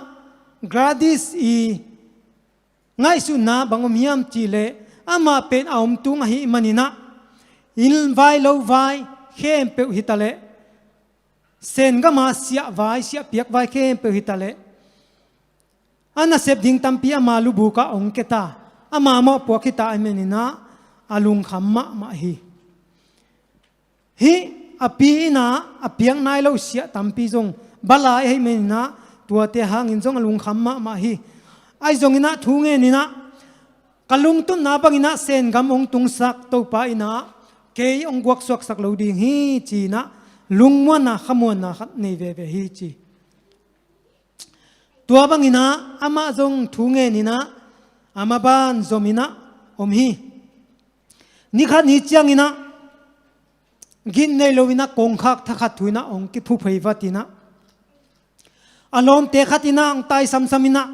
Gladys i ngaihsutna bang om hiam cih leh, amah pen a om tung ahih manin ah, inn vai lo vai khempeuh hi ta leh, Sen gam a siah vai, siah piak vai khempeuh hi ta leh, a nasep ding tampi ama lubuk ah hong ke ta, ama mawhpuak hi ta ahih manin ah, a lungkham mahmah hi. Hih a pi in ah a piak nai lo siah tampi zong ba lai ahih manin ah, tuate hangin zong a lungkham mahmah hi. Ahi zongin ah thu ngen in ah, ka lungtupna bangin ah Sen gam hong tungsak Topa in ah kei hong guaksuaksak lo ding hi ci in ah, lungmuanna khamuanna khat nei veve hi ci. Tua bangin ah amah zong thu ngen in ah, a maban zom in ah om hi. Ni khat ni ciangin ah, git nei lo in ah, kongkhak thakhat thu in ah hong kiphuphei vat in ah, a lawmte khat in ah hong taisamsam in ah,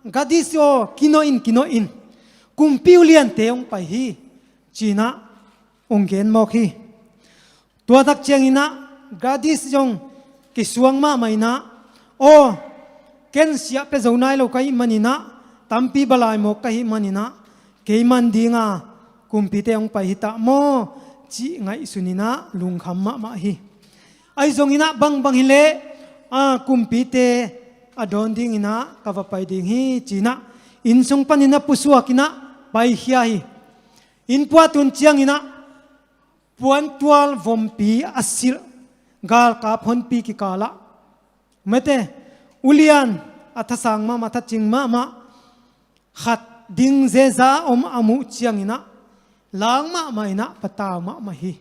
"Gladys aw, kinawh in, kinawh in, kumpi uliante hong pai hi," ci in ah hong gen mawk hi. Tua tak ciangin ah Gladys zong kisuang mahmah in ah, "Aw, ken siah pia zo nai lo ka hih manin ah, tampi ba lai mawk ka hih manin ah, kei man ding a kumpite hong pai hi ta maw?" cih ngaihsun in ah lungkham mahmah hi. Ahi zongin ah, "Bangbang hi leh, a, kumpite a dawn dingin ah ka va pai ding hi," ci in ah inn sung panin ah pusuak in ah paikhia hi. Inn pua tun ciangin ah puantual vompi a silh galkap honpi kikal ah, mate, ulian a thasang mahmah, thacing mahmah khat ding zeza om a muh ciangin ah, laang mahmah in ah patau mahmah hi.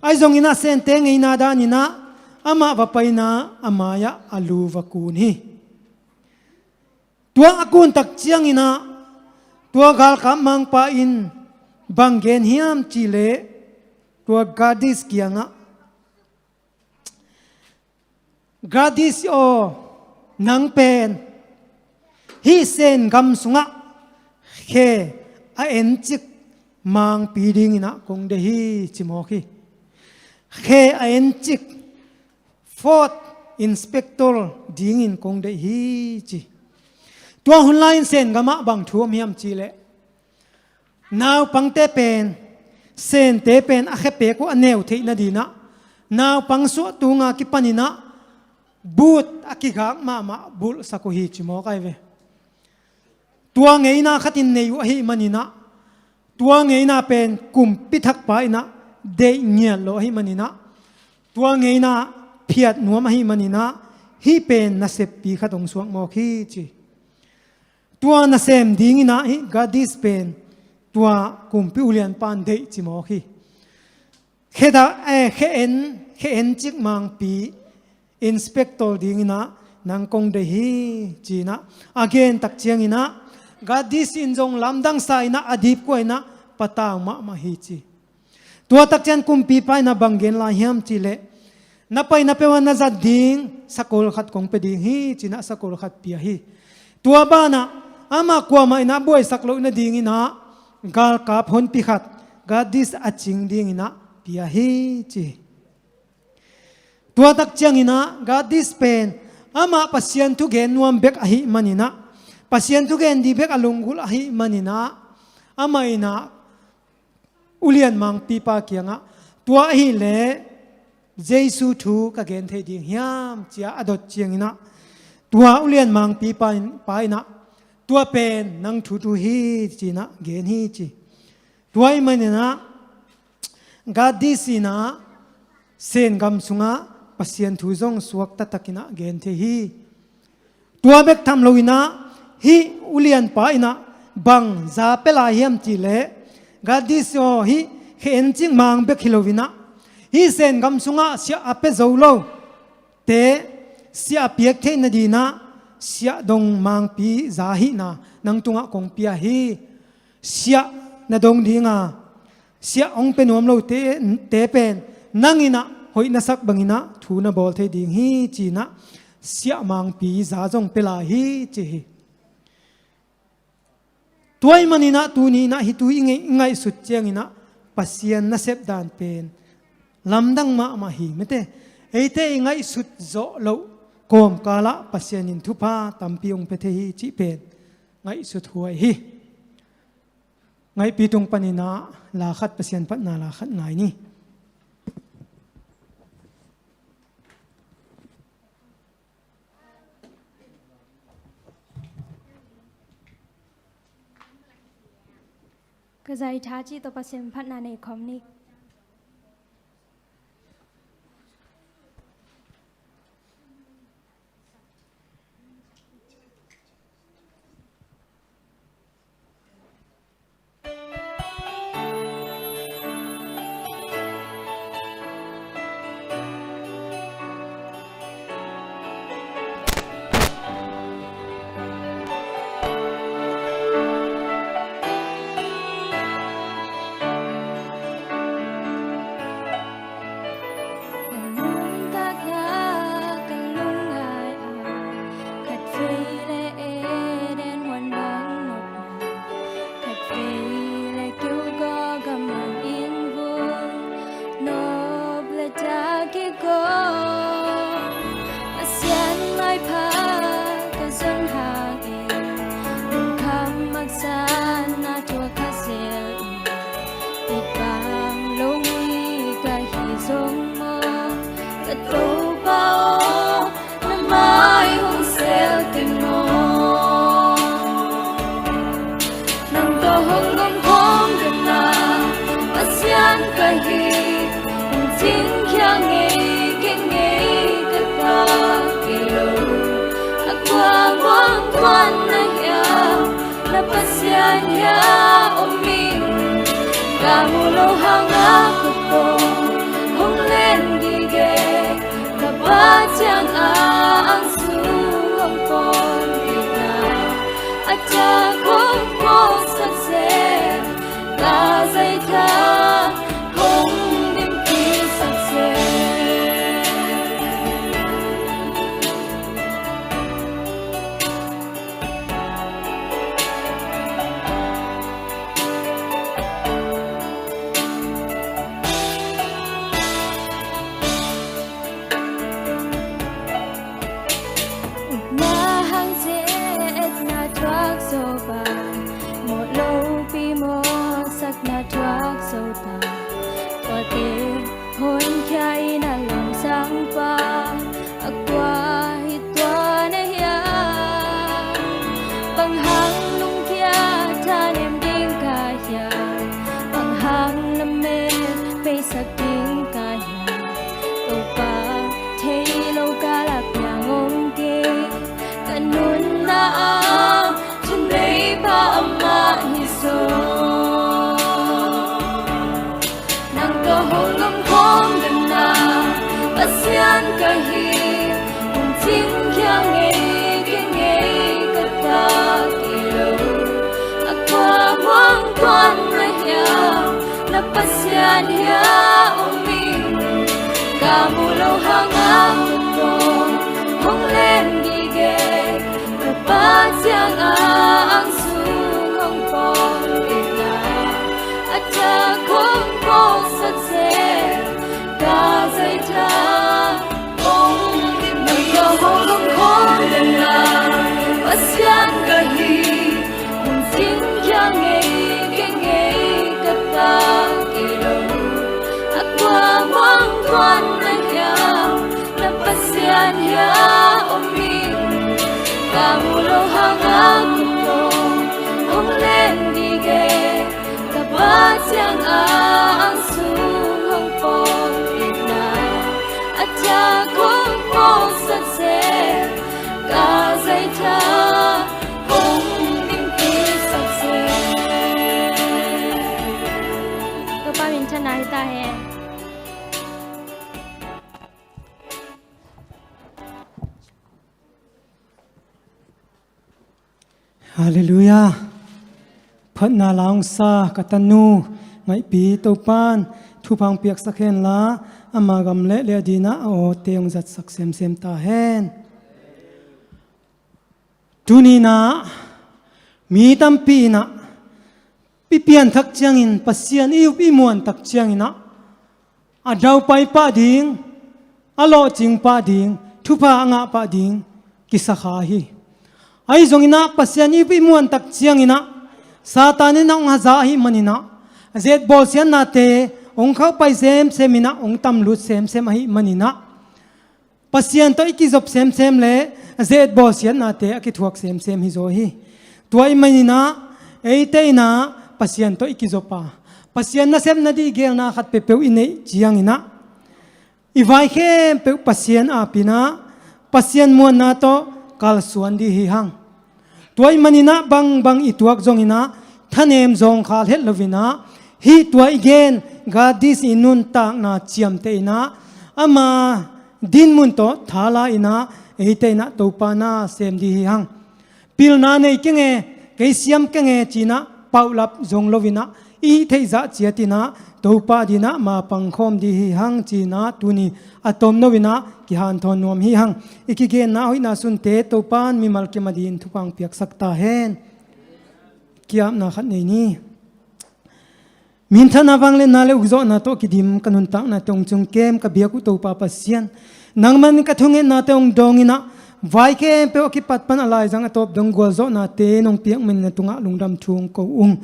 Ahi zongin ah Sente ngeina danin ah amah va pai in ah, a mai-ah a lu va kun hi. Tua a kun tak ciangin ah, tua galkap mangpa in bang gen hiam cih leh, tua Gladys kiangah, "Gladys aw, nang pen hih Sen gam sungah khe a encik mangpi dingin ah kong deih hi," ci mawk hi. "Khe a encik, fourth inspector dingin kong deih hi," ci. Tua hun lai-in Sen gam ah bang thu om hiam cih leh, naupangte pen, Sente pen a khe pek uh a neu theih nadingin ah, naupang suah tung a kipan in ah, bulh a kigak mahmah bulhsak uh hi ci mawk ahi ve. Tua ngeina khat in nei uh ahih manin ah, tua ngeina pen kumpi thakpa in ah deih ngiat lo ahih manin ah, tua ngeina phiat nuam ahih manin ah, hih pen naseppi khat hong suak mawk hi ci. Tua nasem dingin ah hih Gladys pen tua kumpi ulianpa in deih ci mawk hi. "Khe da, eh, khe en, khe encik mangpi inspector dingin ah nang kong deih hi," ci in ah a gen tak ciangin ah, Gladys in zong lamdang sa in ah, a dipkua in ah patau mahmah hi ci. Tua tak ciang kumpipa in ah bang gen lai hiam cih leh, "Na paina peuh ah na zat ding sakol khat kong pia ding hi," ci in ah sakol khat pia hi. Tua banah amah kuamah in ah buaisak loh nadingin ah galkap honpi khat Gladys a cing dingin ah pia hi ci. Tua tak ciangin ah Gladys pen amah Pasian thugen nuam bek ahih manin ah, Pasian thugen ding bek a lunggulh ahih manin ah, amah in ah ulian mangpipa kiangah, "Tua ahih leh Jesu thu ka gen thei ding hiam?" ci-a a dot ciangin ah, tua ulian mangpipa in, pa in ah, "Tua pen nang thu thu hi," ci in ah gen hi ci. Tua ahih manin ah Gladys in ah Sen gam sungah Pasian thu zong suakta takin ah gen thei hi. Tua bek tham loin ah, hih ulianpa in ah bang za pia lai hiam cih leh, Gladys aw, hih khe encik mang bek hi loin ah, Hih Zen gam sungah siah a pia zo lote siah a piak theih nadingin ah siahdong mangpi za hihna nang tungah kong pia hi. Siah na dong ding a, siah hong pia nuam lote, te pen nang in ah hoih na sak bangin ah thu na bawl thei ding hi ci-in ah siah mangpi za zong pia lai hi ci hi. Tua ahih manin ah tuni-in ah hih thu i ngai-, i ngaihsut ciangin ah Pasian nasep dan pen lamdang mahmah hi. Mite, eite i ngaihsut zawh loh kawmkal ah Pasian in thupha tampi hong pia thei hi cih pen ngaihsut huai hi. Ngaihpi tung panin ah la khat, Pasian phatna la khat ngai ni. Ka zaitha cih tawh Pasian phatna nei khawm ni. Ka nuntakna ka lungngai a, khatvei le Eden huan bang nopna, khatvei le kilgawp gam bang inn vung, nop le dak kigawm. Pasian maipha ka zon hangin, lungkham haksatna thuak kha zel in, i pang lo mi ka hi zong maw, ka Topa aw, na mai hong sel teng maw. Nang tawh hong om khawm den a, Pasian ka hi, hong cingkhia ngei kei, ngei ka ta kei lo. A kua muang tuan na hiam, na Pasian hiam om ing. Ka mu lo hang a ka pawng hong len gige, ka Pa ciang a ang sung hong pawn kei na, a tak hong pawlsak seh, ka zaitha hong dimpisak seh. Upna hang ze-etna thuak zo bang, mawh lopi mawhsakna thuak zo bang, tuate honkhia in a lamsang pa, a kua hi tua na hiam? Bang hang lungkia thanem ding ka hiam? Bang hang lamet peisak ding ka hiam? Topa thei lo ka la piang om kei, ka nunna ah thunveipa amah hi zaw. Nang tawh hong om khawm den a, Pasian ka hi, hong cingkhia ngei kei, ngei ka ta kei lo. A kua muang tuan na hiam, na Pasian hiam om ing. Ka mu lo hang a ka pawng hong len gige, ka Pa ciang a ang sung hong pawn kei na, a tak hong pawlsak seh, ka zaitha hong dimpisak seh. Nang tawh hong om khawm den a, Pasian ka hi, hong cingkhia ngei kei, ngei ka ta kei lo. A kua muang tuan na hiam, na Pasian hiam om ing. Ka mu lo hang a ka pawng hong len gige, ka Pa ciang a ang sung hong pawn kei na, a tak hong pawlsak seh, ka zaitha hong dimpisak seh. Topa min thang na hi ta hen. Halleluiah. Phatna la hong sa ka tanu ngaihpi Topan thupha hong piaksak henla, ama gam le leh a dinah a awte hong zatsak semsem ta hen. Tuninah mi tampi inah i pianthak ciangin Pasian i up i muantak cianginah a daupai pah ding, a lawhcing pah ding, thupha a ngah pah ding kisakha hi. Ahi zonginah Pasian i up i muantak cianginah Satan inah hong haza ahih maninah a zetbawl siatnate hong khauhpai semseminah hong tamlut semsem ahih maninah Pasian tawh i kizop semsem le a zetbawl siatnate a kithuak semsem hi zaw hi. Tua ahih maninah eite inah Pasian tawh i kizop a, Pasian nasep nadih geelna khat peuhpeuh i neih cianginah i vai khempeuh Pasian apinah Pasian muanna tawh kalsuan dih hi hang. Tua ahih maninah bangbang i tuak zonginah thanem zawngkhal het loinah hih tua i gen Gadis i nuntakna ciamteh inah ama dinmun tawh thala inah eite inah Topa na sem dih hi hang. Pilna nei kenge, kei siam kenge cinah paulap zong loinah i hih theih zah ciatinah Topa dinah ma pangkhawm dih hi hang cinah tuni a tomno inah kihanthawn nuam hi hang. I kigenna hoihna sunte Topan mimal kim a din thupha hong piaksak ta hen. Kiapna khat nei ni. Minthanna, vangliatna le ukzawhna tawh kidim ka nuntaknate hong cium kem ka biak uh Topa Pasian, nangman ka thungetnate hong dawnginah vai khempeuh a kipat pan a laizang a tawp dong gualzawhnate nong piak manin na tungah lungdam thu hong ko ung.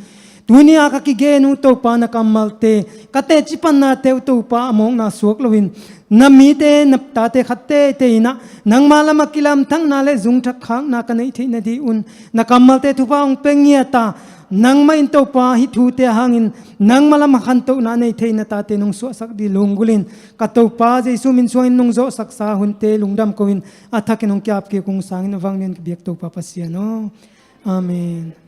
Tuni a ka kigen uh Topa na kammalte, ka teci pannate uh Topa a mawkna suak loin na mite na tate khat teitei inah nangma lam a kilamthakna le zungthak khakna ka neih theih nadih un na kammalte thupha hong pia ngiat a, nangmah in Topa hih thute hangin nangma lam a khantohna a nei thei na tate nong suahsak dih lunggulhin ka Topa Jesu min suangin nong zawhsaksa hunte lungdam ko-in a thakin hong kiapkik ung sangin a vanglian ka biak Topa Pasian aw. Amen.